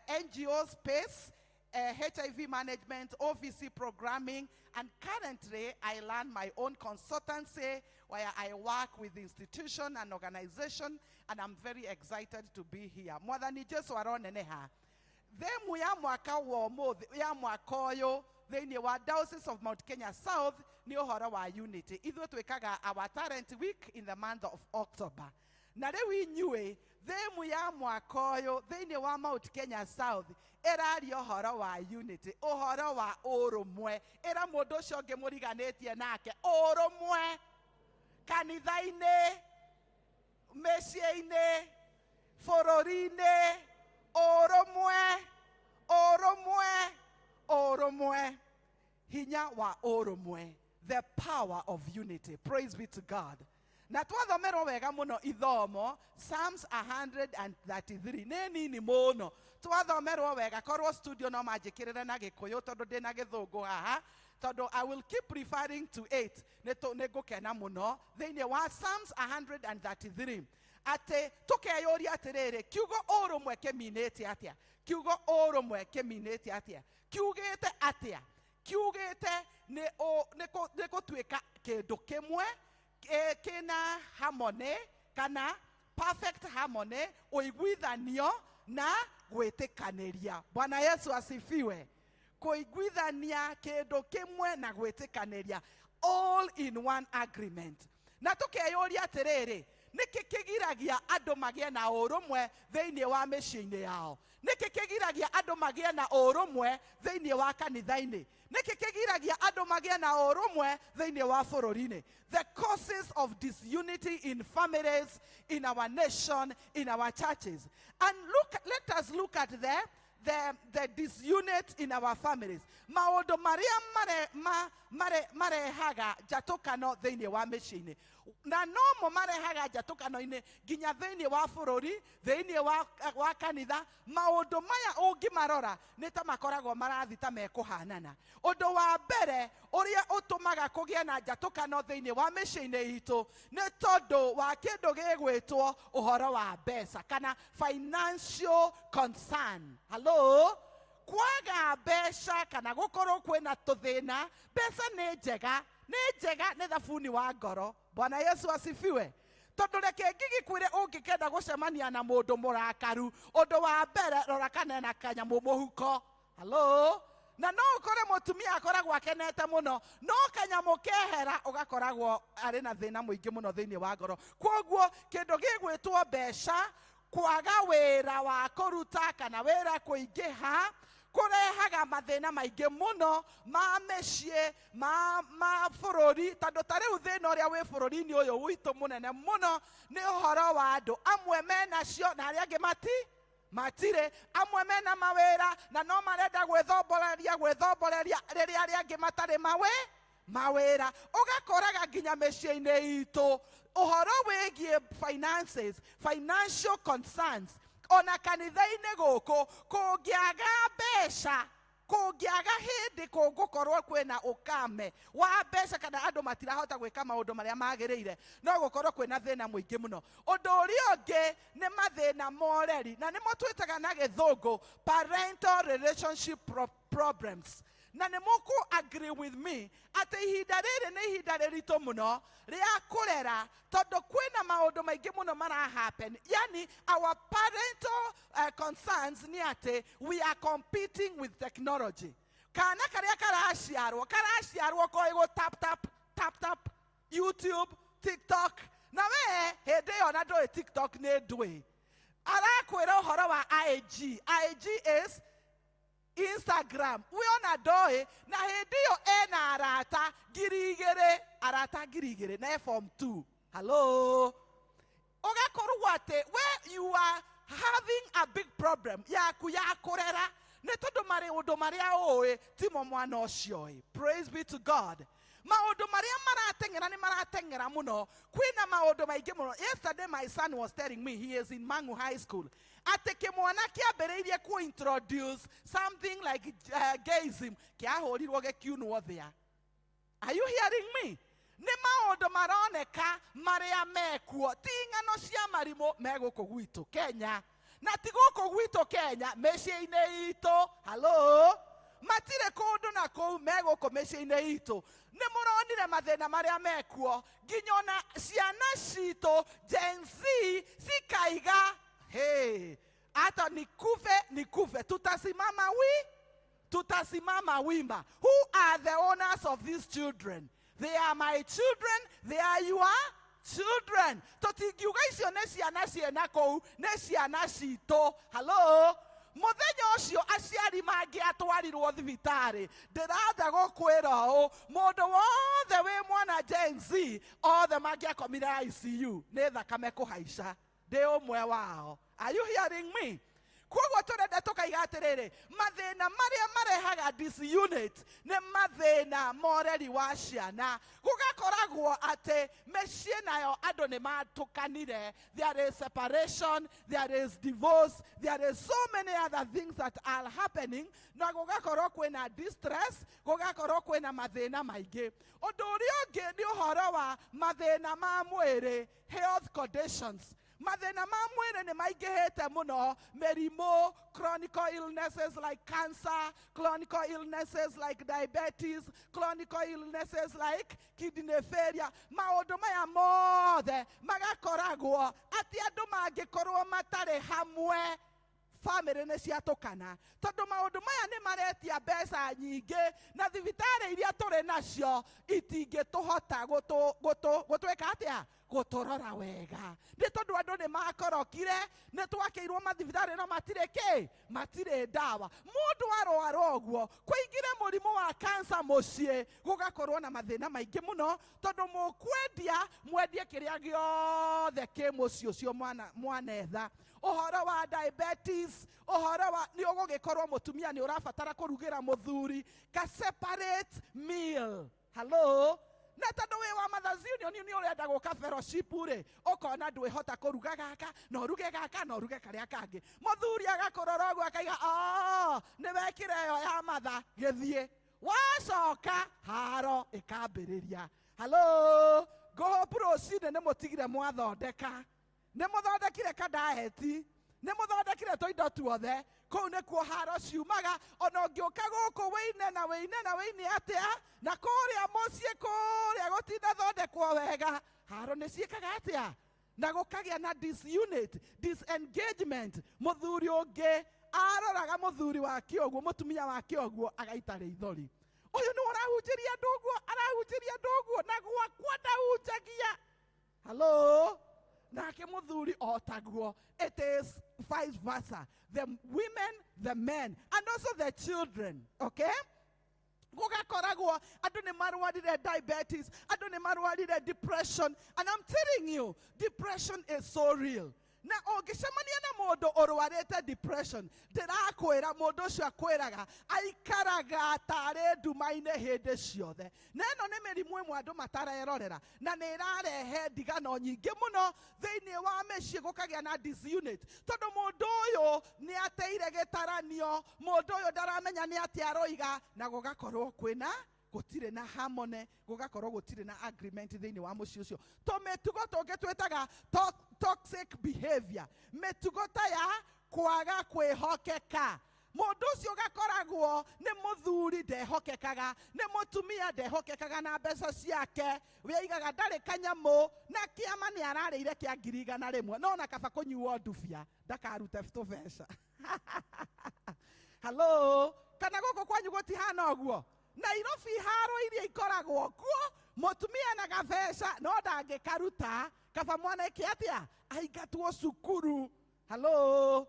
NGO space, HIV management, OVC programming, and currently I run my own consultancy where I work with institution and organization, and I'm very excited to be here. Mwathani Jesu aroneneha. Themu ya mwaka wa ũmũthĩ, ya mwaka ũyũ thĩinĩ wa Diocese of Mount Kenya South nĩ ũhoro wa unity. Ithuĩ twĩkaga our talent week in the month of October. Na rĩu inyuĩ, themu ya mwaka ũyũ thĩinĩ wa Mount Kenya South ĩraria ũhoro wa unity, ũhoro wa ũrũmwe. Ĩra mũndũ ũcio ũngĩ mũriganĩtie nake, ũrũmwe kanitha-inĩ, mĩciĩ-inĩ, bũrũri-inĩ, ũrũmwe, ũrũmwe, ũrũmwe. Hinya wa ũrũmwe, the power of unity. Praise be to God. Na twathomerwo wega mũno ithomo Psalms 133 nĩ nini mũno, twathomerwo wega. Korwo studio no manjĩkĩrĩre na Gĩkũyũ tondũ ndĩna Gĩthũngũ haha, tondũ I will keep referring to it, nĩ ngũkena mũno. Thĩinĩ wa Psalms 133 atĩ tũkeyũria atĩrĩrĩ, kiugo ũrũmwe kĩminĩte atĩa? Kiugo ũrũmwe kĩminĩte atĩa? Kiugĩte atĩa? Kiugĩte nĩ gũtuĩka kĩndũ kĩmwe kĩna harmony kana perfect harmony, ũiguithanio na gwĩtĩkanĩria. Bwana Yesu asifiwe. Kũiguithania kĩndũ kĩmwe na gwĩtĩkanĩria, all in one agreement. Na tũkeyũria atĩrĩrĩ, nĩkĩ kĩgiragia andũ magĩe na ũrũmwe thĩinĩ wa mĩciĩ-inĩ yao? Nĩkĩ kĩgiragia andũ magĩe na ũrũmwe thĩinĩ wa kanitha-inĩ? Nĩkĩ kĩgiragia andũ magĩe na ũrũmwe thĩinĩ wa bũrũri-inĩ? The causes of disunity in families, in our nation, in our churches. And look, let us look at the disunity in our families. Maũndũ marĩa marehaga njatũkano thĩinĩ wa mĩciĩ-inĩ, na nomo marehaga njatũkano-inĩ nginya thĩinĩ wa bũrũri, thĩinĩ wa kanitha. Maũndũ maya ũngĩmarora nĩ ta makoragwo marathi ta mekũhanana. Ũndũ wa mbere ũrĩa ũtũmaga kũgĩe na njatũkano thĩinĩ wa mĩciĩ-inĩ itũ nĩ tondũ wa kĩndũ gĩgwĩtwo ũhoro wa mbeca kana financial concern. Hello? Kwaga mbeca kana gũkorwo kwĩna tũthĩna. Mbeca nĩ njega, nĩ njega, nĩ thabuni wa ngoro. Bwana Yesu asifiwe. Tondũ reke ngĩgĩkwĩre, ũngĩkenda gũcemania na mũndũ mũrakaru, ũndũ wa mbere rora kana ena kanyamũ mũhuko. Hello? Na no ũkore mũtumia akoragwo akenete mũno, no kanyamũ kehera ũgakoragwo arĩ na thĩna mũingĩ mũno thĩinĩ wa ngoro. Kwoguo kĩndũ gĩgwĩtwo mbeca, kwaga wĩra wa kũruta kana wĩra kũingĩha, kũrehaga mathĩna maingĩ mũno ma mĩciĩ, ma bũrũri. Tondũ ta rĩu thĩna ũrĩa wĩ bũrũri-inĩ ũyũ witũ mũnene mũno nĩ ũhoro wa andũ amwe menacio na arĩa angĩ matirĩ. Amwe mena mawĩra na no marenda gwĩthomboreria rĩrĩa arĩa angĩ matarĩ mawĩra. Ũgakoraga nginya mĩciĩ-inĩ itũ ũhoro wĩgiĩ finances, financial concerns, ona kanitha-inĩ gũkũ kũngĩaga mbeca, kũngĩaga hĩndĩ kũngũkorwo kwĩna ũkame wa mbeca kana andũ matirahota gwĩka maũndũ marĩa magĩrĩire, no gũkorwo kwĩna thĩna mũingĩ mũno. Ũndũ ũrĩa ũngĩ nĩ mathĩna ma ũreri, na nĩmo twĩtaga na gĩthũngũ parental relationship problems. Na nĩ mũkũ agree with me atĩ ihinda rĩrĩ nĩ ihinda rĩritũ mũno rĩa kũrera, tondũ kwĩna maũndũ maingĩ mũno mara happen. Yani our parental concerns nĩ atĩ we are competing with technology. Kana karĩa karaciarwo koĩ gũ tap tap tap tap YouTube, TikTok, na we hĩndĩ ĩyo na ndũĩ TikTok nĩ ndũĩ. Arakwĩra ũhoro wa IG. IG is Instagram. We ona ndoĩ, na hĩndĩ ĩyo ena arata 2000, arata 2000 na e form 2. Hello? Ũgakorwo atĩ we you are having a big problem yaku ya kũrera, nĩ tondũ maũndũ marĩa ũĩ timo mwana ũcio ĩ. Praise be to God. Maũndũ marĩa marateng'era nĩ marateng'era mũno, kwĩna maũndũ maingĩ mũno. Yesterday my son was telling me, he is in Mangu High School, atĩ kĩmwana kĩambĩrĩirie ku introduce something like gayism, kĩahũrirwo gĩkiunwo thĩa. Are you hearing me? Nĩ maũndũ maroneka marĩa mekuo, ti ng'ano cia marimũ me gũkũ gwitũ Kenya, na ti gũkũ gwitũ Kenya, mĩciĩ-inĩ itũ. Hello? Matirĩ kũndũ na kũu, me gũkũ mĩciĩ-inĩ itũ. Nĩ mũronire mathĩna marĩa mekuo, nginya ona ciana citũ Gen Z cikaiga, hey, hata nikufe nikufe, tutasimama wima. Who are the owners of these children? They are my children, they are your children. Tũtingiuga icio nĩ ciana ciĩna kũu, nĩ ciana citũ. Hello? Mũthenya ũcio aciari mangĩatwarirwo thibitarĩ, ndĩratha gũkwĩra ũũ, mũndũ wothe wĩ mwana Gen Z othe mangĩakomire ICU nĩ thakame kũhaica. Ndĩ ũmwe wao. Are you hearing me? Koguo tũrenda tũkaiga atĩrĩrĩ, mathĩna marĩa marehaga disunit nĩ mathĩna ma ũreri wa ciana. Gũgakoragwo atĩ mĩciĩ nayo andũ nĩ matũkanire. There is separation, there is divorce, there is so many other things that are happening, na gũgakorwo kwĩna distress, gũgakorwo kwĩna mathĩna maingĩ. Ũndũ ũrĩa ũngĩ nĩ ũhoro wa mathĩna ma mwĩrĩ, health conditions. Mathĩna ma mwĩrĩ nĩ maingĩhĩte mũno, mĩrimũ, chronic illnesses like cancer, chronic illnesses like diabetes, chronic illnesses like kidney failure. Maũndũ maya mothe magakoragwo atĩ andũ mangĩkorwo matarĩ hamwe. Bamĩrĩ nĩ ciatũkana tondũ maũndũ maya nĩ maretia mbeca nyingĩ, na thibitarĩ iria tũrĩ nacio itingĩtũhota gũtwĩka atĩa, gũtũrora wega, nĩ tondũ andũ nĩ makorokire, nĩ twakĩirwo mathibitarĩ no matirĩ kĩ, matirĩ ndawa. Mũndũ arwara ũguo, kũingĩre mũrimũ wa kansa mũciĩ, gũgakorwo na mathĩna maingĩ mũno, tondũ mũkwendia mwendie kĩrĩa gĩothe kĩ mũciĩ ũcio mwanetha. Ũhoro wa diabetes, ũhoro wa nĩ ũgũgĩkorwo mũtumia nĩ ũrabatara kũrugĩra mũthuri ka separate meal. Hello? Na tondũ wĩ wa Mothers Union nĩ ũrenda gũka fellowship rĩ, ũkona ndwĩhota kũruga gaka, na ũruge gaka, na ũruge karĩa kangĩ. Mũthuri agakũrora ũguo akaiga, oh, nĩ wekĩra ĩyo ya matha, gĩthiĩ. Wacoka haro ĩkambĩrĩria. Hello? Ngũhope rũcinĩ nĩ mũtigire mwathondeka. Nĩ mũthondekire ka diet, nĩ mũthondekire tũindo tuothe. Kũu nĩkuo haro ciumaga. Ona ũngĩũka gũkũ wĩine na wĩine na wĩine atĩa, na kũrĩa mũciĩ kũrĩa gũtinathondekwo wega, haro nĩ ciĩkaga atĩa, na gũkagĩa na disunit, disengagement. Mũthuri ũngĩ aroraga mũthuri wake ũguo, mũtumia wake ũguo, agaita rĩithori. Ũyũ nĩ ũrahunjĩria andũ ũguo, arahunjĩria andũ ũguo, na gwakwa ndahunjagia. Hello? Nake mũthuri o taguo. It is vice versa. The women, the men, and also the children. Okay? Gũgakoragwo andũ nĩ marwarire diabetes, andũ nĩ marwarire depression, and I'm telling you, depression is so real. Na ũngĩcemania na mũndũ ũrwarĩte depression, ndĩrakwĩra mũndũ ũcio akwĩraga aikaraga tarĩ nduma-inĩ hĩndĩ ciothe. Na ĩno nĩ mĩrimũ ĩmwe andũ matarerorera, na nĩ ĩrarehe ndigano nyingĩ mũno thĩinĩ wa mĩciĩ, gũkagĩa na disunit, tondũ mũndũ ũyũ nĩ ateire gĩtaranio, mũndũ ũyũ ndaramenya nĩ atĩa aroiga, na gũgakorwo kwĩna gũtirĩ na harmony, gũgakorwo gũtirĩ na agreement thĩinĩ wa mũciĩ ũcio. Tũmĩtugo tũngĩ twĩtaga toxic behavior, mĩtugo ta ya kwaga kwĩhokeka. Mũndũ ũcio ũgakoragwo nĩ mũthuri ndehokekaga, nĩ mũtumia ndehokekaga na mbeca ciake, wĩigaga ndarĩ kanyamũ, na kĩama nĩ ararĩire kĩa 100,000, no ona kaba kũnyuo ndubia ndakarute tũbeca. Hello? Kana gũkũ kwanyu gũtihana ũguo? Nairobi haro iria ikoragwo kuo, mũtumia na gabeca no ndangĩkaruta, kaba mwana ĩke atĩa, aingatwo cukuru. Hello?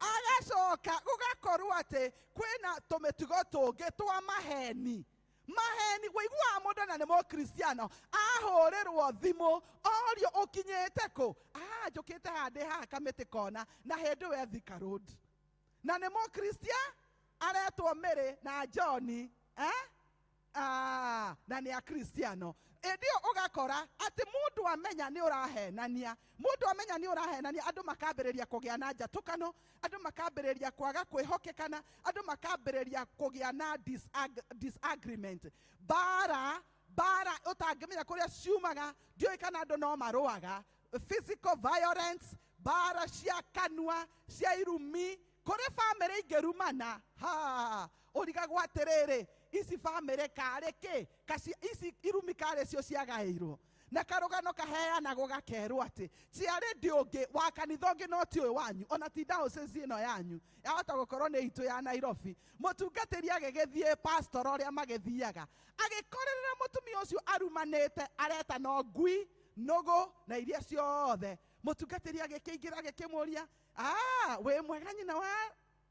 Agacoka gũgakorwo atĩ kwĩna tũmĩtugo tũngĩ twa maheni. Maheni, wĩiguaga mũndũ na nĩ mũkristiano ahũrĩrwo thimũ orio ũkinyĩte kũ, ah, njũkĩte haha ndĩ haha kamĩtĩ kona, na hĩndĩ ĩyo e Thika Road, na nĩ mũkristia aretwo Mary na John, eh? Ah, na nĩ akristiano. Ĩndĩ ĩyo ũgakora atĩ mũndũ amenya nĩ ũrahenania, mũndũ amenya nĩ ũrahenania, andũ makambĩrĩria kũgĩa na njatũkano, andũ makambĩrĩria kwaga kwĩhokekana, andũ makambĩrĩria kũgĩa na disagreement, bara bara ũtangĩmenya kũrĩa ciumaga, ndiũĩ kana andũ no marũaga, physical violence, bara cia kanua, cia irumi, kũrĩ bamĩrĩ ingĩrumana, ha, ũrigagwo atĩrĩrĩ, ici bamĩrĩ karĩ kĩ, kaci ici irumi karĩ cio ciagaĩirwo. Na karũgano kaheanagwo gakerwo atĩ ciarĩ ndĩ ũngĩ wa kanitha ũngĩ no ti ũyũ wanyu, ona ti diocese ĩno yanyu, yahota gũkorwo nĩ itũ ya Nairobi. Mũtungatĩri agĩgĩthiĩ pastor ũrĩa magĩthiaga, agĩkorerera mũtumia ũcio arumanĩte, areta no ngui, nũgũ na iria ciothe. Mũtungatĩri agĩkĩingĩra agĩkĩmũria, ah, wĩ mwega nyina wa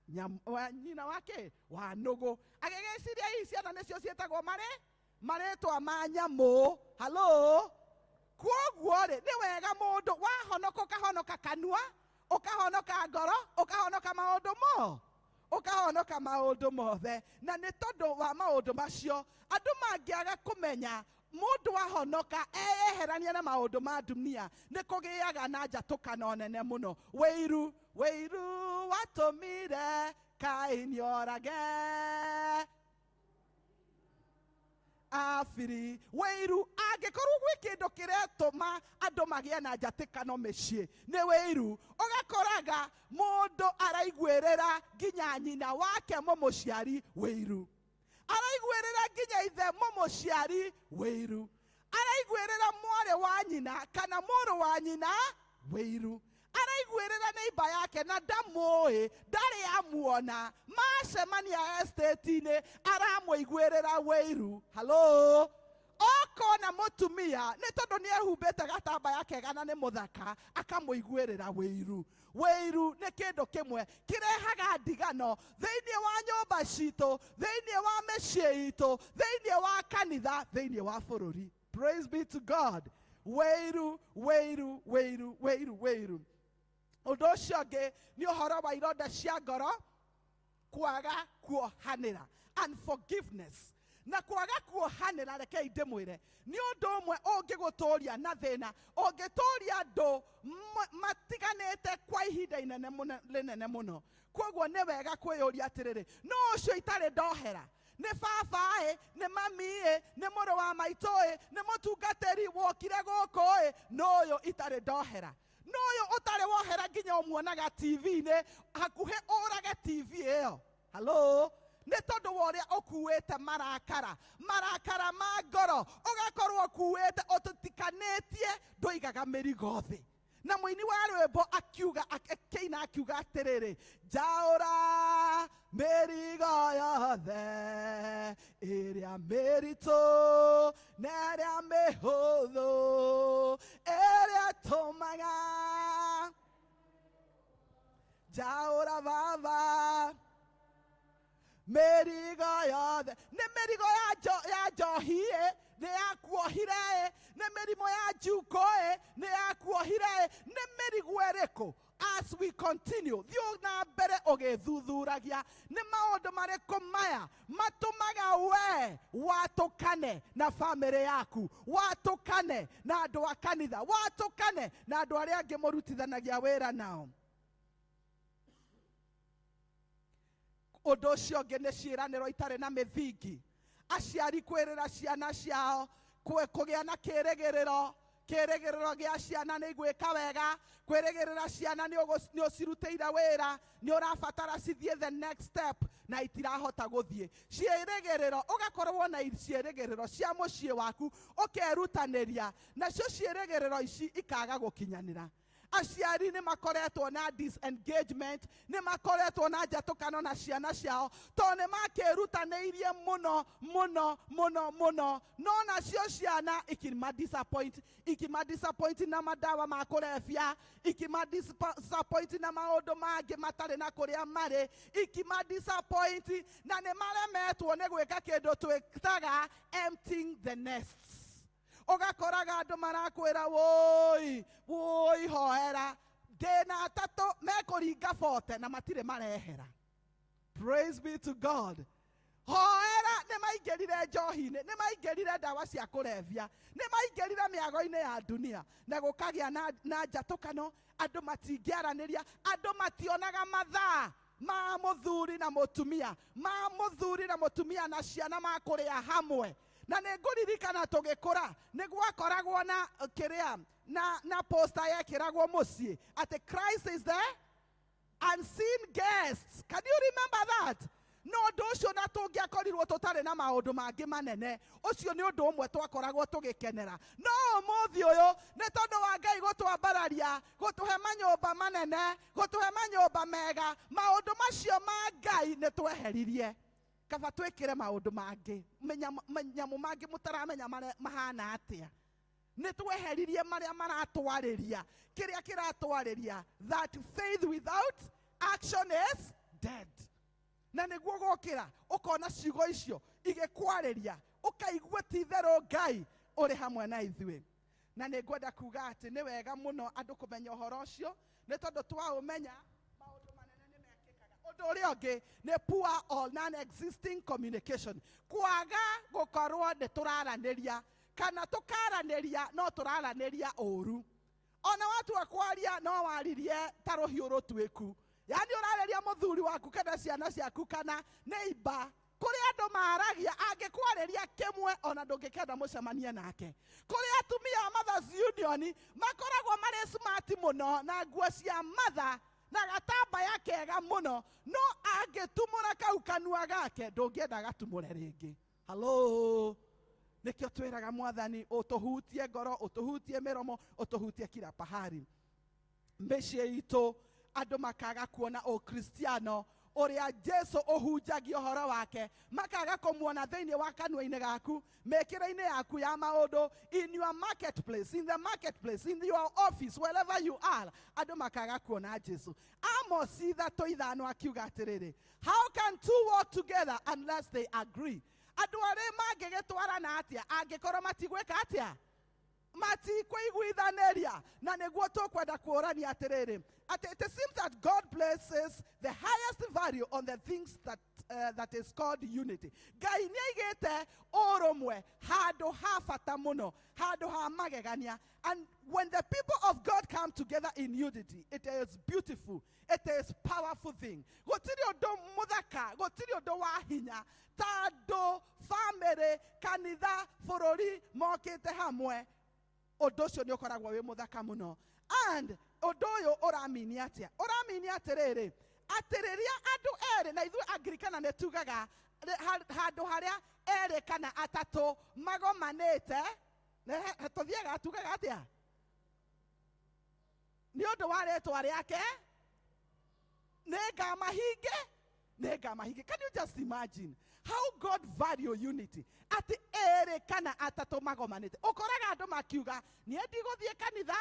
nyam, wa nyina wa kĩ? Wa nũgũ. Agĩgĩciria hihi ciana nĩcio ciĩtagwo marĩtwa ma nyamũ. Hello? Kwoguo rĩ, nĩ wega mũndũ wahonoka ũkahonoka kanua, ũkahonoka ngoro, ũkahonoka maũndũ mo, ũkahonoka maũndũ mothe. Na nĩ tondũ wa maũndũ macio, andũ mangĩaga kũmenya mũndũ ahonoka eyeherania na maũndũ ma dunia, nĩ kũgĩaga na njatũkano nene mũno. Wĩiru, wĩiru watũmire Kaini orage Abiri. Wĩiru, angĩkorwo gwĩ kĩndũ kĩretũma andũ magĩe na njatĩkano mĩciĩ, nĩ wĩiru. Ũgakoraga mũndũ araiguĩrĩra nginya nyina wake mũmũciari wĩiru, araiguĩrĩra nginya ithe mũmũciari wĩiru, araiguĩrĩra mwarĩ wa nyina kana mũrũ wa nyina wĩiru, Araiguĩrĩra neighbor yake na ndamũĩ, ndarĩ amuona, macemania estate-inĩ aramũiguĩrĩra wĩiru. Hello? Okona mũtumia nĩ tondũ nĩ ehumbĩte gatambaya kega na nĩ mũthaka, akamũiguĩrĩra wĩiru. Wĩiru nĩ kĩndũ kĩmwe kĩrehaga ndigano thĩinĩ wa nyũmba citũ, thĩinĩ wa mĩciĩ itũ, thĩinĩ wa kanitha, thĩinĩ wa bũrũri. Praise be to God. Wĩiru, wĩiru, wĩiru, wĩiru, wĩiru. Ũndũ ũcio ũngĩ nĩ ũhoro wa ironda cia ngoro, kwaga kuohanĩra, unforgiveness. Na kwaga kuohanĩra, rekei ndĩmwĩre, nĩ ũndũ ũmwe ũngĩgũtũria na thĩna, ũngĩtũria andũ matiganĩte kwa ihinda inene mũno, rĩnene mũno. Koguo nĩ wega kwĩyũria atĩrĩrĩ, no ũcio itarĩ ndohera nĩ baba ĩ, nĩ mami ĩ, nĩ mũrũ wa maitũ ĩ, nĩ mũtungatĩri wokire gũkũ ĩ, no ũyũ itarĩ ndohera, no ũyũ ũtarĩ wohera nginya ũmuonaga TV-inĩ hakuhĩ ũrage TV ĩyo. Hello? Nĩ tondũ wa ũrĩa ũkuĩte marakara, marakara ma ngoro, ũgakorwo ũkuĩte ũtũtikanĩtie, ndũigaga mĩrigo thĩ. Na mũini wa rwĩmbo akiuga, akĩina akiuga atĩrĩrĩ, njaũra mĩrigo yothe ĩrĩa mĩritũ na ĩrĩa mĩhũthũ, ĩrĩa tũmaga njaũra baba mĩrigo yothe. Nĩ mĩrigo ya njohi ĩ, nĩ yakuohire ĩ, nĩ mĩrimũ ya njuko ĩ, nĩ yakuohire ĩ, nĩ mĩrigo ĩrĩkũ? As we continue, thiĩ na mbere ũgĩthuthuragia nĩ maũndũ marĩkũ maya matũmaga we watũkane na bamĩrĩ yaku, watũkane na andũ a kanitha, watũkane na andũ arĩa angĩ mũrutithanagia wĩra nao. Ũndũ ũcio ũngĩ nĩ ciĩranĩro itarĩ na mĩthingi. Aciari kwĩrĩra ciana ciao kũgĩa na kĩĩrĩgĩrĩro, kĩĩrĩgĩrĩro gĩa ciana nĩ igwĩka wega, kwĩrĩgĩrĩra ciana nĩ ũcirutĩire wĩra, nĩ ũrabatara cithiĩ the next step na itirahota gũthiĩ. Ciĩrĩgĩrĩro, ũgakorwo na ciĩrĩgĩrĩro cia mũciĩ waku, ũkerutanĩria, nacio ciĩrĩgĩrĩro ici ikaga gũkinyanĩra. Aciari nĩ makoretwo na disengagement, nĩ makoretwo na njatũkano na ciana ciao, tondũ nĩ makĩrutanĩirie mũno, mũno, mũno, mũno, no nacio ciana ikima disappoint, ikima disappoint na madawa ma kũrebia, ikima disappoint na maũndũ mangĩ matarĩ na kũrĩa marĩ, ikima disappoint na nĩ maremetwo nĩ gwĩka kĩndũ twĩtaga emptying the nests. Ũgakoraga andũ marakwĩra woi woi hoera, ndĩna atatũ mekũringa bote na matirĩ marehera. Praise be to God. Hoera nĩ maingĩrire njohi-inĩ, nĩ maingĩrire ndawa cia kũrebia, nĩ maingĩrire mĩago-inĩ ya dunia, na gũkagĩa na njatũkano, andũ matingĩaranĩria, andũ mationaga mathaa ma mũthuri na mũtumia, ma mũthuri na mũtumia na ciana makũrĩa hamwe. Na nĩ ngũririkana tũgĩkũra nĩ gwakoragwo na kĩrĩa na poster yekĩragwo mũciĩ atĩ Christ is there unseen guests. Can you remember that? No ũndũ ũcio na tũngĩakorirwo tũtarĩ na maũndũ mangĩ manene, ũcio nĩ ũndũ ũmwe twakoragwo tũgĩkenera. No ũmũthĩ ũyũ nĩ tondũ wa Ngai gũtwambararia, gũtũhe manyũmba manene, gũtũhe manyũmba mega, maũndũ macio ma Ngai nĩ tweheririe. Kaba twĩkĩre maũndũ mangĩ, manyamũ mangĩ mũtaramenya mahana atĩa. Nĩ tweheririe marĩa maratwarĩria, kĩrĩa kĩratwarĩria, that faith without action is dead. Na nĩguo gũkĩra ũkona ciugo icio igĩkwarĩria, ũkaigua ti itherũ Ngai ũrĩ hamwe na ithuĩ. Na nĩ ngwenda kuga atĩ nĩ wega mũno andũ kũmenya ũhoro ũcio, nĩ tondũ twaũmenya maũndũ manene nĩ mekĩkaga. Ũndũ ũrĩa ũngĩ nĩ poor or non-existing communication, kwaga gũkorwo nĩ tũraranĩria kana tũkaranĩria no tũraranĩria ũru. Ona watua kwaria no waririe ta rũhiũ rũtuĩku, yaani ũrarĩria mũthuri waku kana ciana ciaku kana neighbor. Kũrĩ andũ maragia angĩkwarĩria kĩmwe ona ndũngĩkenda mũcemanie nake. Kũrĩ atumia a Mothers Union makoragwo marĩ smart mũno na nguo cia mother na gatambaya kega mũno, no angĩtumũra kau kanua gake ndũngĩenda gatumũre rĩngĩ. Hello? Nĩkĩo twĩraga Mwathani ũtũhutie ngoro, ũtũhutie mĩromo, ũtũhutie kila pahali. Mĩciĩ itũ andũ makaga kuona ũkristiano ũrĩa Jesu ũhunjagia ũhoro wake, makaga kũmuona thĩinĩ wa kanua-inĩ gaku, mĩkĩre-inĩ yaku ya maũndũ, in your marketplace, in the marketplace, in your office, wherever you are, andũ makaga kuona Jesu. Amos 3:5 akiuga atĩrĩrĩ, how can two walk together unless they agree? Andũ arĩa mangĩgĩtwarana atĩa angĩkorwo matigwĩka atĩa? Matikũiguithanĩria. Na nĩguo tũkwenda kũũrania atĩrĩrĩ, atĩ it seems that God places the highest value on the things that is called unity. Ngai nĩaigĩte ũrũmwe handũ ha bata mũno, handũ ha magegania. And when the people of God come together in unity, it is beautiful, it is powerful thing. Gũtirĩ ũndũ mũthaka, gũtirĩ ũndũ wa hinya ta andũ, family, kanitha, bũrũri mokĩte hamwe. Ũndũ ũcio nĩ ũkoragwo wĩ mũthaka mũno. And ũndũ ũyũ ũramini atĩa? Ũramini atĩrĩrĩ, atĩ rĩrĩa andũ erĩ, na ithuĩ Anglikana nĩ tugaga handũ harĩa erĩ kana atatũ magomanĩte, tũthiaga tugaga atĩa? Nĩ ũndũ wa rĩtwa rĩake nĩngamahinge, nĩngamahinge. Can you just imagine how God value unity? Atĩ erĩ kana atatũ magomanĩte, ũkoraga andũ makiuga niĩ ndigũthiĩ kanitha,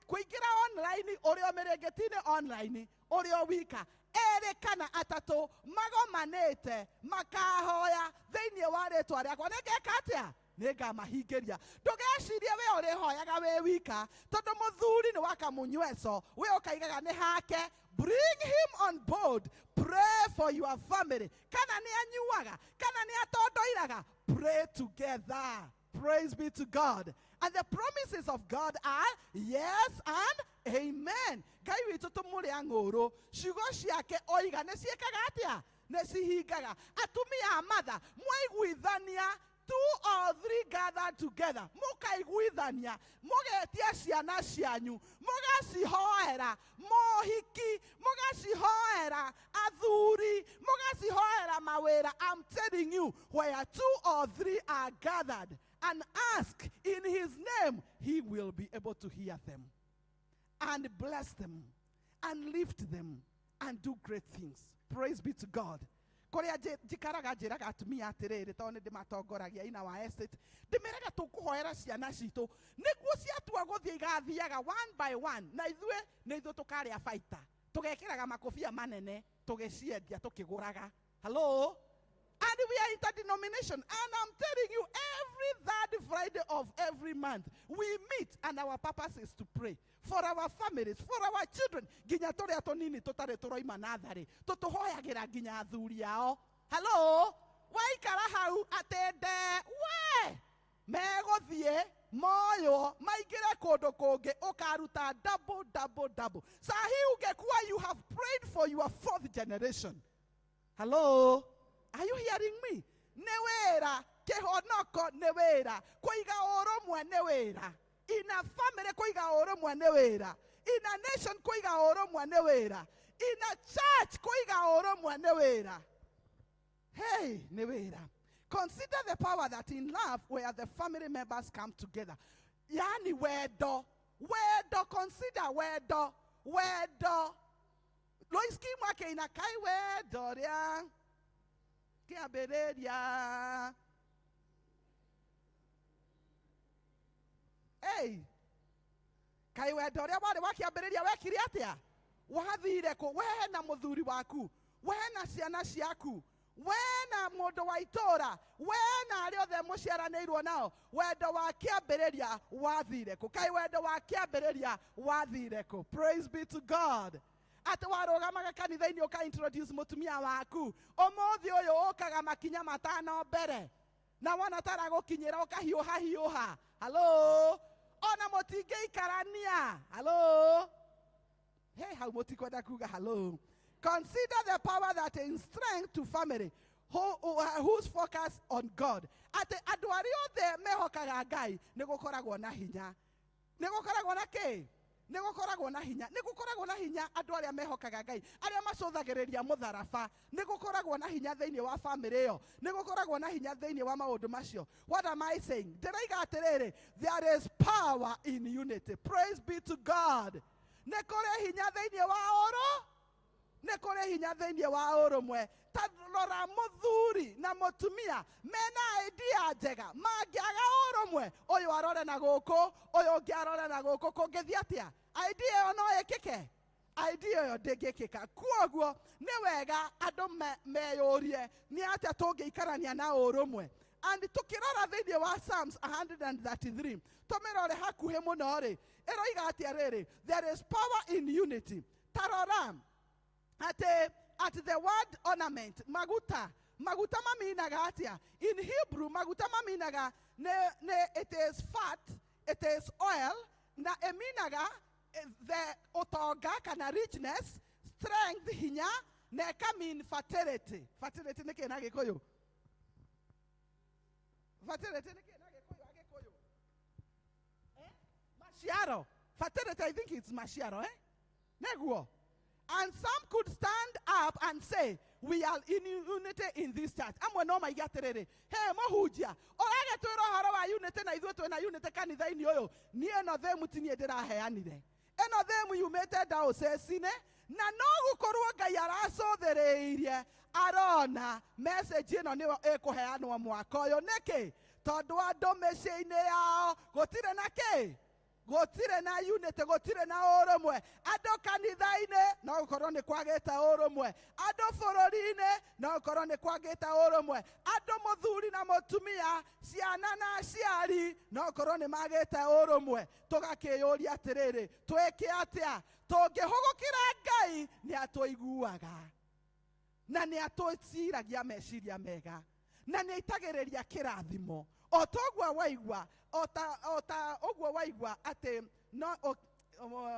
kũingĩra online, ũrĩa ũmĩrĩngĩti-inĩ online, ũrĩa wika. Erĩ kana atatũ magomanĩte makahoya thĩinĩ wa rĩtwa rĩakwa, nĩngeka atĩa? Nĩngamahingĩria. Ndũgecirie we ũrĩhoyaga wĩ wika, tondũ mũthuri nĩ wakamunyweco, we ũkaigaga nĩ hake. Bring him on board. Pray for your family. Kana nĩ anyuaga, kana nĩ atondoiraga, pray together. Praise be to God. And the promises of God are yes and amen. Ngai witũ tũmũrĩa ng'ũrũ, ciugo ciake oiga nĩ ciĩkaga atĩa? Nĩ cihingaga. Atumia a matha, mwaiguithania, 2 or 3 gathered together, mũkaiguithania, mũgetia ciana cianyu, mũgacihoera mohiki, mũgacihoera athuri, mũgacihoera mawĩra. I'm telling you, where 2 or 3 are gathered and ask in his name, he will be able to hear them and bless them and lift them and do great things. Praise be to God. Kũrĩa njikaraga njĩraga atumia atĩrĩrĩ, tondũ nĩ ndĩmatongoragia ina wa estate, ndĩmeraga tũkũhoera ciana citũ nĩguo ciatua gũthiĩ igathiaga one by one, na ithuĩ nĩ ithuĩ tũkarĩa baita, tũgekĩraga makobia manene tũgĩciendia tũkĩgũraga. Hello? And we are interdenomination. And I'm telling you, every third Friday of every month, we meet, and our purpose is to pray for our families, for our children. Ginya tũrĩa tũnini tũtarĩ tũroima natharĩ, tũtũhoyagĩra nginya athuri ao. Hello? Waikara hau atende, we! Megũthiĩ, moywo, maingĩre kũndũ kũngĩ, ũkaruta double, double, double. Sahi ungekuwa you have prayed for your 4th generation. Hello? Are you hearing me? Nĩ wĩra, kĩhonoko nĩ wĩra, kũiga ũrũmwe nĩ wĩra. In a family kũiga ũrũmwe nĩ wĩra. In a nation kũiga ũrũmwe nĩ wĩra. In a church kũiga ũrũmwe nĩ wĩra. Hey, nĩ wĩra. Consider the power that in love where the family members come together. Yani wendo, wendo, consider wendo, wendo. Loiski mwake inakai wendo ria. Kĩambĩrĩria. Hey, kaĩ wendo ũrĩa warĩ wa kĩambĩrĩria wekire atĩa? Wathire kũ? We na mũthuri waku, we na ciana ciaku, we na mũndũ wa itũũra, we na arĩa othe mũciaranĩirwo nao. Wendo wa kĩambĩrĩria wathire kũ? Kaĩ wendo wa kĩambĩrĩria wathire kũ? Praise be to God. Atĩ warũgamaga kanitha-inĩ ũka introduce mũtumia waku, ũmũthĩ ũyũ ũkaga makinya matano mbere, na wona taragũkinyĩra ũkahiũha hiũha. Hello? Ona mũtingĩikarania. Hello? Hey, hau mũtikwenda kuga hello. Consider the power that is strength to family whose focus on God. Atĩ andũ arĩa othe mehokaga Ngai nĩ gũkoragwo na hinya. Nĩ gũkoragwo na kĩ? Nĩ gũkoragwo na hinya. Nĩ gũkoragwo na hinya andũ arĩa mehokaga Ngai, arĩa macũthagĩrĩria mũtharaba. Nĩ gũkoragwo na hinya thĩinĩ wa family ĩyo. Nĩ gũkoragwo na hinya thĩinĩ wa maũndũ macio. What am I saying? Ndĩraiga atĩrĩrĩ, there is power in unity. Praise be to God. Nĩ kũrĩ hinya thĩinĩ wa ũrũ, nĩ kũrĩ hinya thĩinĩ wa ũrũmwe. Ta rora mũthuri na mũtumia mena idea njega, mangĩaga ũrũmwe, ũyũ arore na gũkũ, ũyũ ũngĩ arore na gũkũ, kũngĩthiĩ atĩa? Idea ĩyo no ĩkĩke? Idea ĩyo ndĩngĩkĩka. Kuoguo nĩ wega andũ meyũrie nĩ atĩa tũngĩikarania na ũrũmwe. And tukirora thĩinĩ wa Psalms 133, tũmĩrore hakuhĩ mũno rĩ, ĩroiga atĩa rĩrĩ? There is power in unity. Ta rora atĩ at the word ornament, maguta, maguta maminaga atĩa? In Hebrew, maguta maminaga ne it is fat, it is oil, na ĩminaga the ũtonga kana richness, strength, hinya, na ĩka mean fertility. Fertility nĩ kĩ na Gĩkũyũ? Fertility nĩ kĩ na Gĩkũyũ? Agĩkũyũ? Maciaro. Fertility, I think it's maciaro, eh? Neguo. And some could stand up and say, we are in unity in this church. Amwe no maiga atĩrĩrĩ, he mũhunjia, ũragĩtwĩra ũhoro wa unity na ithuĩ twĩna unity kanitha-inĩ ũyũ. Niĩ ĩno themu ti niĩ ndĩraheanire. Ĩno themu yumĩte diocese-inĩ, na no gũkorwo Ngai aracũthĩrĩirie arona message ĩno nĩyo ĩkũheanwo mwaka ũyũ. Nĩkĩ? Tondũ andũ mĩciĩ-inĩ yao gũtirĩ na kĩ? Gũtirĩ na unity, gũtirĩ na ũrũmwe. Andũ kanitha-inĩ no gũkorwo nĩ kwagĩte ũrũmwe. Andũ bũrũri-inĩ no gũkorwo nĩ kwagĩte ũrũmwe. Andũ mũthuri na mũtumia, ciana na aciari no gũkorwo nĩ magĩte ũrũmwe. Tũgakĩyũria atĩrĩrĩ, twĩke atĩa? Tũngĩhũgũkĩra Ngai nĩ atũiguaga na nĩ atũciragia meciria mega na nĩ aitagĩrĩria kĩrathimo. O ta ũguo waigua, o ta ũguo waigua atĩ no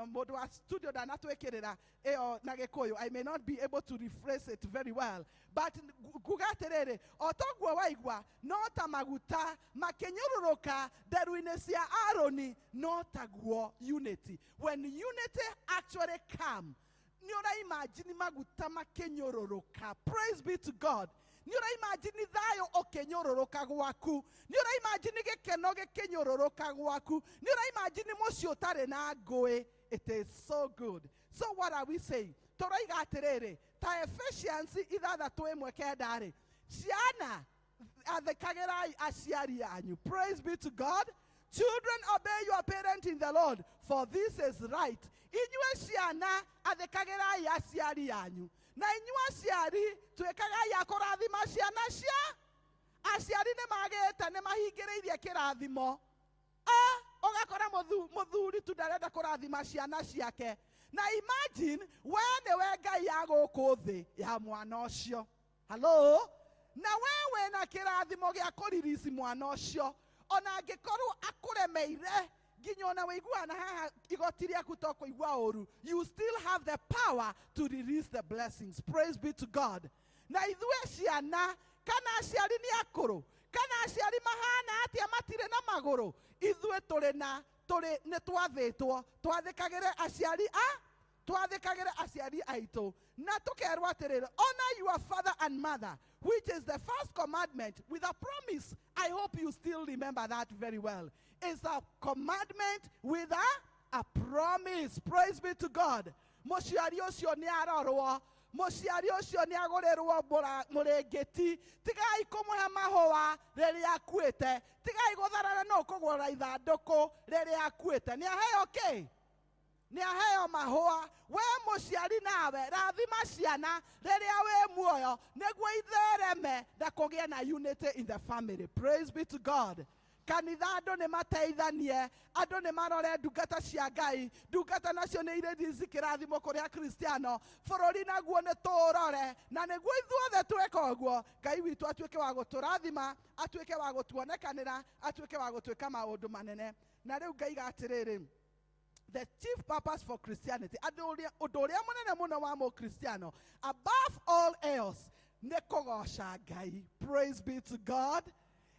mũndũ wa studio ndanatwĩkĩrĩra ĩyo na Gĩkũyũ, I may not be able to rephrase it very well, but nguga atĩrĩrĩ, o ta ũguo waigua no ta maguta makĩnyũrũrũka nderu-inĩ cia Aroni, no taguo unity. When unity actually come, nĩ ũraimagine maguta makĩnyũrũrũka. Praise be to God. Nĩ ũraimagine thayũ ũkĩnyũrũrũka gwaku. Nĩ ũraimagine gĩkeno gĩkĩnyũrũrũka gwaku. Nĩ ũraimagine mũciĩ ũtarĩ na ngũĩ. It is so good. So what are we saying? Tũroiga atĩrĩrĩ, ta Ephesians 6:19 rĩ, ciana athĩkagĩrai aciari anyu. Praise be to God. Children, obey your parent in the Lord, for this is right. Inyuĩ ciana athĩkagĩrai aciari anyu. Na inyuĩ aciari tuĩkagai a kũrathima ciana cia aciari. Nĩ magĩte, nĩ mahingĩrĩirie kĩrathimo. Ũgakora mũthuri tu ndarenda kũrathima ciana ciake. Na imagine we nĩwe Ngai ya gũkũ thĩ ya mwana ũcio. Hello? Na we wĩna kĩrathimo gĩa kũririsi mwana ũcio. Ona angĩkorwo akũremeire nginya ona wĩiguana na haha igoti rĩaku to kũigua ũru, you still have the power to release the blessings. Praise be to God. Na ithuĩ ciana kana aciari nĩ akũrũ kana aciari mahana atĩa matirĩ na magũrũ, ithuĩ tũrĩ na tũrĩ nĩ twathĩtwo twathĩkagĩre aciari a twathĩkagĩre aciari aitũ, na tũkerwo atĩrĩrĩ, honor your father and mother, which is the first commandment with a promise. I hope you still remember that very well. It's a commandment with a promise. Praise be to God. Mũciari ũcio nĩ arorwo, mũciari ũcio nĩ agũrĩrwo mũrĩngĩti. Tigai kũmũhe mahũa rĩrĩa akuĩte, tigai gũtharana no kũgũra ithandũkũ rĩrĩa akuĩte. Nĩ aheo kĩ? Nĩ aheo mahũa. We mũciari nawe rathima ciana rĩrĩa wĩ muoyo nĩguo ithereme na kũgĩe na unity in the family. Praise be to God. Kanitha andũ nĩ mateithanie, andũ nĩ marore ndungata cia Ngai, ndungata nacio nĩ irĩ kĩrathimo kũrĩ akristiano. Bũrũri naguo nĩ tũũrore, na nĩguo ithuothe tweka ũguo Ngai witũ atuĩke wa gũtũrathima, atuĩke wa gũtuonekanĩra, atuĩke wa gũtuĩka maũndũ manene. Na rĩu ngaiga atĩrĩrĩ, the chief purpose for Christianity, ũndũ ũrĩa mũnene mũno wa mũkristiano above all else nĩ kũgoca Ngai. Praise be to God.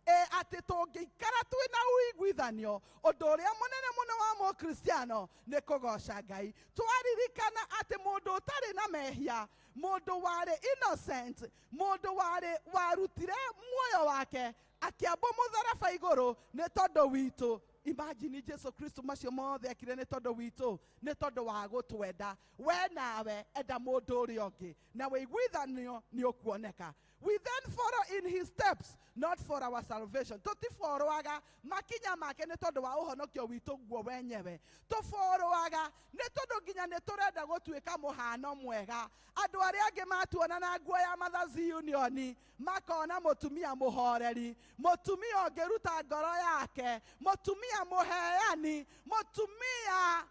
Atĩ tũngĩikara twĩna ũiguithanio, ũndũ ũrĩa mũnene mũno wa mũkristiano nĩ kũgoca Ngai. Twaririkana atĩ mũndũ ũtarĩ na mehia, mũndũ warĩ innocent, mũndũ warĩ warutire muoyo wake akĩambwo mũtharaba igũrũ nĩ tondũ witũ. Imagine Jesu Kristo macio mothe ekire nĩ tondũ witũ, nĩ tondũ wa gũtwenda. We nawe enda mũndũ ũrĩa ũngĩ na wĩiguithanio nĩ ũkuoneka. We then follow in his steps, not for our salvation. Tũtiborwaga makinya make nĩ tondũ wa ũhonokio witũ guo wenyewe. Tũborwaga nĩ tondũ nginya nĩ tũrenda gũtuĩka mũhano mwega. Andũ arĩa angĩ matuona na nguo ya Mothers Union makona mũtumia mũhoreri, mũtumia ũngĩruta ngoro yake, mũtumia mũheani, mũtumia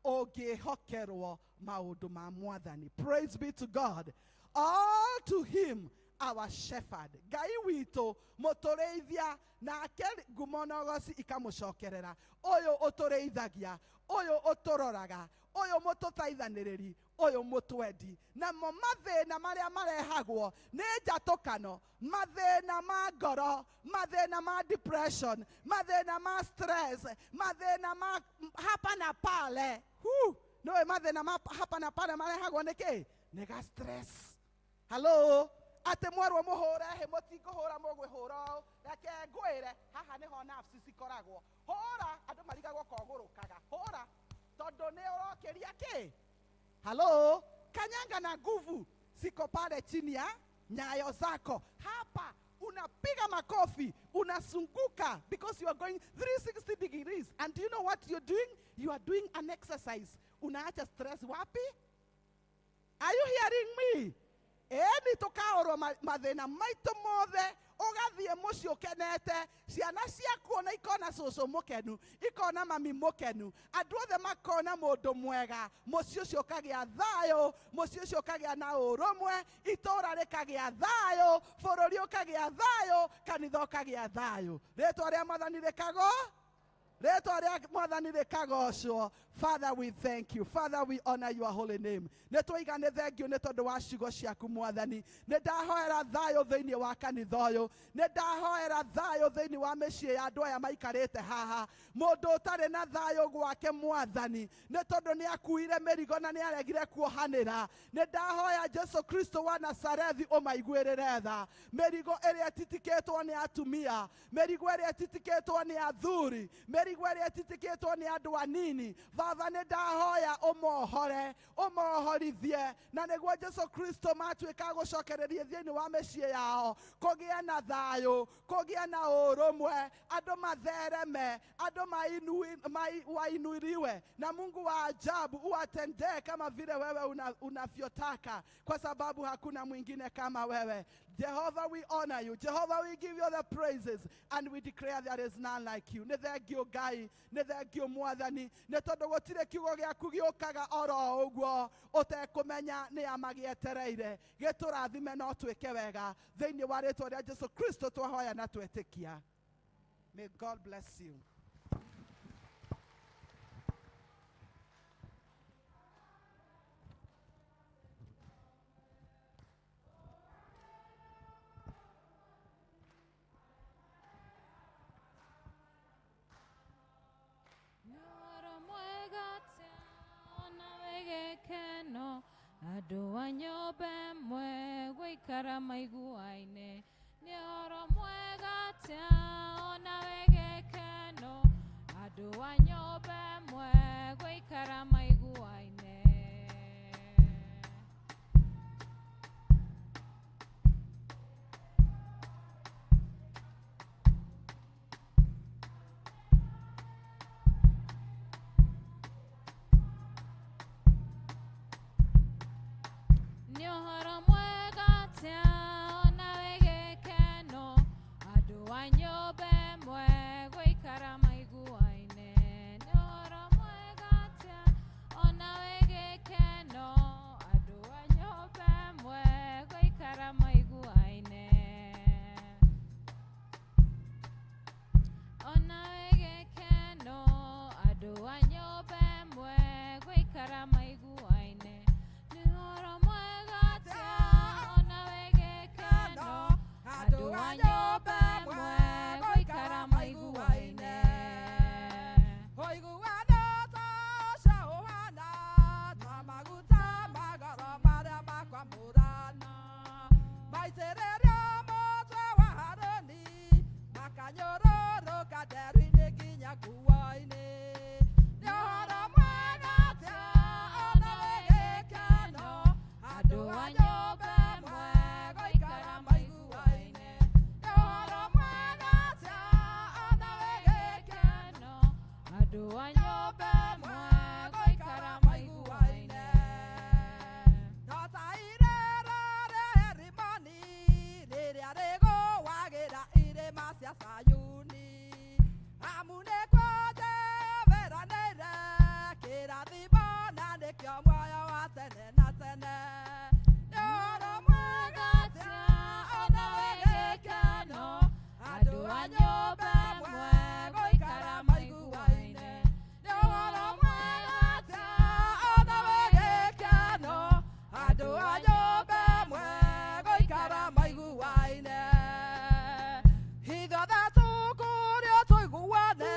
ũngĩhokerwo maũndũ ma Mwathani. Praise be to God. All to him our shepherd. Ngai witũ mũtũrĩithia, nake ngumo na ũgoci ikamũcokerera. Ũyũ ũtũrĩithagia, ũyũ ũtũroraga, ũyũ mũtũteithanĩrĩri, ũyũ mũtwendi. Namo mathĩna marĩa marehagwo nĩ njatũkano, mathĩna ma ngoro, mathĩna ma depression, mathĩna ma stress, mathĩna ma hapa na pale. Hu, nĩũĩ mathĩna ma hapa na pale marehagwo nĩ kĩ? Nĩ ga stress. Hello? Atĩ mwerwo mũhũre hĩ, mũtikũhũra, mũgwĩhũra ũũ. Reke ngwĩre, haha nĩho nerves cikoragwo. Hũra, andũ marigagwo kogũrũkaga. Hũra, tondũ nĩ ũrokĩria kĩ? Hello? Kanyanga na nguvu ziko pale chini ya nyayo zako. Hapa unapiga makofi, unazunguka because you are going 360 degrees. And do you know what you're doing? You are doing an exercise. Unaacha stress wapi? Are you hearing me? Ĩni tũkaũrwo mathĩna maitũ mothe, ũgathiĩ mũciĩ ũkenete, ciana ciaku ona ikona cũcũ mũkenu, ikona mami mũkenu, andũ othe makona mũndũ mwega, mũciĩ ũcio ũkagĩa thayũ, mũciĩ ũcio ũkagĩa na ũrũmwe, itũũra rĩkagĩa thayũ, bũrũri ũkagĩa thayũ, kanitha ũkagĩa thayũ. Rĩtwa rĩa Mwathani rĩkago, rĩtwa rĩa Mwathani rĩkagocwo. Father, we thank you. Father, we honor your holy name. Nĩ twaiga nĩ thengio nĩ tondũ wa ciugo ciaku Mwathani. Nĩ ndahoera thayũ thĩinĩ wa kanitha ũyũ. Nĩ ndahoera thayũ thĩinĩ wa mĩciĩ ya andũ aya maikarĩte haha. Mũndũ ũtarĩ na thayũ gwake Mwathani, nĩ tondũ nĩ akuire mĩrigo na nĩ aregire kuohanĩra. Nĩ ndahoya Jesu Kristo wa Nazarethi ũmaiguĩrĩre tha. Mĩrigo ĩrĩa ĩtitikĩtwo nĩ atumia, mĩrigo ĩrĩa ĩtitikĩtwo nĩ athuri, mĩrigo ĩrĩa ĩtitikĩtwo nĩ andũ anini, Baba nĩ ndahoya ũmohore, ũmohorithie, na nĩguo Jesu Kristo matuĩka gũcokereria thĩinĩ wa mĩciĩ yao, kũgĩe na thayũ, kũgĩe na ũrũmwe, andũ mathereme, andũ wainuliwe, na Mungu wa ajabu uwatendee kama vile wewe unavyotaka, kwa sababu hakuna mwingine kama wewe. Jehovah, we honor you. Jehovah, we give you the praises and we declare there is none like you. Nĩ thengio Ngai, nĩ thengio Mwathani, nĩ tondũ gũtirĩ kiugo gĩaku gĩũkaga oro ũguo ũtekũmenya nĩ a magĩetereire. Gĩtũrathime no twĩke wega. Thĩinĩ wa rĩtwa rĩa Jesu Kristo twahoya na twetĩkia. May God bless you. Andũ a nyũmba ĩmwe gũikara maiguaine, nĩ ũhoro mwega atĩa ona wĩ gĩkeno. Andũ a nyũmba ĩmwe gũikara maiguaine. Nĩ ũhoro mwega atĩa ona wĩ gĩkeno. Andũ a nyũmba ĩmwe gũikara maiguaine. Nĩ ũhoro mwega atĩa ona wĩ nguo-inĩ. Nĩ ũhoro mwega atĩa ona wĩ gĩkeno, andũ a nyũmba ĩmwe gũikara maiguaine. Nĩ ũhoro mwega atĩa ona wĩ gĩkeno, andũ a nyũmba ĩmwe gũikara maiguaine. No ta irera rĩa Herimoni rĩrĩa rĩgũagĩra irĩma cia Sayuni, amu nĩkuo njeheranĩire kĩrathimo na nĩkĩo muoyo wa tene na tene. Nĩ ũhoro mwega atĩa ona wĩ gĩkeno, andũ a nyũmba ĩmwe gũikara maiguaine. Nĩ ũhoro mwega atĩa ona wĩ gĩkeno, andũ a nyũmba ĩmwe gũikara maiguaine. Ithuothe tũkũrĩa tũiguane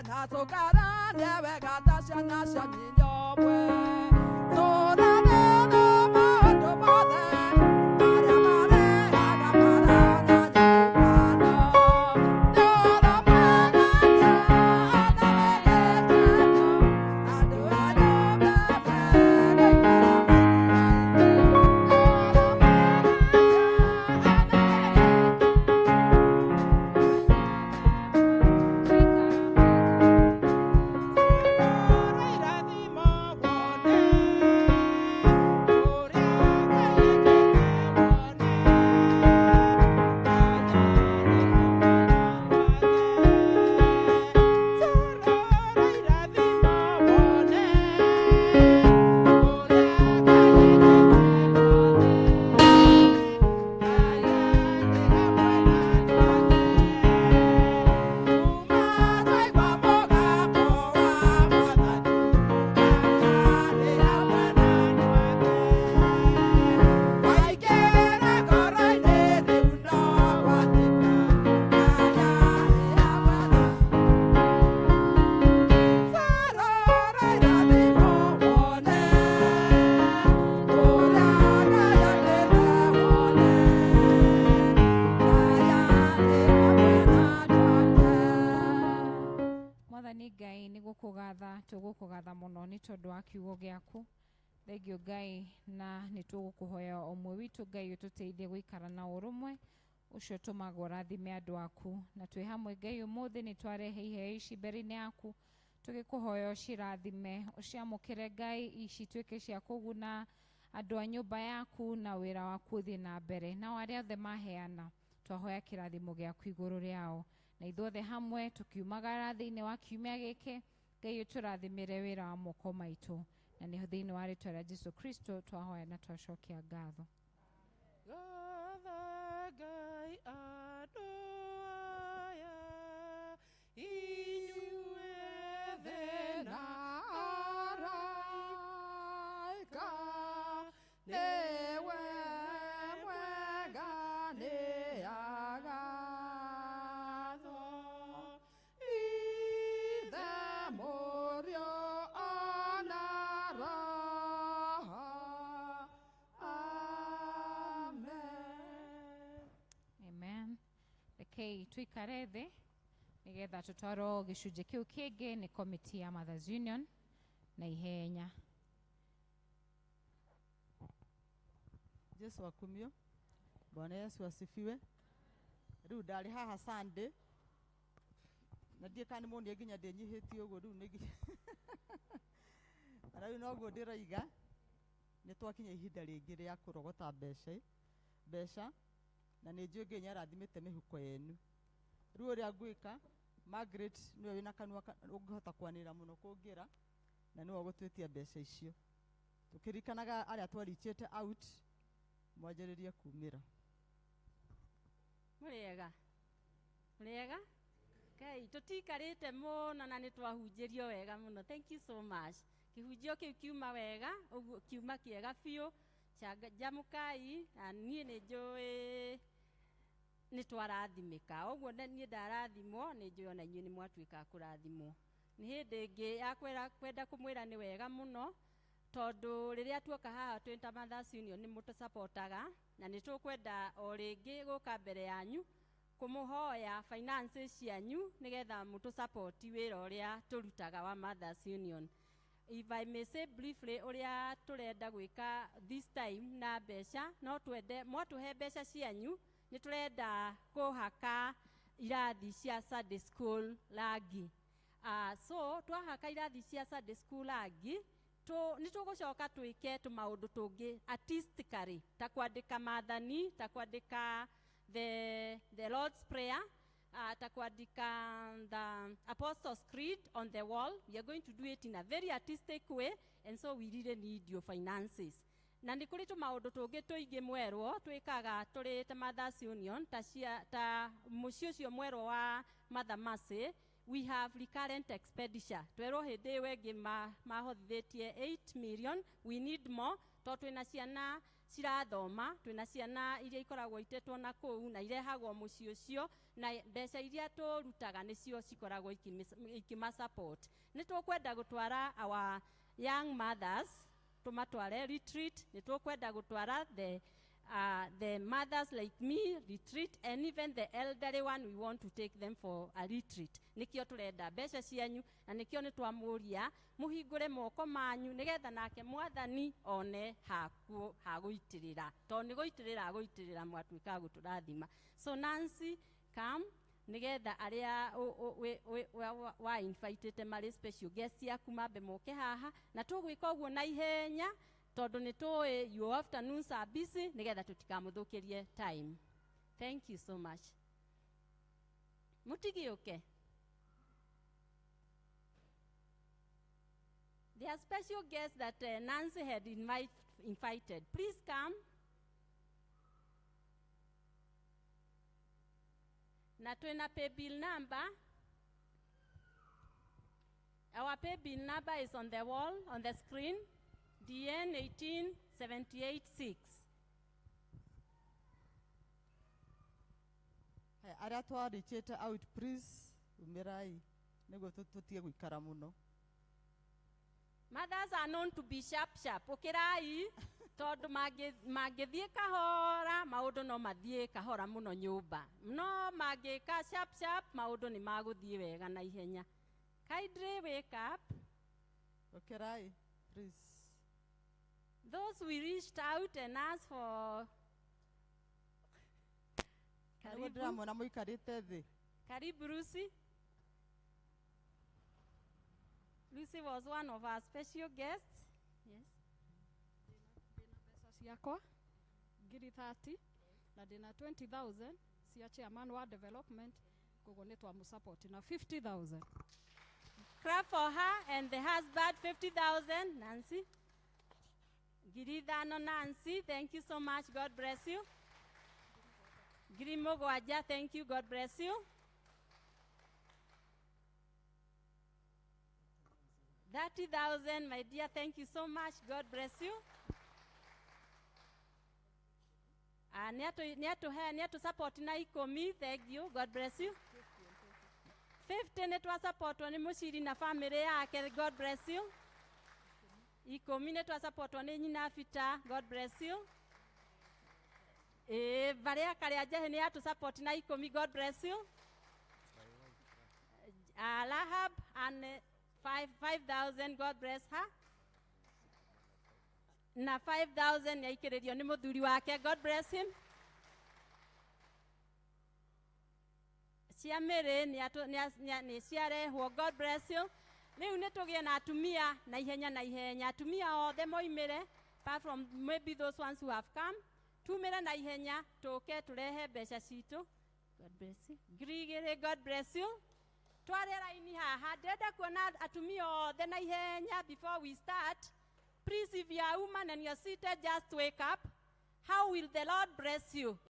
na tũkaranie wega ta ciana cia nyina ũmwe. Tũrane na maũndũ mothe marĩa marehaga mara na nyamũkano. Nĩ ũhoro mwega atĩa ona wĩ gĩkeno, andũ a nyũmba ĩmwe gũikara maiguaine. Nĩ ũhoro mwega atĩa ona wĩ Mwathani Ngai nĩ gũkũgatha tũgũkũgatha mũno nĩ tondũ wa kiugo gĩaku. Thengiũ Ngai, na nĩ tũgũkũhoya o ũmwe witũ Ngai ũtũteithie gũikara na ũrũmwe ũcio ũtũmaga ũrathime andũ aku. Na twĩ hamwe Ngai ũmũthĩ nĩ twarehe iheo ici mbere-inĩ yaku, tũgĩkũhoya ũcirathime, ũciamũkĩre Ngai, icituĩke cia kũguna andũ a nyũmba yaku na wĩra waku ũthiĩ na mbere. Nao arĩa othe maheana twahoya kĩrathimo gĩaku igũrũ rĩao, na ithuothe hamwe tũkiumagara thĩinĩ wa kiumia gĩkĩ Ngai ũtũrathimĩre wĩra wa moko maitũ, na nĩ thĩinĩ wa rĩtwa rĩa Jesu Kristo twahoya na twacokia ngatho. Gatha Ngai andũ aya, inyuĩ na araika, nĩwe mwega nĩ agathwo. Ithe, Mũriũ ona Roho. Amen. Amen. Rekei tuikare thĩ nĩgetha tũtwarwo gĩcunjĩ kĩu kĩngĩ nĩ committee ya Mothers Union na ihenya. Jesu akumio. Bwana Yesu asifiwe. Rĩu ndarĩ haha Sunday na ndiĩ kana nĩ muonire nginya ndĩnyihĩtie ũguo rĩu nĩ nginya na rĩu noguo ndĩroiga nĩ twakinya ihinda rĩngĩ rĩa kũrogota mbeca na nĩ njũĩ Ngai nĩarathimĩte mĩhuko yenu. Rĩu ũrĩa ngwĩka, Margaret nĩwe wĩna kanua ũngĩhota kwanĩrĩra mũno kũngĩra, na nĩwe ũgũtwĩtia mbeca icio. Tũkĩririkanaga arĩa twarichĩte out mwanjĩrĩrie kumĩra. Mũrĩega? Mũrĩega? Ngai, tũtikarĩte mũno na nĩ twahunjĩrio wega mũno. Thank you so much. Kĩhunjio kĩu kiuma wega, ũguo kiuma kĩega biũ. Canjamũkai, na niĩ nĩ njũĩ nĩ twarathimĩka. Ũguo niĩ ndarathimwo, nĩ njũĩ ona inyuĩ nĩ mwatuĩka a kũrathimwo. Nĩ hĩndĩ ĩngĩ ya kwenda kũmwĩra nĩ wega mũno, tondũ rĩrĩa tuoka haha twĩ ta Mothers Union nĩ mũtũcapotaga, na nĩ tũkwenda o rĩngĩ gũka mbere yanyu Kũmũhoya finances cianyu nĩgetha mũtũ support wĩra ũrĩa tũrutaga wa Mothers Union. If I may say briefly ũrĩa tũrenda gwĩka this time na mbeca, no twende mwatũhe mbeca cianyu, nĩ tũrenda kũhaka irathi cia Sunday school rangi. So twahaka irathi cia Sunday school rangi, nĩ tũgũcoka twĩke tũmaũndũ tũngĩ artistically, ta kwandĩka maathani, ta kwandĩka the Lord's Prayer, ta kwandĩka the Apostles' Creed on the wall. We are going to do it in a very artistic way, and so we really need your finances. Na nĩ kũrĩ tũmaũndũ tũngĩ tũingĩ mwerwo twĩkaga tũrĩ ta Mothers Union, ta cia, ta mũciĩ ũcio mwerwo wa Mother Mercy. We have recurrent expenditure. Twerwo hĩndĩ ĩyo ĩngĩ mahothithĩtie 8 million. We need more tondũ twĩna ciana cirathoma, twĩna ciana iria ikoragwo itetwo na kũu na irehagwo mũciĩ ũcio, na mbeca iria tũrutaga nĩcio cikoragwo ikĩma support. Nĩ tũkwenda gũtwara our young mothers, tũmatware retreat. Nĩ tũkwenda gũtwara the mothers like me retreat, and even the elderly one, we want to take them for a retreat. Nikio turenda mbeca cianyu, na nikio nĩ twamũria mũhingũre moko manyu nĩgetha nake mwathani one hakuo hagũitĩrĩra, tondũ nĩ gũitĩrĩra agũitĩrĩra mwatuĩka gũtũrathima. So Nancy, come nĩgetha arĩa wa invitĩte marĩ special guest yaku mambe moke haha, na tũgwĩka ũguo na ihenya tondũ nĩ tũĩ your afternoons are busy, nĩgetha tũtikamũthũkĩrie time. Thank you so much. Mũtigĩũke. There are special guests that Nancy had invited. Please come. Na twina pay bill number. Our pay bill number is on the wall, on the screen. DN 18786. Hey, arĩa twarĩchĩte out, please umirai nĩguo tũtige gũikara mũno. Mothers are known to be sharp sharp. Ũkĩrai tondũ mangĩthiĩ kahora maũndũ no mathiĩ kahora mũno nyũmba, no mangĩka sharp sharp maũndũ nĩ magũthiĩ wega na ihenya. Kindly wake up. Ũkĩrai please. Those we reached out and asked for. Karibu. Ndĩramwona mũikarĩte thĩ. Karibu Lucy. Lucy was one of our special guests. Yes. Ndĩna mbeca ciakwa ngiri 30 na ndĩna 20,000 cia chairman wa development, koguo nĩ twamũsupport na 50,000. Clap for her and the husband, 50,000. Nancy. Ngiri ithano Nancy, thank you so much. God bless you. Ngiri mũgwanja, thank you. God bless you. 30,000, my dear, thank you so much. God bless you. Nĩ atũ support na ikũmi, thank you. God bless you. 50 nĩ twa supportwo nĩ mũciri na family yake. God bless you. Ikũmi nĩ twa supportwo nĩ nyina Bita. God bless you. Barĩa karĩa njahi nĩ atũ support na ikũmi. God bless you. Rahab and 5,000, God bless her. Na 5,000 yaikĩrĩrio nĩ mũthuri wake. God bless him. Cia mĩrĩ nĩ ciarehwo. God bless you. Rĩu nĩ tũgĩe na atumia na ihenya na ihenya. Atumia othe moimĩre, apart from maybe those ones who have come, tumĩre na ihenya tũke tũrehe mbeca citũ. God bless you. Ngiri igĩrĩ, God bless you. Tware raini haha, ndĩrenda kuona atumia othe na ihenya before we start. Please, if you are woman and you are seated, just wake up. How will the Lord bless you?